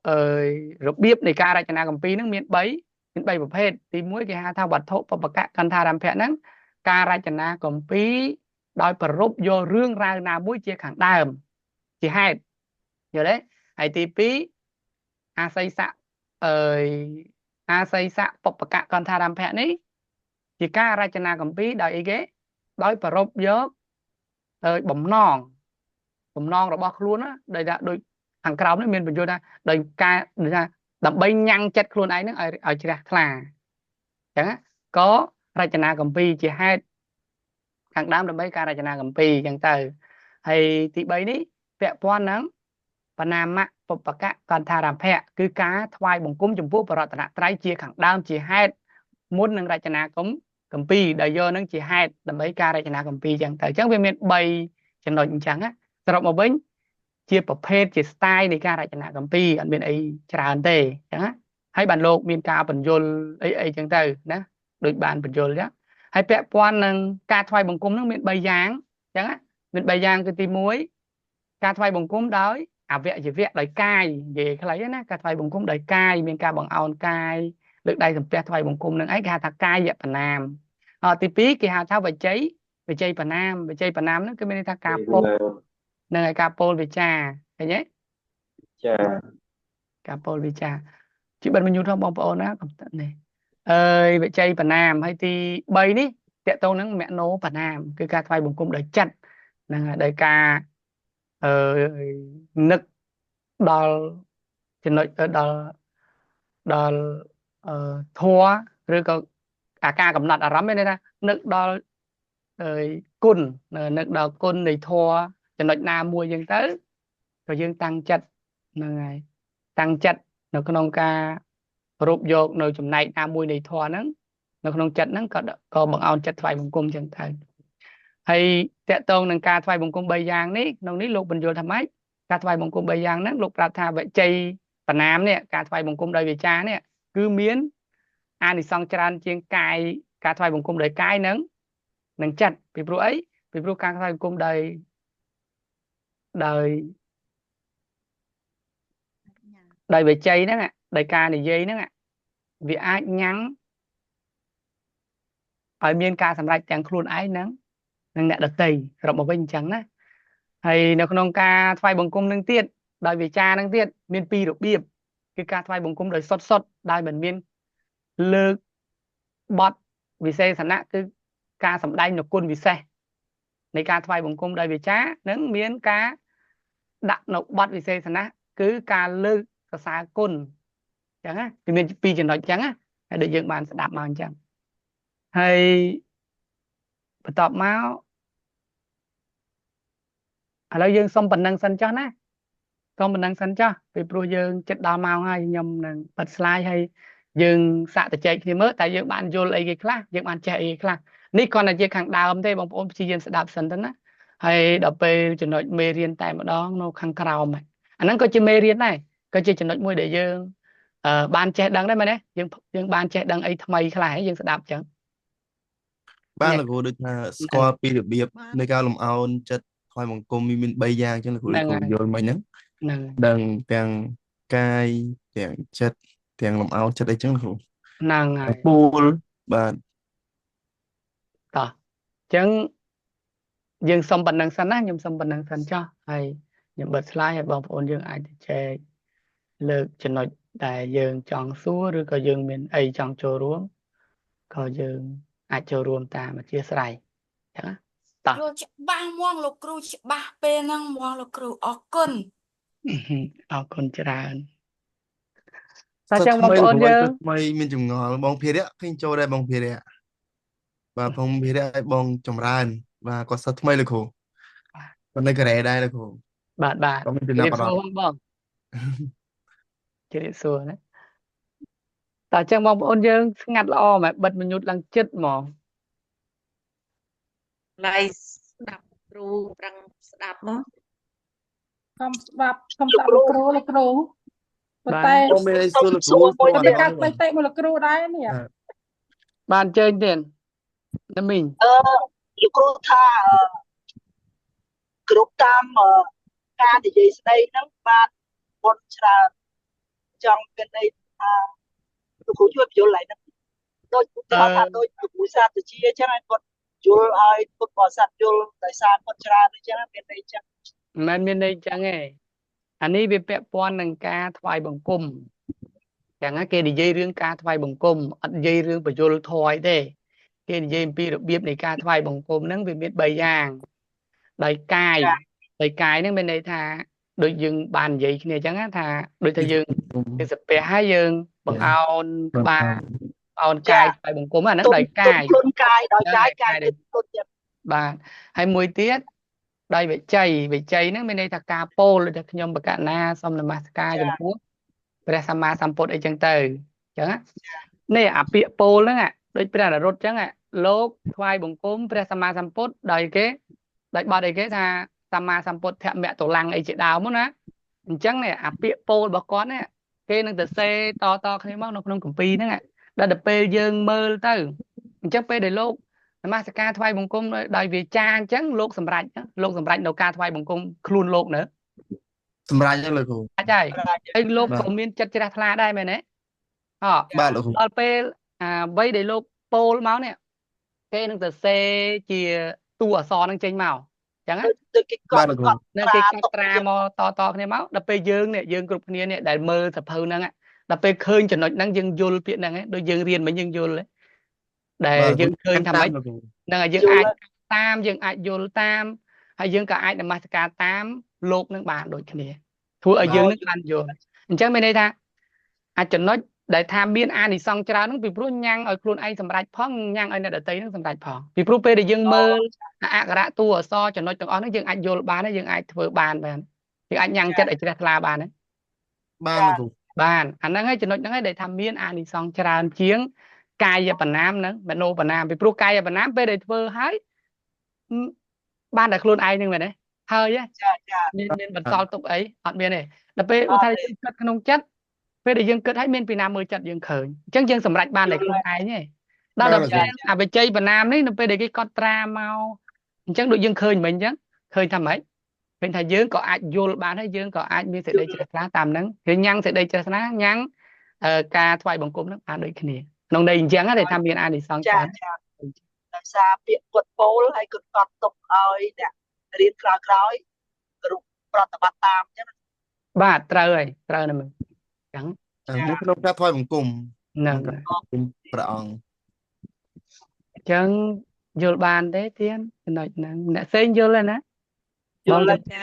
អឺរបៀបនៃការរចនាគម្ពីរហ្នឹងមាន3មាន3ប្រភេទទី1គេហៅថាវត្ថុបពកកន្ធារម្ភៈហ្នឹងការរចនាគម្ពីរដោយប្ររពយករឿងរ៉ាវណាមួយជាខាងដើមជាហេតុយល់ទេហើយទី2អាស័យស័កអើយអាស័យស័កបពកកន្ធារម្ភៈនេះជាការរចនាគម្ពីរដោយអីគេដោយប្ររពយកហើយបំណងរបស់ខ្លួនណាដោយថាដូចខាងក្រោមនេះមានបញ្យល់ថាដោយការដូចថាដើម្បីញ៉ាំងចិត្តខ្លួនឯងហ្នឹងឲ្យជ្រះថ្លាអញ្ចឹងក៏ រចនាកម្ពីជាហេតុខាងដើមដើម្បីការរចនាកម្ពីអញ្ចឹងទៅហើយទី3នេះពាក់ព័ន្ធនឹងបណាមៈបុព្វកកន្ធារម្ភៈគឺការថ្វាយបង្គំចំពោះបរតនត្រ័យជាខាងដើមជាហេតុមុននឹងរចនាកម្ពីដោយយកនឹងជាហេតុដើម្បីការរចនាកម្ពីអញ្ចឹងទៅអញ្ចឹងវាមាន3ចំណុចអញ្ចឹងណាសរុបមកវិញជាប្រភេទជា style នៃការរចនាកម្ពីអត់មានអីច្រើនទេអញ្ចឹងណាហើយបានលោកមានការបញ្យលអីអីចឹងទៅណាដូចបានបញ្យលចឹងហើយពាក់ព័ន្ធនឹងការថ្វាយបង្គំនឹងមាន3យ៉ាងអញ្ចឹងណាមាន3យ៉ាងគឺទី1ការថ្វាយបង្គំដោយអវយវៈដោយកាយនិយាយខ្លីណាការថ្វាយបង្គំដោយកាយមានការបង្អោនកាយលើកដៃសំពះថ្វាយបង្គំនឹងឯងគេហៅថាកាយបណាមទី2គេហៅថាវិជ័យវិជ័យបណាមវិជ័យបណាមហ្នឹងគឺមានន័យថាការពោលនឹងឯការពោលវិចាឃើញទេ ចា ការពោលវិចាជាបិទបញ្ញូធមបងប្អូនណាកំតនេះអើយវិជ័យបណាមហើយទី3នេះតកតងនឹងមនោបណាមគឺការថ្វាយបង្គំដោយចិត្តហ្នឹងហើយដោយការអឺនឹកដល់ចំណុចដល់ដល់អឺធัวឬក៏អាការកំណត់អារម្មណ៍មានន័យថានឹកដល់អើយគុណនឹកដល់គុណនៃធัวចំណុចណាមួយចឹងទៅក៏យើងតាំងចិត្តហ្នឹងហើយតាំងចិត្តនៅក្នុងការរូបយកនៅចំណែកណាមួយនៃធម៌ហ្នឹងនៅក្នុងចិត្តហ្នឹងក៏ក៏បង្អោនចិត្តថ្វាយបង្គំចឹងទៅហើយតកតងនឹងការថ្វាយបង្គំ3យ៉ាងនេះក្នុងនេះលោកបញ្យល់ថាម៉េចការថ្វាយបង្គំ3យ៉ាងហ្នឹងលោកប្រាប់ថាវិជ័យបណាមនេះការថ្វាយបង្គំដោយវាចានេះគឺមានអានិសង្សច្រើនជាងកាយការថ្វាយបង្គំដោយកាយនិងនឹងចិត្តពីព្រោះអីពីព្រោះការថ្វាយបង្គំដោយដោយដោយវិជ័យហ្នឹងដោយការនិយាយហ្នឹងវាអាចញ៉ាំងឲ្យមានការសម្រេចទាំងខ្លួនឯងហ្នឹងនិងអ្នកដទៃសរុបមកវិញអញ្ចឹងណាហើយនៅក្នុងការថ្វាយបង្គំនឹងទៀតដោយវាចានឹងទៀតមានពីររបៀបគឺការថ្វាយបង្គំដោយសុតសុតដោយមិនមានលើកបត់វិសេសនៈគឺការសម្ដែងនូវគុណវិសេសនៃការថ្វាយបង្គំដោយវាចានិងមានការដាក់នៅបត់វិសេសនៈគឺការលើកសរសើរគុណអញ្ចឹងណាវាមានពីរចំណុចអញ្ចឹងណាហើយដូចយើងបានស្ដាប់មកអញ្ចឹងហើយបន្ទាប់មកឥឡូវយើងសុំប៉ុណ្ណឹងសិនចុះណាសុំប៉ុណ្ណឹងសិនចុះពីព្រោះយើងចិត្តដល់ម៉ោងហើយខ្ញុំនឹងបិទ slide ហើយយើងសាកទៅចែកគ្នាមើលតែយើងបានយល់អីគេខ្លះយើងបានចេះអីគេខ្លះនេះគ្រាន់តែជាខាងដើមទេបងប្អូនព្យាយាមស្ដាប់សិនទៅណាហើយដល់ពេលចំណុចមេរៀនតែម្ដងនៅខាងក្រោមហ្នឹងអាហ្នឹងក៏ជាមេរៀនដែរក៏ជាចំណុចមួយដែលយើងបានចេះដឹងដែរមែនទេយើងយើងបានចេះដឹងអីថ្មីខ្លះហើយយើងស្ដាប់អញ្ចឹង បានលោកគ្រូដូចថាស្គាល់ពីរបៀបនៃការលំអោនចិត្តថ្វាយបង្គំមាន3យ៉ាងអញ្ចឹងលោកគ្រូ ហ្នឹង លោកគ្រូ ហើយ យល់មិនហ្នឹង ហ្នឹង ដឹងទាំងកាយទាំងចិត្តទាំងលំអោនចិត្តអីចឹងលោកគ្រូ ហ្នឹងហើយ ពូលបាទ តោះអញ្ចឹងយើងសុំប៉ុណ្ណឹងសិនណាខ្ញុំសុំប៉ុណ្ណឹងសិនចុះហើយខ្ញុំបិទ slide ឲ្យបងប្អូនយើងអាចទៅចែកលើកចំណុចដែលយើងចង់សួរឬក៏យើងមានអីចង់ចូលរួមក៏យើងអាចចូលរួមតាមអធិស្ឋានអញ្ចឹងណាតោះ យល់ច្បាស់ហ្មងលោកគ្រូច្បាស់ពេលហ្នឹងហ្មងលោកគ្រូអរគុណ អរគុណច្រើនតែចឹងបង សិស្សថ្មី ប្អូនយើង លោកគ្រូសិស្សថ្មីមានចម្ងល់បងភិរៈឃើញចូលដែរបងភិរៈបាទបងភិរៈឲ្យបងចម្រើនបាទគាត់សិស្សថ្មីលោកគ្រូគាត់នៅកូរ៉េដែរលោកគ្រូ បាទបាទ គាត់មានចំ ជម្រាប ណាប់អារម្មណ៍ សួរបងបងជម្រាបសួរណាតែចឹងបងប្អូនយើងស្ងាត់ល្អម៉េចបិទមញូតឡើងចិត្តហ្មង ឡៃស្ដាប់គ្រូប្រឹងស្ដាប់មក ខំស្ដាប់ខំស្ដាប់លោកគ្រូលោកគ្រូប៉ុន្តែ បងមានអីសួរលោកគ្រូ សួរមួយ សួរ តែការ អត់ ស្ដីតិមួយលោកគ្រូដែរនេះ បាទអញ្ជើញទៀតណាមីង អឺលោកគ្រូថាគ្រប់តាមការនិយាយស្ដីហ្នឹងបានបុណ្យច្រើនចង់មានន័យថាលោកគ្រូជួយបញ្យល់ឡើងហ្នឹងដូចឧទាហរណ៍ថាដូចលោកគ្រូសាស្ត្រជាអញ្ចឹងឲ្យគាត់យល់ឲ្យពុទ្ធបរិស័ទយល់ដោយសារគាត់ច្រើនអញ្ចឹងមានន័យអញ្ចឹង មិនមែនមានន័យចឹងទេអានេះវាពាក់ព័ន្ធនឹងការថ្វាយបង្គំចឹងណាគេនិយាយរឿងការថ្វាយបង្គំអត់និយាយរឿងបញ្យលធម៌អីទេគេនិយាយអំពីរបៀបនៃការថ្វាយបង្គំហ្នឹងវាមាន3យ៉ាងដោយកាយដោយកាយហ្នឹងមានន័យថាដូចយើងបាននិយាយគ្នាអញ្ចឹងណាថាដូចថាយើងយើងសាពះហើយយើងបង្អោនក្បាល ប្អូន ចា កាយថ្វាយបង្គំអាហ្នឹង ទុន ដោយ ទុន កាយ ខ្លួនកាយដោយ ហ្នឹង កាយកា ហើយកាយដោយ យចិត្តខ្លួនចិត្ត បាទហើយមួយទៀតដោយវិជ័យវិជ័យហ្នឹងមានន័យថាការពោលដូចថាខ្ញុំបកណាសូមនមស្ការ ចា ចំពោះព្រះសម្មាសម្ពុទ្ធអីចឹងទៅអញ្ចឹងណានេះអាពាក្យពោលហ្នឹងអាដូចព្រះអនុរុទ្ធអញ្ចឹងអាលោកថ្វាយបង្គំព្រះសម្មាសម្ពុទ្ធដោយគេដោយបទអីគេថាសម្មាសម្ពុទ្ធមតុលំអីជាដើមហ្នឹងណាអញ្ចឹងនេះអាពាក្យពោលរបស់គាត់នេះគេនឹងទៅសេតតគ្នាមកនៅក្នុងគម្ពីរហ្នឹងអាដល់ទៅពេលយើងមើលទៅអញ្ចឹងពេលដែលលោក នមស្ការថ្វាយបង្គំដោយវាចាអញ្ចឹងលោកសម្រេចលោកសម្រេចនៅការថ្វាយបង្គំខ្លួនលោកនៅ សម្រាប់ហ្នឹងលោកគ្រូ អាចហើយហើយលោក បាទ ក៏មានចិត្តជ្រះថ្លាដែរមែនទេអ បាទលោកគ្រូ ដល់ពេលអាអ្វីដែលលោកពោលមកនេះគេនឹងទៅសេជាតួអក្សរនឹងចេញមកអញ្ចឹងណា ដូចគេក បាទលោកគ្រូ ត់កត់ នៅ ត្រា គេកត់ ទុក ត្រាមកតតគ្នាមកដល់ពេលយើងនេះយើងគ្រប់គ្នានេះដែលមើលសភៅហ្នឹងដល់ពេលឃើញចំណុចហ្នឹងយើងយល់ពាក្យហ្នឹងឯងដូចយើងរៀនមិញយើងយល់ដែល បាទ យើងឃើញថាម៉េច លោកគ្រូ ហ្នឹងហើយយើង យល់ អាចតាមយើងអាចយល់តាមហើយយើងក៏អាចនមស្ការតាមលោកនឹងបានដូចគ្នាធ្វើឲ្យយើងនឹងបានយល់អញ្ចឹងមានន័យថាអាចចំណុចដែលថាមានអានិសង្សច្រើនហ្នឹងពីព្រោះញ៉ាំងឲ្យខ្លួនឯងសម្រេចផងញ៉ាំងឲ្យអ្នកដទៃហ្នឹងសម្រេចផងពីព្រោះពេលដែលយើងមើលអក្ខរៈតួអក្សរចំណុចទាំងអស់ហ្នឹងយើងអាចយល់បានហើយយើងអាចធ្វើបានបានយើងអាចញ៉ាំងចិត្តឲ្យជ្រះថ្លាបានណា បានលោកគ្រូ បានអាហ្នឹងហើយចំណុចហ្នឹងហើយដែលថាមានអានិសង្សច្រើនជាង កាយបណ្ណាមហ្នឹងមโนបណ្ណាមពីព្រោះកាយបណ្ណាមពេលដែលធ្វើហើយបានតែខ្លួនឯងហ្នឹងមែនទេហើយ ចាចា មានបន្សល់ទុកអីអត់មានទេដល់ពេលឧទាហរណ៍យើងគិតក្នុងចិត្តពេលដែលយើងគិតហើយមានពីណាមើលចិត្តយើងឃើញអញ្ចឹងយើងសម្រេចបានតែខ្លួនឯងទេដល់ដល់ពេលអវិជ័យបណ្ណាមនេះនៅពេលដែលគេកត់ត្រាមកអញ្ចឹងដូចយើងឃើញមិញអញ្ចឹងឃើញថាម៉េចឃើញថាយើងក៏អាចយល់បានហើយយើងក៏អាចមានសេចក្តីជ្រះថ្លាតាមហ្នឹងគឺញ៉ាំងសេចក្តីជ្រះថ្លាញ៉ាំងការថ្វាយបង្គំហ្នឹងបានដូចគ្នាក្នុងន័យអញ្ចឹងដែលថាមានអានិសង្ស ចា ច្រើន ចាដោយសារពាក្យគាត់ពោលហើយគាត់កត់ទុកឲ្យអ្នករៀនក្រោយក្រោយគ្រប់ប្រតិបត្តិតាមអញ្ចឹង បាទត្រូវហើយត្រូវណាស់មើលអញ្ចឹង នៅក្នុងការថ្វាយបង្គំ ហ្នឹង ព្រះអង្គ អញ្ចឹងយល់បានទេទៀនចំណុចហ្នឹងអ្នកផ្សេងយល់ទេណា យល់ បង ចា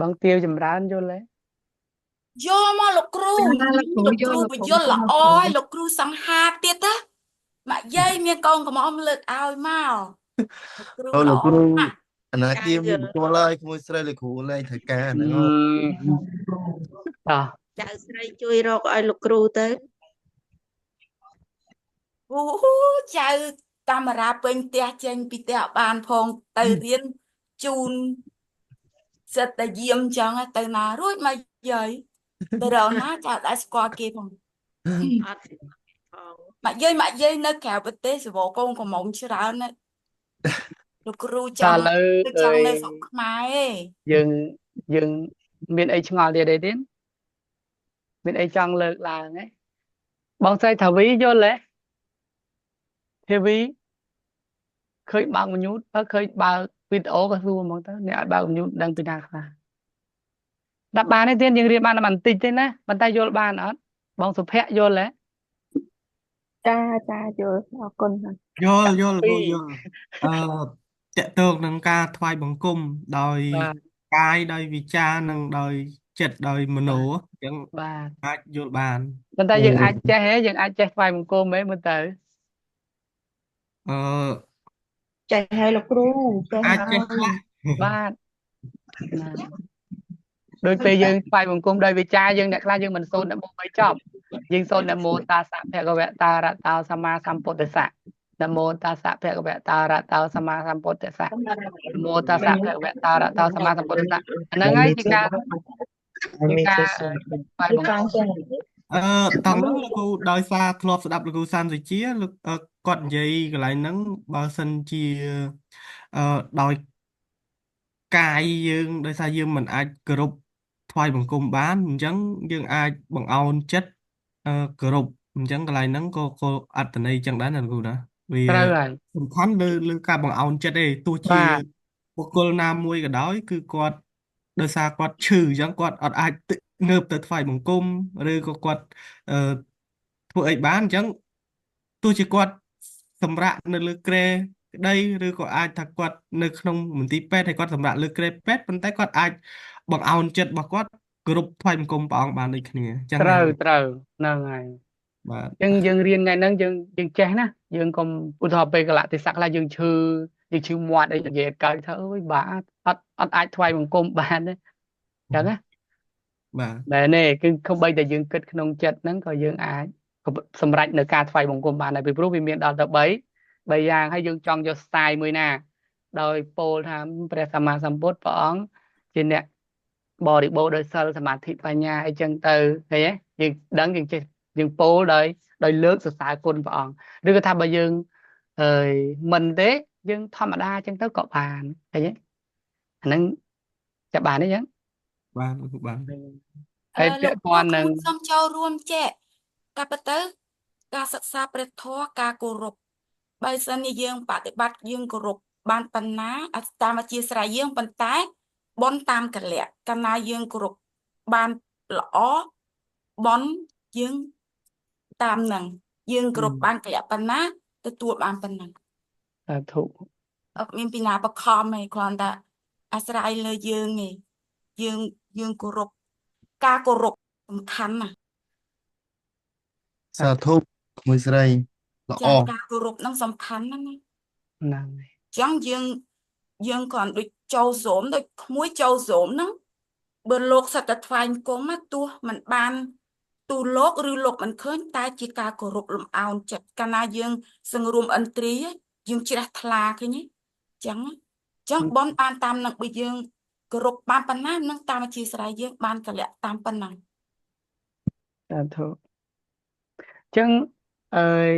បងទាវចម្រើនយល់ទេ យល់មកលោកគ្រូ ចាលោកគ្រូ លោកគ្រូ យល់លោក បញ្យល់ល្អ គ្រូ ហើយលោកគ្រូសង្ហាទៀតណាម៉ាក់យាយមានកូនកំអមលើកឲ្យមកលោកគ្រូ អូ ល្អ លោកគ្រូ ណាស់ អាណាគាមានបុគ្គលហើយក្មួយស្រីលោកគ្រូលែងត្រូវការហ្នឹង តោះ ចៅស្រីជួយរកឲ្យលោកគ្រូទៅ អូចៅកាមេរ៉ាពេញផ្ទះចេញពីផ្ទះអត់បានផងទៅរៀនជូនសិតតែយាមចឹងទៅណារួចមកយាយទៅរកណាចៅអត់ដែរស្គាល់គេផង អត់ផង ម៉ាក់យាយម៉ាក់យាយនៅក្រៅប្រទេសសវកូនកំមុំច្រើនណាស់លោកគ្រូចង់ តឥឡូវ គឺចង់នៅស្រុកខ្មែរឯង យើងយើងមានអីឆ្ងល់ទៀតទេទៀតមានអីចង់លើកឡើងទេបងស្រីថាវីយល់ទេធាវីឃើញបើកមញូតបើឃើញបើកវីដេអូក៏សួរហ្មងទៅអ្នកឲ្យបើកមញូតដឹងពីណាខ្លះដាក់បានទេទៀតយើងរៀនបានតែបន្តិចទេណាប៉ុន្តែយល់បានអត់បងសុភ័ក្រយល់ទេ ចាចាយល់អរគុណណាស់ យល់យល់ ពី គ្រូយល់អឺតកតងនឹងការថ្វាយបង្គំដោយ បាទ កាយដោយវិចារនិងដោយចិត្តដោយមโนអញ្ចឹង បាទ អាចយល់បាន ប៉ុន្តែយើងអាចចេះហ៎យើងអាចចេះថ្វាយបង្គំហ៎មើលទៅ អឺ ចេះហើយលោកគ្រូចេះ អាច ហើយ ចេះខ្លះ បាទណាដូចពេលយើងថ្វាយបង្គំដោយវិចារយើងអ្នកខ្លះយើងមិនសូត្រនមោបីចប់យើងសូត្រនមោតាសៈភគវៈតារៈតោសម្មាសម្ពុទ្ធស្សៈនមោតាសៈភគវៈតារៈតោសម្មាសម្ពុទ្ធស្សៈនមោតាសៈភគវៈតារៈតោសម្មាសម្ពុទ្ធស្សៈអាហ្នឹងហើយជាការជាការថ្វាយបង្គំ អឺតង់ហ្នឹងលោកគ្រូដោយសារធ្លាប់ស្ដាប់លោកគ្រូសានសុជាលោកគាត់និយាយកន្លែងហ្នឹងបើសិនជាអឺដោយកាយយើងដោយសារយើងមិនអាចគោរពថ្វាយបង្គំបានអញ្ចឹងយើងអាចបង្អោនចិត្តគោរពអញ្ចឹងកន្លែងហ្នឹងក៏អត្ថន័យអញ្ចឹងដែរណាលោកគ្រូណាវា ត្រូវហើយ សំខាន់លើលើការបង្អោនចិត្តទេទោះជា បាទ បុគ្គលណាមួយក៏ដោយគឺគាត់ដោយសារគាត់ឈឺអញ្ចឹងគាត់អត់អាចងើបទៅថ្វាយបង្គំឬក៏គាត់អឺធ្វើអីបានអញ្ចឹងទោះជាគាត់សម្រាកនៅលើគ្រែក្តីឬក៏អាចថាគាត់នៅក្នុងមន្ទីរពេទ្យហើយគាត់សម្រាកលើគ្រែពេទ្យប៉ុន្តែគាត់អាចបង្អោនចិត្តរបស់គាត់គោរពថ្វាយបង្គំព្រះអង្គបានដូចគ្នាអញ្ចឹង ត្រូវ ណា ត្រូវហ្នឹងហើយ បាទ អញ្ចឹងយើងរៀនថ្ងៃហ្នឹងយើងយើងចេះណាយើងកុំឧទាហរណ៍ពេលកលៈទេសៈខ្លះយើងឈឺយើងឈឺមាត់អីនិយាយកើតថាអើយបាអត់អត់អាចថ្វាយបង្គំបានទេអញ្ចឹងណា បាទ មែនទេគឺខំបីតែយើងគិតក្នុងចិត្តហ្នឹងក៏យើងអាចសម្រេចនៅការថ្វាយបង្គំបានដែរពីព្រោះវាមានដល់ទៅ3យ៉ាងហើយយើងចង់យក style មួយណាដោយពោលថាព្រះសម្មាសម្ពុទ្ធព្រះអង្គជាអ្នកបរិបូរណ៍ដោយសិលសមាធិបញ្ញាអីចឹងទៅឃើញទេយើងដឹងយើងចេះយើងពោលដោយដោយលើកសរសើរគុណព្រះអង្គឬក៏ថាបើយើងអើយមិនទេយើងធម្មតាចឹងទៅក៏បានឃើញទេអាហ្នឹងចាប់បានទេចឹង បាទលោកគ្រូបាទ ហើយ លោក ពាក់ព័ន្ធនឹង គ្រូសូមចូលរួមចេះកាប់ទៅការសិក្សាព្រះធម៌ការគោរពបើសិនជាយើងបប្រតិបត្តិយើងគោរពបានប៉ុណ្ណាអត់តាមអធិស្ស្រ័យយើងប៉ុន្តែបុណ្យតាមកលៈកាលណាយើងគោរពបានល្អបុណ្យយើងតាមនឹងយើងគោរពបានកលៈប៉ុណ្ណាទទួលបានប៉ុណ្ណឹង សាធុ អត់មានពីណាបខំទេគ្រាន់តែអាស្រ័យលើយើងឯងយើងយើងគោរពការគោរពសំខាន់ណាស់ សាធុមួយស្រីល្អ ចាការគោរពហ្នឹងសំខាន់ណាស់ណា ហ្នឹងហើយ ចឹងយើងយើងគ្រាន់ដូចចូលស្រោមដូចក្មួយចូលស្រោមហ្នឹងបើលោកសត្វតែថ្វាយអង្គមណាទោះมันបានទូលោកឬលោកមិនឃើញតែជាការគោរពលំអោនចិត្តកាលណាយើងសង្រួមឥន្ទ្រីយើងជ្រះថ្លាឃើញទេចឹងណាចឹងបនបានតាមនឹងបើយើងគោរពបានប៉ុណ្ណានឹងតាមអធិស្ឋានយើងបានកលៈតាមប៉ុណ្ណឹង សាធុអញ្ចឹងអើយ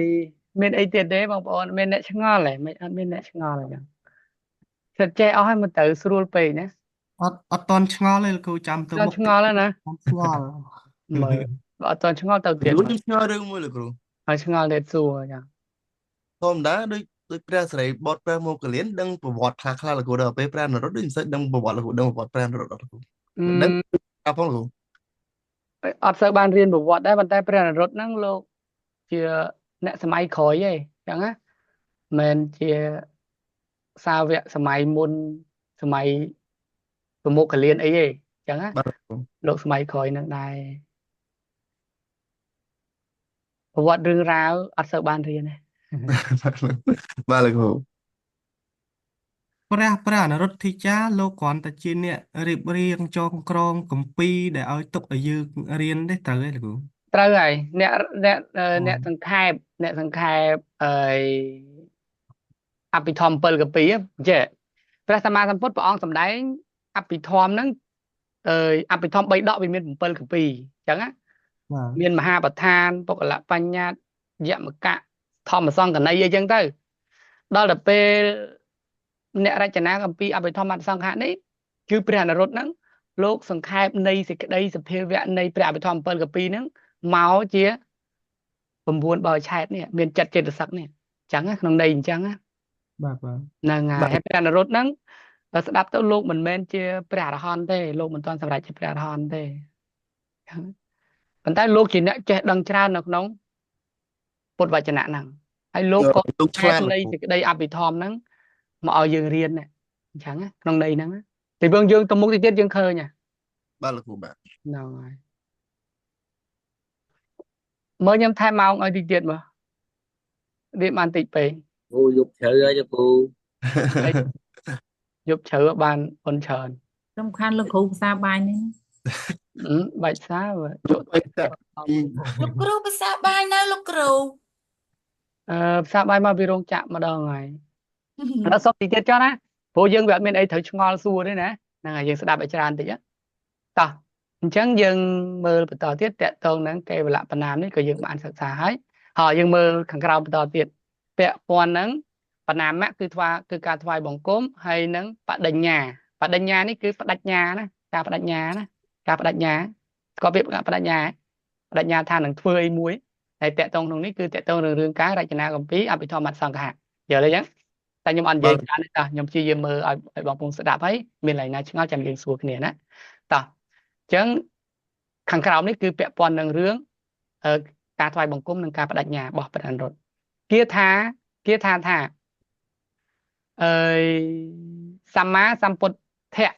មានអីទៀតទេបងប្អូនមានអ្នកឆ្ងល់ទេមិនអត់មានអ្នកឆ្ងល់ទេចឹងសិតចេះអស់ហើយមកទៅស្រួលពេកណា អត់អត់តន់ឆ្ងល់ទេលោកគ្រូចាំទៅ អត់ មុខ ឆ្ងល់ទេណា អត់ឆ្ងល់ មើលបើអត់តន់ឆ្ងល់ទៅទៀត រួចខ្ញុំឆ្ងល់រឿងមួយលោកគ្រូ ហើយឆ្ងល់ទៀតសួរចឹង ធម្មតាដូចដូចព្រះសិរីបុត្រព្រះមោគលានដឹងប្រវត្តិខ្លះខ្លះលោកគ្រូដល់ពេលព្រះនរោត្តដូចមិនសូវដឹងប្រវត្តិលោកគ្រូដឹងប្រវត្តិព្រះនរោត្តអត់លោកគ្រូមិនដឹងអត់ផងលោកគ្រូ អត់សូវបានរៀនប្រវត្តិដែរប៉ុន្តែព្រះនរុត្តហ្នឹងលោកជាអ្នកសម័យក្រោយឯងចឹងណាមិនជាសាវកសម័យមុនសម័យប្រមុខកលៀនអីទេចឹងណា បាទលោកគ្រូ លោកសម័យក្រោយហ្នឹងដែរប្រវត្តិរឿងរ៉ាវអត់សូវបានរៀនទេ បាទលោកគ្រូ ព្រះព្រះអនុរុទ្ធិចាលោកគ្រាន់តែជាអ្នករៀបរៀងចងក្រងគម្ពីរដែលឲ្យទុកឲ្យយើងរៀនទេត្រូវទេលោកគ្រូ ត្រូវហើយអ្នកអ្នក អូ អ្នកសង្ខេបអ្នកសង្ខេបអីអភិធម្ម7កពីចេះព្រះសម្មាសម្ពុទ្ធព្រះអង្គសម្ដែងអភិធម្មហ្នឹងអើយអភិធម្ម3ដកវាមាន7កពីអញ្ចឹងណា បាទ មានមហាប្រធានបុគ្គលបញ្ញត្តិយមកៈធម្មសង្កណីអីចឹងទៅដល់ទៅពេលអ្នករចនាគម្ពីរអភិធម្មអត្តសង្ឃៈនេះគឺព្រះអនុរុទ្ធហ្នឹងលោកសង្ខេបនៃសេចក្តីសភាវៈនៃព្រះអភិធម្ម7កពីហ្នឹងមកជា9បរិឆេទនេះមានចិត្តចេតសិកនេះអញ្ចឹងណាក្នុងន័យអញ្ចឹងណា បាទបាទ ហ្នឹងហើយ បាទ ហើយព្រះអនុរុទ្ធហ្នឹងបើស្ដាប់ទៅលោកមិនមែនជាព្រះអរហន្តទេលោកមិនទាន់សម្រេចជាព្រះអរហន្តទេអញ្ចឹងប៉ុន្តែលោកជាអ្នកចេះដឹងច្រើននៅក្នុងពុទ្ធវចនៈហ្នឹងហើយលោកក៏ លោកឆ្ ខេ លាតលោកគ្រូ បនៃសេចក្តីអភិធម្មហ្នឹងមកឲ្យយើងរៀនដែរអញ្ចឹងណាក្នុងន័យហ្នឹងណាពីព្រោះយើងទៅមុខទៅទៀតយើងឃើញ បាទលោកគ្រូបាទ ហ្នឹងហើយមើលខ្ញុំថែមម៉ោងឲ្យតិចទៀតមើលរៀបបានតិចពេក ពូយប់ជ្រៅហើយទេពូ ហើយយប់ជ្រៅបានប៉ុនច្រើន សំខាន់លោកគ្រូភាសាបាយនេះ អឺបាច់សាបើជក់ ទៅតែ លោកគ្រូភាសាបាយនៅលោកគ្រូ អឺផ្សារបាយមកពីរោងចក្រម្ដងហើយឥឡូវសុំតិចទៀតចុះណាព្រោះយើងវាអត់មានអីត្រូវឆ្ងល់សួរទេណាហ្នឹងហើយយើងស្ដាប់ឲ្យច្រើនតិចណាតោះអញ្ចឹងយើងមើលបន្តទៀតតកតងនឹងកេវលៈបណាមនេះក៏យើងបានសិក្សាហើយហើយយើងមើលខាងក្រោមបន្តទៀតពាក់ព័ន្ធនឹងបណាមៈគឺថ្វាគឺការថ្វាយបង្គំហើយនឹងបដិញ្ញាបដិញ្ញានេះគឺបដិញ្ញាណាការបដិញ្ញាណាការបដិញ្ញាស្គាល់ពាក្យបដិញ្ញាបដិញ្ញាថានឹងធ្វើអីមួយហើយតកតងក្នុងនេះគឺតកតងនឹងរឿងការរចនាគម្ពីរអភិធម្មសង្ឃៈយល់ទេអញ្ចឹងតែខ្ញុំអត់និយាយច្រើនទេតោះខ្ញុំព្យាយាមមើលឲ្យឲ្យបងប្អូនស្ដាប់ហើយមានកន្លែងណាឆ្ងល់ចាំយើងសួរគ្នាណាតោះអញ្ចឹងខាងក្រោមនេះគឺពាក់ព័ន្ធនឹងរឿងអឺការថ្វាយបង្គំនិងការបដិញ្ញារបស់ព្រះអនុរុទ្ធគាថាគាថាថាអើយសម្មាសម្ពុទ្ធៈ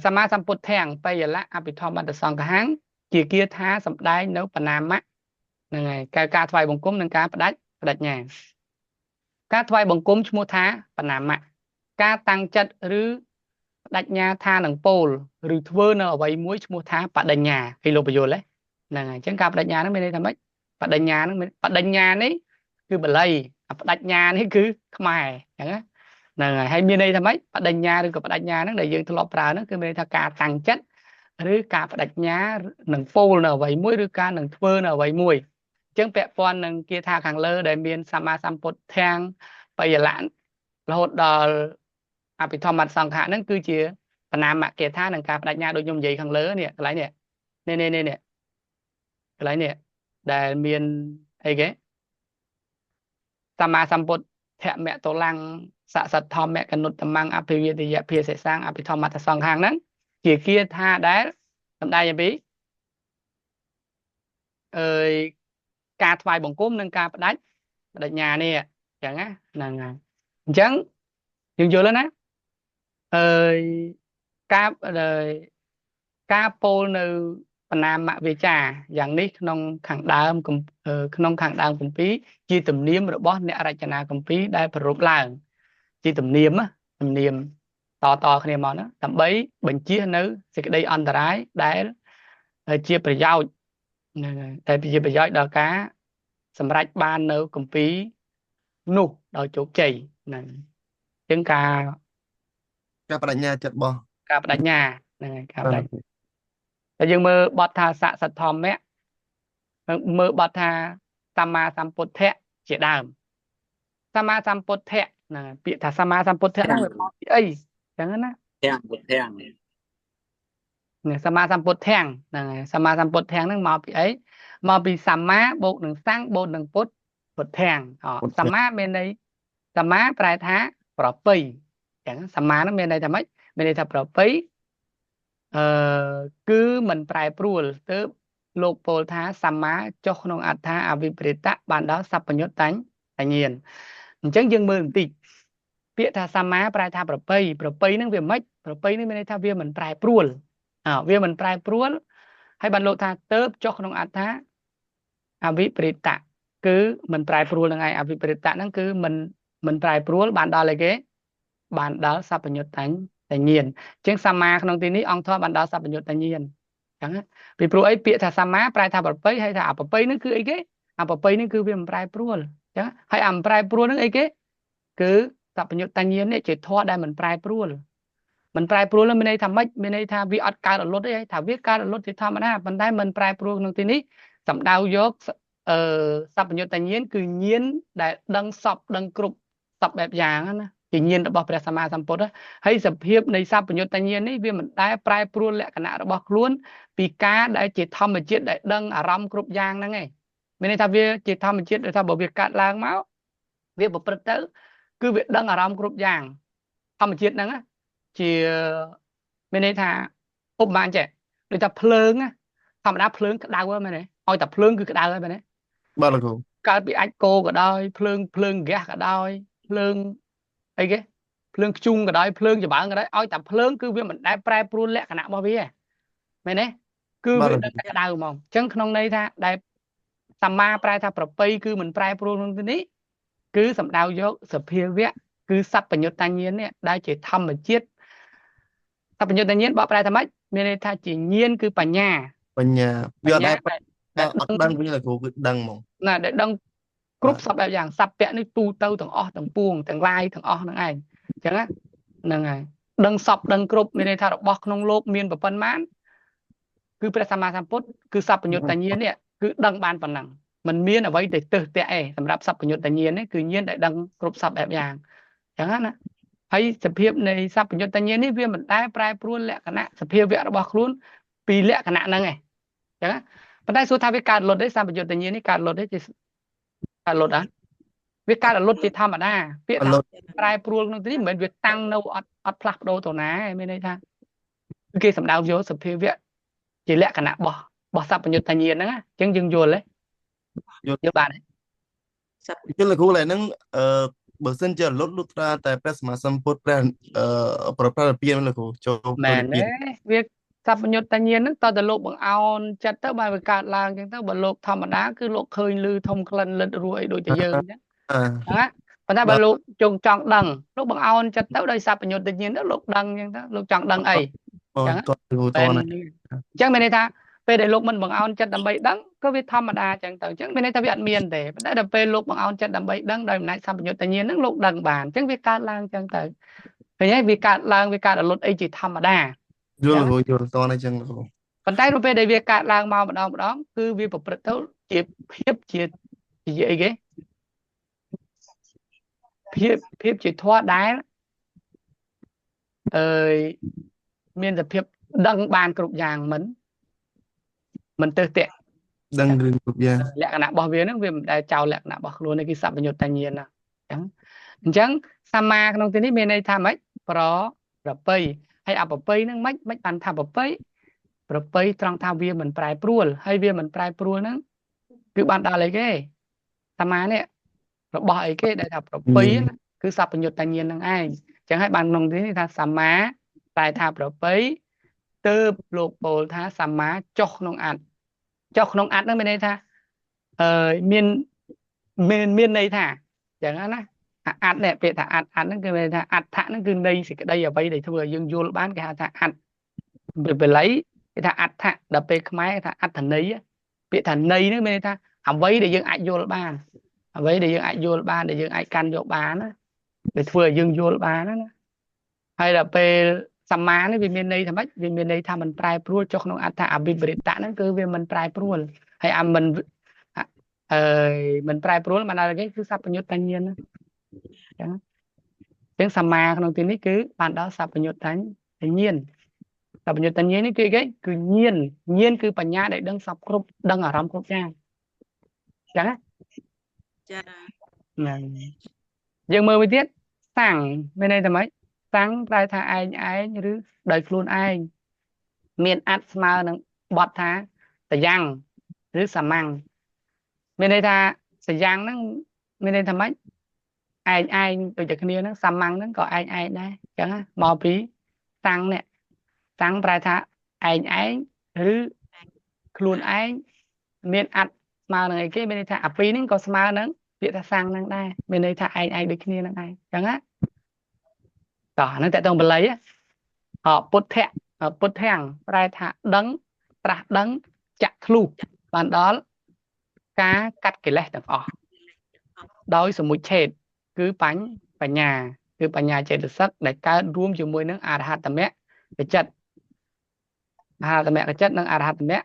សម្មាសម្ពុទ្ធាំបយលៈអភិធម្មអត្តសង្ឃហੰជាគាថាសម្ដែងនៅបណាមៈ ហ្នឹងហើយការថ្វាយបង្គំនិងការបដិញ្ញាការថ្វាយបង្គំឈ្មោះថាបណាមៈការតាំងចិត្តឬបដិញ្ញាថានឹងពោលឬធ្វើនៅអ្វីមួយឈ្មោះថាបដិញ្ញាគេលោកបញ្យល់ទេហ្នឹងហើយអញ្ចឹងការបដិញ្ញាហ្នឹងមានន័យថាម៉េចបដិញ្ញាហ្នឹងបដិញ្ញានេះគឺបាលីបដិញ្ញានេះគឺខ្មែរអញ្ចឹងណាហ្នឹងហើយហើយមានន័យថាម៉េចបដិញ្ញាឬក៏បដិញ្ញាហ្នឹងដែលយើងធ្លាប់ប្រើហ្នឹងគឺមានន័យថាការតាំងចិត្តឬការបដិញ្ញានឹងពោលនៅអ្វីមួយឬការនឹងធ្វើនៅអ្វីមួយអញ្ចឹងពាក់ព័ន្ធនឹងគាថាខាងលើដែលមានសម្មាសម្ពុទ្ធធាំងបយលៈរហូតដល់អភិធម្មត្តសង្ឃៈហ្នឹងគឺជាបណាមគាថានិងការបដិញ្ញាដូចខ្ញុំនិយាយខាងលើនេះកន្លែងនេះនេះនេះនេះកន្លែងនេះដែលមានអីគេសម្មាសម្ពុទ្ធធមៈតលੰសសទ្ធធម្មកនុត្តមੰអភិវេទយភាសិសាំងអភិធម្មត្តសង្ឃាំងហ្នឹងជាគាថាដែលសំដែងអំពីអើយការថ្វាយបង្គំនិងការបដិញ្ញានេះអញ្ចឹងណាហ្នឹងហើយអញ្ចឹងយើងយល់ហើយណាអើយការការពោលនៅបណាមវាចាយ៉ាងនេះក្នុងខាងដើមក្នុងខាងដើមគម្ពីរជាទំនៀមរបស់អ្នករចនាគម្ពីរដែលប្រារព្ធឡើងជាទំនៀមទំនៀមតតគ្នាមកហ្នឹងដើម្បីបញ្ជៀសនៅសេចក្តីអន្តរាយដែលជាប្រយោជន៍ហ្នឹងហើយតែជាប្រយោជន៍ដល់ការសម្រេចបាននៅគម្ពីរនោះដោយជោគជ័យហ្នឹងអញ្ចឹងការបដិញ្ញាចិត្តរបស់ការបដិញ្ញាហ្នឹងហើយការបដិញ្ញាតែយើងមើលបទថាសសទ្ធម្មៈមើលបទថាសម្មាសម្ពុទ្ធៈជាដើមសម្មាសម្ពុទ្ធៈហ្នឹងពាក្យថាសម្មាសម្ពុទ្ធៈហ្នឹងវាមកពីអីអញ្ចឹងណា ធាំងពុទ្ធធាំងនេះសម្មាសម្ពុទ្ធៈហ្នឹងហើយសម្មាសម្ពុទ្ធៈហ្នឹងមកពីអីមកពីសម្មាបូកនឹងសង្ឃបូកនឹងពុទ្ធពុទ្ធាំងសម្មាមានន័យសម្មាប្រែថាប្រពៃអញ្ចឹងសម្មាហ្នឹងមានន័យថាម៉េចមានន័យថាប្រពៃគឺមិនប្រែប្រួលទើបលោកពោលថាសម្មាចុះក្នុងអត្ថាអវិប្រិតៈបានដល់សัพពញ្ញុតញ្ញាណអញ្ចឹងយើងមើលបន្តិចពាក្យថាសម្មាប្រែថាប្រពៃប្រពៃហ្នឹងវាម៉េចប្រពៃនេះមានន័យថាវាមិនប្រែប្រួលវាមិនប្រែប្រួលហើយបានលោកថាទៅចុះក្នុងអត្ថាអវិប្រិតៈគឺមិនប្រែប្រួលហ្នឹងឯងអវិប្រិតៈហ្នឹងគឺមិនប្រែប្រួលបានដល់អីគេបានដល់សัพពញ្ញុតញ្ញាណអញ្ចឹងសម្មាក្នុងទីនេះអង្គធម៌បានដល់សัพពញ្ញុតញ្ញាណអញ្ចឹងពីព្រោះអីពាក្យថាសម្មាប្រែថាប្រពៃហើយថាអប្រពៃហ្នឹងគឺអីគេអប្រពៃហ្នឹងគឺវាមិនប្រែប្រួលអញ្ចឹងហើយអាមិនប្រែប្រួលហ្នឹងអីគេគឺសัพពញ្ញុតញ្ញាណនេះជាធម៌ដែលមិនប្រែប្រួលមិនប្រែប្រួលមានន័យថាម៉េចមានន័យថាវាអត់កើតអលត់ទេថាវាកើតអលត់ជាធម្មតាប៉ុន្តែមិនប្រែប្រួលក្នុងទីនេះសំដៅយកសัพពញ្ញុតញ្ញាណគឺញាណដែលដឹងសពដឹងគ្រប់សពបែបយ៉ាងណាជាញាណរបស់ព្រះសម្មាសម្ពុទ្ធហើយសភាពនៃសัพពញ្ញុតញ្ញាណនេះវាមិនដែលប្រែប្រួលលក្ខណៈរបស់ខ្លួនពីការដែលជាធម្មជាតិដែលដឹងអារម្មណ៍គ្រប់យ៉ាងហ្នឹងឯងមានន័យថាវាជាធម្មជាតិដែលថាបើវាកាត់ឡើងមកវាប្រព្រឹត្តទៅគឺវាដឹងអារម្មណ៍គ្រប់យ៉ាងធម្មជាតិហ្នឹងជាមានន័យថាឧបមាចេះដូចថាភ្លើងធម្មតាភ្លើងក្តៅហ្នឹងមែនទេឲ្យតែភ្លើងគឺក្តៅហើយមែនទេបាទលោកគ្រូកើតពីអាចគោក៏ដោយភ្លើងហ្គាសក៏ដោយភ្លើងអីគេភ្លើងខ្ជុងក៏ដោយភ្លើងចម្បើងក៏ដោយឲ្យតែភ្លើងគឺវាមិនដែលប្រែប្រួលលក្ខណៈរបស់វាមែនទេគឺវាដឹងតែក្តៅហ្មងអញ្ចឹងក្នុងន័យថាដែលសម្មាប្រែថាប្រពៃគឺមិនប្រែប្រួលក្នុងទីនេះគឺសំដៅយកសភាវៈគឺសัพពញ្ញុតញ្ញាណនេះដែលជាធម្មជាតិសัพពញ្ញុតញ្ញាណបកប្រែថាម៉េចមានន័យថាជាញាណគឺបញ្ញាបញ្ញាវាអត់ដែលអត់ដឹងវិញលោកគ្រូគឺដឹងហ្មងណាដែលដឹងគ្រប់សពបែបយ៉ាងសัพពៈនេះទូទៅទាំងអស់ទាំងពួងទាំងឡាយទាំងអស់ហ្នឹងឯងអញ្ចឹងណាហ្នឹងហើយដឹងសពដឹងគ្រប់មានន័យថារបស់ក្នុងលោកមានប៉ុន្មានគឺព្រះសម្មាសម្ពុទ្ធគឺសัพពញ្ញុតញ្ញាណនេះគឺដឹងបានប៉ុណ្ណឹងมันមានអ្វីទៅទើសតាក់ឯងសម្រាប់សัพពញ្ញុតញ្ញាណនេះគឺញាណដែលដឹងគ្រប់សពបែបយ៉ាងអញ្ចឹងណាហើយសភាពនៃសัพពញ្ញុតញ្ញាណនេះវាមិនដែលប្រែប្រួលលក្ខណៈសភាវៈរបស់ខ្លួនពីលក្ខណៈហ្នឹងឯងអញ្ចឹងប៉ុន្តែសួរថាវាកើតលុតទេសัพពញ្ញុតញ្ញាណនេះកើតលុតទេកើតលុតអ่ะវាកើតអលុតជាធម្មតាពាក្យថាប្រែប្រួលក្នុងទីនេះមិនមែនវាតាំងនៅអត់ផ្លាស់ប្ដូរទៅណាឯងមានន័យថាគេសំដៅយកសភាវៈជាលក្ខណៈរបស់សัพពញ្ញុតញ្ញាណហ្នឹងអញ្ចឹងយើងយល់ទេយល់បានទេយល់លោកគ្រូឡើយហ្នឹងបើសិនជាលុតលុតត្រាតែព្រះសម្មាសម្ពុទ្ធព្រះប្រប្រពៀនលោកគ្រូចូលមែនទេវា សព្វញុត្តញ្ញាណហ្នឹងតើតលោកបង្អោនចិត្តទៅបានវាកើតឡើងអញ្ចឹងទៅបើលោកធម្មតាគឺលោកឃើញឮធំក្លិនលិតរសអីដូចតែយើងអញ្ចឹងណាប៉ុន្តែបើលោកចង់ចង់ដឹងលោកបង្អោនចិត្តទៅដោយសព្វញុត្តញ្ញាណទៅលោកដឹងអញ្ចឹងទៅលោកចង់ដឹងអី អ ចឹង តត អញ្ចឹងមានន័យថាពេលដែលលោកមិនបង្អោនចិត្តដើម្បីដឹងក៏វាធម្មតាអញ្ចឹងទៅអញ្ចឹងមានន័យថាវាអត់មានទេប៉ុន្តែដល់ពេលលោកបង្អោនចិត្តដើម្បីដឹងដោយអំណាចសម្បញុត្តញ្ញាណហ្នឹងលោកដឹងបានអញ្ចឹងវាកើតឡើងអញ្ចឹងទៅឃើញហើយវាកើតឡើងវាកើតអលត់អីជាធម្មតា យល់លោកយល់តអញ្ចឹងលោក ប៉ុន្តែនៅពេលដែលវាកើតឡើងមកម្ដងម្ដងគឺវាប្រព្រឹត្តទៅជាភាពជាជាអីគេភាពភាពជាធម៌ដែលអើយមានសភាពដឹងបានគ្រប់យ៉ាងមិនមិនទើសតាក់ ដឹងរឿងគ្រប់យ៉ាង លក្ខណៈរបស់វាហ្នឹងវាមិនដែលចោលលក្ខណៈរបស់ខ្លួនទេគឺសព្វញុត្តញ្ញាណណាអញ្ចឹងអញ្ចឹងសមាក្នុងទីនេះមានន័យថាម៉េចប្រប្រពៃហើយអបប្រពៃហ្នឹងម៉េចម៉េចបានថាប្រពៃប្រពៃត្រង់ថាវាមិនប្រែប្រួលហើយវាមិនប្រែប្រួលហ្នឹងគឺបានដល់អីគេសមានេះរបស់អីគេដែលថាប្រពៃណាគឺសព្វញុត្តញ្ញាណហ្នឹងឯងអញ្ចឹងហើយបានក្នុងទីនេះថាសមាតែថាប្រពៃទើបលោកពោលថាសមាចុះក្នុងអត្តចុះក្នុងអត្តហ្នឹងមានន័យថាអឺមានមានមានន័យថាអញ្ចឹងណាអត្តនេះពាក្យថាអត្តអត្តហ្នឹងគឺមានន័យថាអដ្ឋៈហ្នឹងគឺន័យសេចក្តីអ្វីដែលធ្វើឲ្យយើងយល់បានគេហៅថាអត្តពេលបាលីគេថាអដ្ឋៈដល់ពេលខ្មែរគេថាអត្ថន័យពាក្យថាន័យហ្នឹងមានន័យថាអ្វីដែលយើងអាចយល់បានអ្វីដែលយើងអាចយល់បានដែលយើងអាចកាន់យកបានណាដែលធ្វើឲ្យយើងយល់បានណាហើយដល់ពេលសមានេះវាមានន័យថាម៉េចវាមានន័យថាมันប្រែប្រួលចុះក្នុងអដ្ឋអវិបរិតៈហ្នឹងគឺវាមិនប្រែប្រួលហើយអាមិនអើយមិនប្រែប្រួលមិនដល់គេគឺសព្វញុត្តញ្ញាណអញ្ចឹងអញ្ចឹងសមាក្នុងទីនេះគឺបានដល់សព្វញុត្តញ្ញាណសព្វញុត្តញ្ញាណនេះគឺគេគឺញាណញាណគឺបញ្ញាដែលដឹងសពគ្រប់ដឹងអារម្មណ៍គ្រប់យ៉ាងអញ្ចឹងណា ចា ហ្នឹងយើងមើលមួយទៀតសាំងមានន័យថាម៉េចសាំងប្រែថាឯងឯងឬដោយខ្លួនឯងមានអត្តស្មើនឹងបទថាសយ៉ាងឬសាមញ្ញមានន័យថាសយ៉ាងហ្នឹងមានន័យថាម៉េចឯងឯងដូចតែគ្នាហ្នឹងសាមញ្ញហ្នឹងក៏ឯងឯងដែរអញ្ចឹងណាមកពីសាំងនេះសាំងប្រែថាឯងឯងឬខ្លួនឯងមានអត្តស្មើនឹងអីគេមានន័យថាអាពីរហ្នឹងក៏ស្មើនឹងពាក្យថាសាំងហ្នឹងដែរមានន័យថាឯងឯងដូចគ្នាហ្នឹងឯងអញ្ចឹងណាតោះអាហ្នឹងតើតងបាលីអពុទ្ធៈពុទ្ធាំងប្រែថាដឹងត្រាស់ដឹងចាក់ធ្លុះបានដល់ការកាត់កិលេសទាំងអស់ដោយសមុច្ឆេតគឺបញ្ញាគឺបញ្ញាចេតសិកដែលកើតរួមជាមួយនឹងអរហត្តមគ្គចិត្តអរហត្តមគ្គចិត្តនិងអរហត្តមគ្គ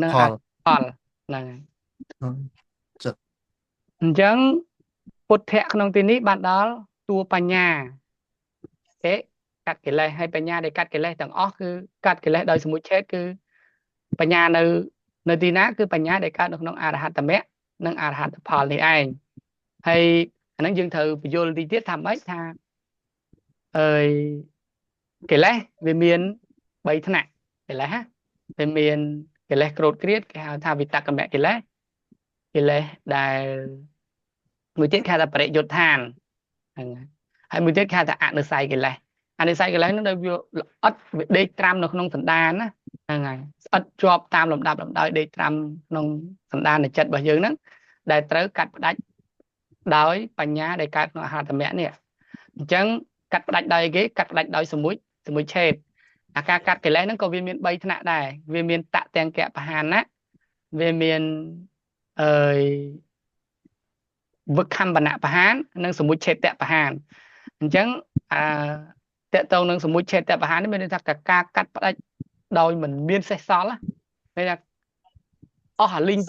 និង ផល ផលហ្នឹងហើយ ចិត្ត អញ្ចឹងពុទ្ធៈក្នុងទីនេះបានដល់តួបញ្ញាគេកាត់កិលេសហើយបញ្ញាដែលកាត់កិលេសទាំងអស់គឺកាត់កិលេសដោយសមុច្ឆេតគឺបញ្ញានៅនៅទីណាគឺបញ្ញាដែលកើតនៅក្នុងអរហត្តមគ្គនិងអរហត្តផលនេះឯងហើយអាហ្នឹងយើងត្រូវបញ្យល់ទីទៀតថាម៉េចថាអើយកិលេសវាមាន3ថ្នាក់កិលេសណាវាមានកិលេសក្រោធគ្រៀតគេហៅថាវិតក្កមកិលេសកិលេសដែលមួយទៀតគេហៅថាបរិយុទ្ឋានហ្នឹងហើយមួយទៀតគេហៅថាអនុស័យកិលេសអនុស័យកិលេសហ្នឹងដែលវាល្អិតវាដេកត្រាំនៅក្នុងសន្តានណាហ្នឹងហើយស្អិតជាប់តាមលំដាប់លំដោយដេកត្រាំក្នុងសន្តានចិត្តរបស់យើងហ្នឹងដែលត្រូវកាត់ផ្ដាច់ដោយបញ្ញាដែលកើតក្នុងអរហត្តមគ្គនេះអញ្ចឹងកាត់ផ្ដាច់ដោយគេកាត់ផ្ដាច់ដោយសមុជសមុច្ឆេតអាការកាត់កិលេសហ្នឹងក៏វាមាន3ថ្នាក់ដែរវាមានតទាំងកបហានៈវាមានអើយវិខំបនៈបហាននិងសមុច្ឆេតបហានអញ្ចឹងអាតកតងនឹងសមុច្ឆេតបហាននេះមានន័យថាការកាត់ផ្ដាច់ដោយមិនមានសេះសល់ណាមានថាអស់អាលីង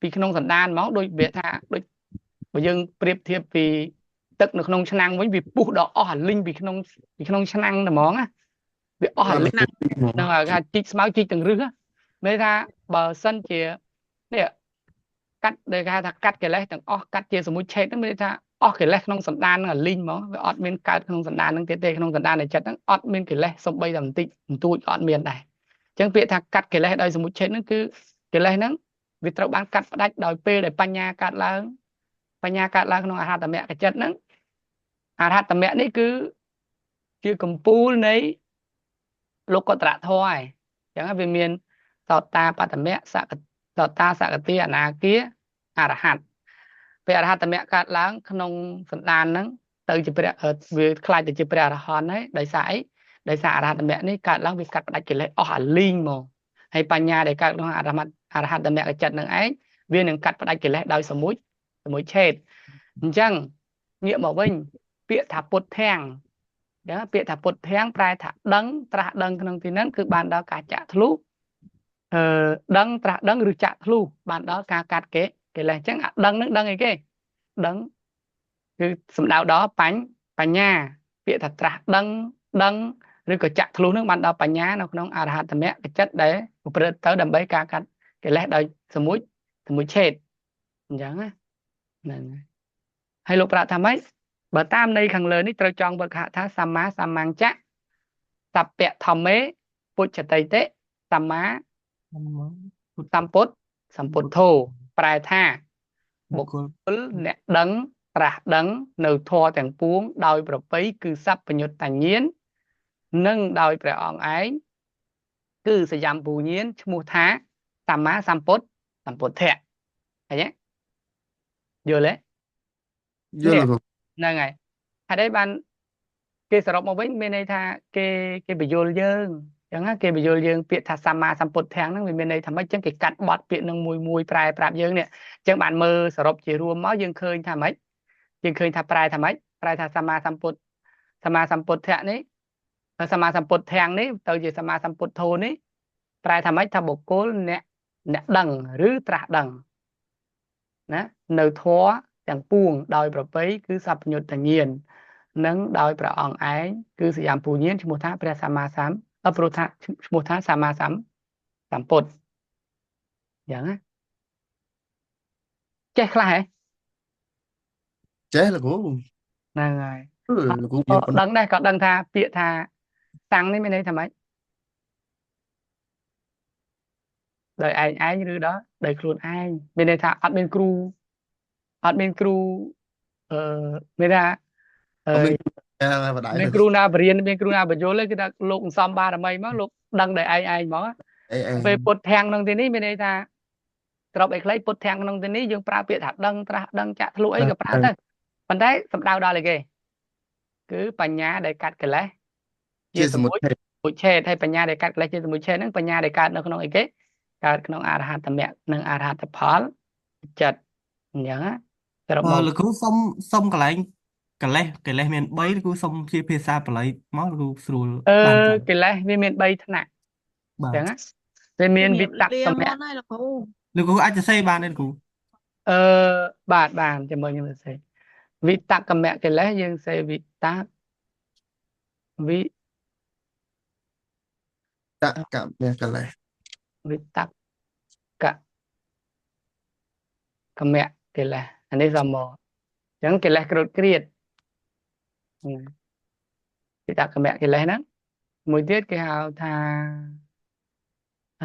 ពីក្នុងសន្តានហ្មងដូចវាថាដូចបើយើងប្រៀបធៀបពីទឹកនៅក្នុងឆ្នាំងវិញវាពុះដល់អស់អាលីងពីក្នុងឆ្នាំងតែហ្មងណាវាអស់អាលីងហ្នឹងហើយថាជីកស្មៅជីកទាំងរឹសមានថាបើសិនជានេះកាត់ដែលគេហៅថាកាត់កិលេសទាំងអស់កាត់ជាសមុច្ឆេតហ្នឹងមានន័យថាអស់កិលេសក្នុងសន្តានហ្នឹងអាលីងហ្មងវាអត់មានកើតក្នុងសន្តានហ្នឹងទៀតទេក្នុងសន្តាននៃចិត្តហ្នឹងអត់មានកិលេសសំបីតែបន្តិចបន្តួចក៏អត់មានដែរអញ្ចឹងពាក្យថាកាត់កិលេសដោយសមុច្ឆេតហ្នឹងគឺកិលេសហ្នឹងវាត្រូវបានកាត់ផ្ដាច់ដោយពេលដែលបញ្ញាកើតឡើងបញ្ញាកើតឡើងក្នុងអរហត្តមគ្គចិត្តហ្នឹងអរហត្តមគ្គនេះគឺជាកម្ពូលនៃ លោកតរធម៌ឯងអញ្ចឹងវាមានសោតាបត្តមៈសកសោតាសកតិអនាគាអរហន្តពេលអរហត្តមៈកើតឡើងក្នុងសន្តានហ្នឹងទៅជាព្រះវាខ្លាចទៅជាព្រះអរហន្តហើយដោយសារអីដោយសារអរហត្តមៈនេះកើតឡើងវាកាត់ផ្ដាច់កិលេសអស់អាលីងហ្មងហើយបញ្ញាដែលកើតក្នុងអរហត្តមៈចិត្តនឹងឯងវានឹងកាត់ផ្ដាច់កិលេសដោយសមុជឆេតអញ្ចឹងងាកមកវិញពាក្យថាពុទ្ធាំងអញ្ចឹងពាក្យថាពុទ្ធាំងប្រែថាដឹងត្រាស់ដឹងក្នុងទីហ្នឹងគឺបានដល់ការចាក់ធ្លុះអឺដឹងត្រាស់ដឹងឬចាក់ធ្លុះបានដល់ការកាត់កិលេសអញ្ចឹងអាដឹងនឹងដឹងអីគេដឹងគឺសំដៅដល់បញ្ញាពាក្យថាត្រាស់ដឹងដឹងឬក៏ចាក់ធ្លុះនឹងបានដល់បញ្ញានៅក្នុងអរហត្តមគ្គចិត្តដែលប្រព្រឹត្តទៅដើម្បីការកាត់កិលេសដោយសមុជឆេតអញ្ចឹងណាហ្នឹងហើយលោកប្រាប់ថាម៉េចបើតាមន័យខាងលើនេះត្រូវចង់វឹកហថាសម្មាសម្មញ្ចៈសពៈធម្មេពុច្ឆតិតិសម្មាសម្ពុទ្ធសម្ពុទ្ធោប្រែថាបុគ្គលអ្នកដឹងត្រាស់ដឹងនៅធម៌ទាំងពួងដោយប្រពៃគឺសัพពញុត្តញ្ញាណនិងដោយព្រះអង្គឯងគឺសយំពូញាណឈ្មោះថាសម្មាសម្ពុទ្ធសម្ពុទ្ធៈឃើញទេយល់ទេ យល់លោក ហ្នឹងហើយហេតុអីបានគេសរុបមកវិញមានន័យថាគេបញ្យល់យើងអញ្ចឹងណាគេបញ្យល់យើងពាក្យថាសម្មាសម្ពុទ្ធៈហ្នឹងវាមានន័យថាម៉េចអញ្ចឹងគេកាត់បត់ពាក្យហ្នឹងមួយមួយប្រែប្រាប់យើងនេះអញ្ចឹងបានមើលសរុបជារួមមកយើងឃើញថាម៉េចយើងឃើញថាប្រែថាម៉េចប្រែថាសម្មាសម្ពុទ្ធសម្មាសម្ពុទ្ធៈនេះសម្មាសម្ពុទ្ធៈនេះទៅជាសម្មាសម្ពុទ្ធោនេះប្រែថាម៉េចថាបុគ្គលអ្នកដឹងឬត្រាស់ដឹងណានៅធម៌ទាំងពួងដោយប្រពៃគឺសัพពញុត្តញ្ញាណនិងដោយព្រះអង្គឯងគឺសយំពូញាណឈ្មោះថាព្រះសម្មាសម្ព្រោះថាឈ្មោះថាសម្មាសម្ពុទ្ធអញ្ចឹងណាចេះខ្លះហ៎ ចេះលោកគ្រូ ហ្នឹងហើយ លោកគ្រូមាន ដឹងដែរក៏ដឹងថាពាក្យថាតាំងនេះមានន័យថាម៉េចដោយឯងឯងឬដល់ដោយខ្លួនឯងមានន័យថាអត់មានគ្រូអត់មានគ្រូអឺមានថា អត់មាន មានគ្រូណាបរៀនមានគ្រូណាបញ្យល់ទេគឺថាលោកសំបារមីមកលោកដឹងដោយឯងឯងហ្មងពេលពុទ្ធធាំងក្នុងទីនេះមានន័យថាក្របអីខ្លីពុទ្ធធាំងក្នុងទីនេះយើងប្រើពាក្យថាដឹងត្រាស់ដឹងចាក់ធ្លុះអីក៏ប្រើទៅប៉ុន្តែសំដៅដល់អីគេគឺបញ្ញាដែលកាត់កិលេស ជាសមុជឆេតហើយបញ្ញាដែលកាត់កិលេសជាសមុជឆេតហ្នឹងបញ្ញាដែលកើតនៅក្នុងអីគេកើតក្នុងអរហត្តមគ្គនិងអរហត្តផលចិត្តអញ្ចឹងណាសរុបមក លោកគ្រូសុំកន្លែងកិលេសកិលេសមាន3លោកគ្រូសុំជាភាសាបាលីមកលោកគ្រូស្រួលបានចាំ កិលេសវាមាន3ថ្នាក់អញ្ចឹងណាវាមានវិតក្កមៈ លោកគ្រូអាចសរសេរបានទេលោកគ្រូ បាទបានចាំមើលខ្ញុំសរសេរវិតក្កមៈកិលេសយើងសេវិតក្កវិ តក្កមៈកិលេស វិតក្កកមៈកិលេសអានេះសមមកអញ្ចឹងកិលេសក្រោតក្រៀតវិតក្កមៈកិលេសហ្នឹងមួយទៀតគេហៅថា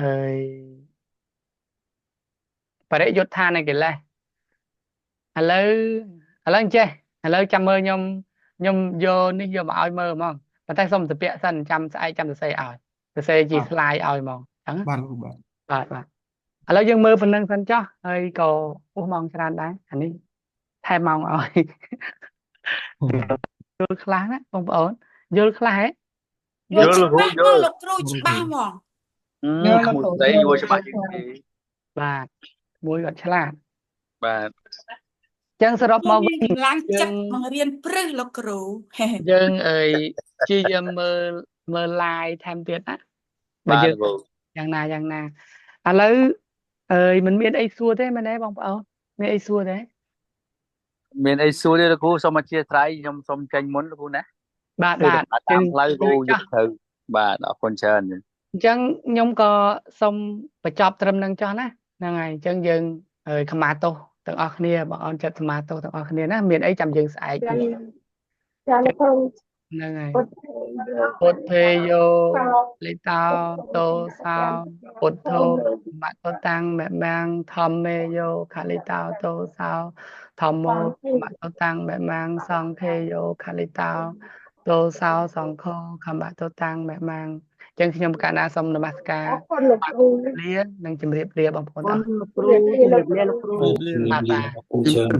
ហើយបរិយុទ្ធានកិលេសឥឡូវអញ្ចេះឥឡូវចាំមើលខ្ញុំយកនេះយកមកឲ្យមើលហ្មងប៉ុន្តែសុំទៅពាក់សិនចាំស្អែកចាំសរសេរឲ្យសរសេរជា slide ឲ្យហ្មងអញ្ចឹង បាទលោកបាទ បាទបាទឥឡូវយើងមើលប៉ុណ្្នឹងសិនចុះហើយក៏អូសម៉ោងច្រើនដែរអានេះថែមម៉ោងឲ្យយល់ខ្លះណាបងប្អូនយល់ខ្លះហ៎ យល់ច្បាស់ណាស់លោកគ្រូច្បាស់ហ្មង ក្មួយស្រីយល់ច្បាស់ជាងគេ បាទមួយគាត់ឆ្លាត បាទ ចឹងសរុបមកវិញ កម្លាំងចិត្តបង្រៀនព្រឹសលោកគ្រូ យើងអើយព្យាយាមមើល live ថែមទៀតណាបើយើងយ៉ាងណាយ៉ាងណាឥឡូវអើយមិនមានអីសួរទេមែនទេបងប្អូនមានអីសួរទេ មានអីសួរទេលោកគ្រូសូមអធិស្ឋានខ្ញុំសូមចេញមុនលោកគ្រូណា បាទបាទ តាមផ្លូវគ្រូយល់ត្រូវបាទអរគុណច្រើន អញ្ចឹងខ្ញុំក៏សូមបញ្ចប់ត្រឹមនឹងចុះណាហ្នឹងហើយអញ្ចឹងយើងខមាទោសទាំងអស់គ្នាបងអូនចិត្តសមាទោសទាំងអស់គ្នាណាមានអីចាំយើងស្អែក ចាលោកគ្រូ ហ្នឹងហើយពុទ្ធេយោលិតោតោសោពុទ្ធោមតតាំងមមាំងធម្មេយោខលិតោតោសោធម្មោមតតាំងមមាំងសង្ឃេយោខលិតោ ទោសោសង្ឃោខមតតាំងមេម៉ាំងអញ្ចឹងខ្ញុំកណ្ណាសូមនមស្ការ អរគុណលោកគ្រូ លានិងជម្រាបលាបងប្អូន គុណ អរ លោកគ្រូជំរាបលាលោកគ្រូ ជំរាបលាអរគុណច្រើន។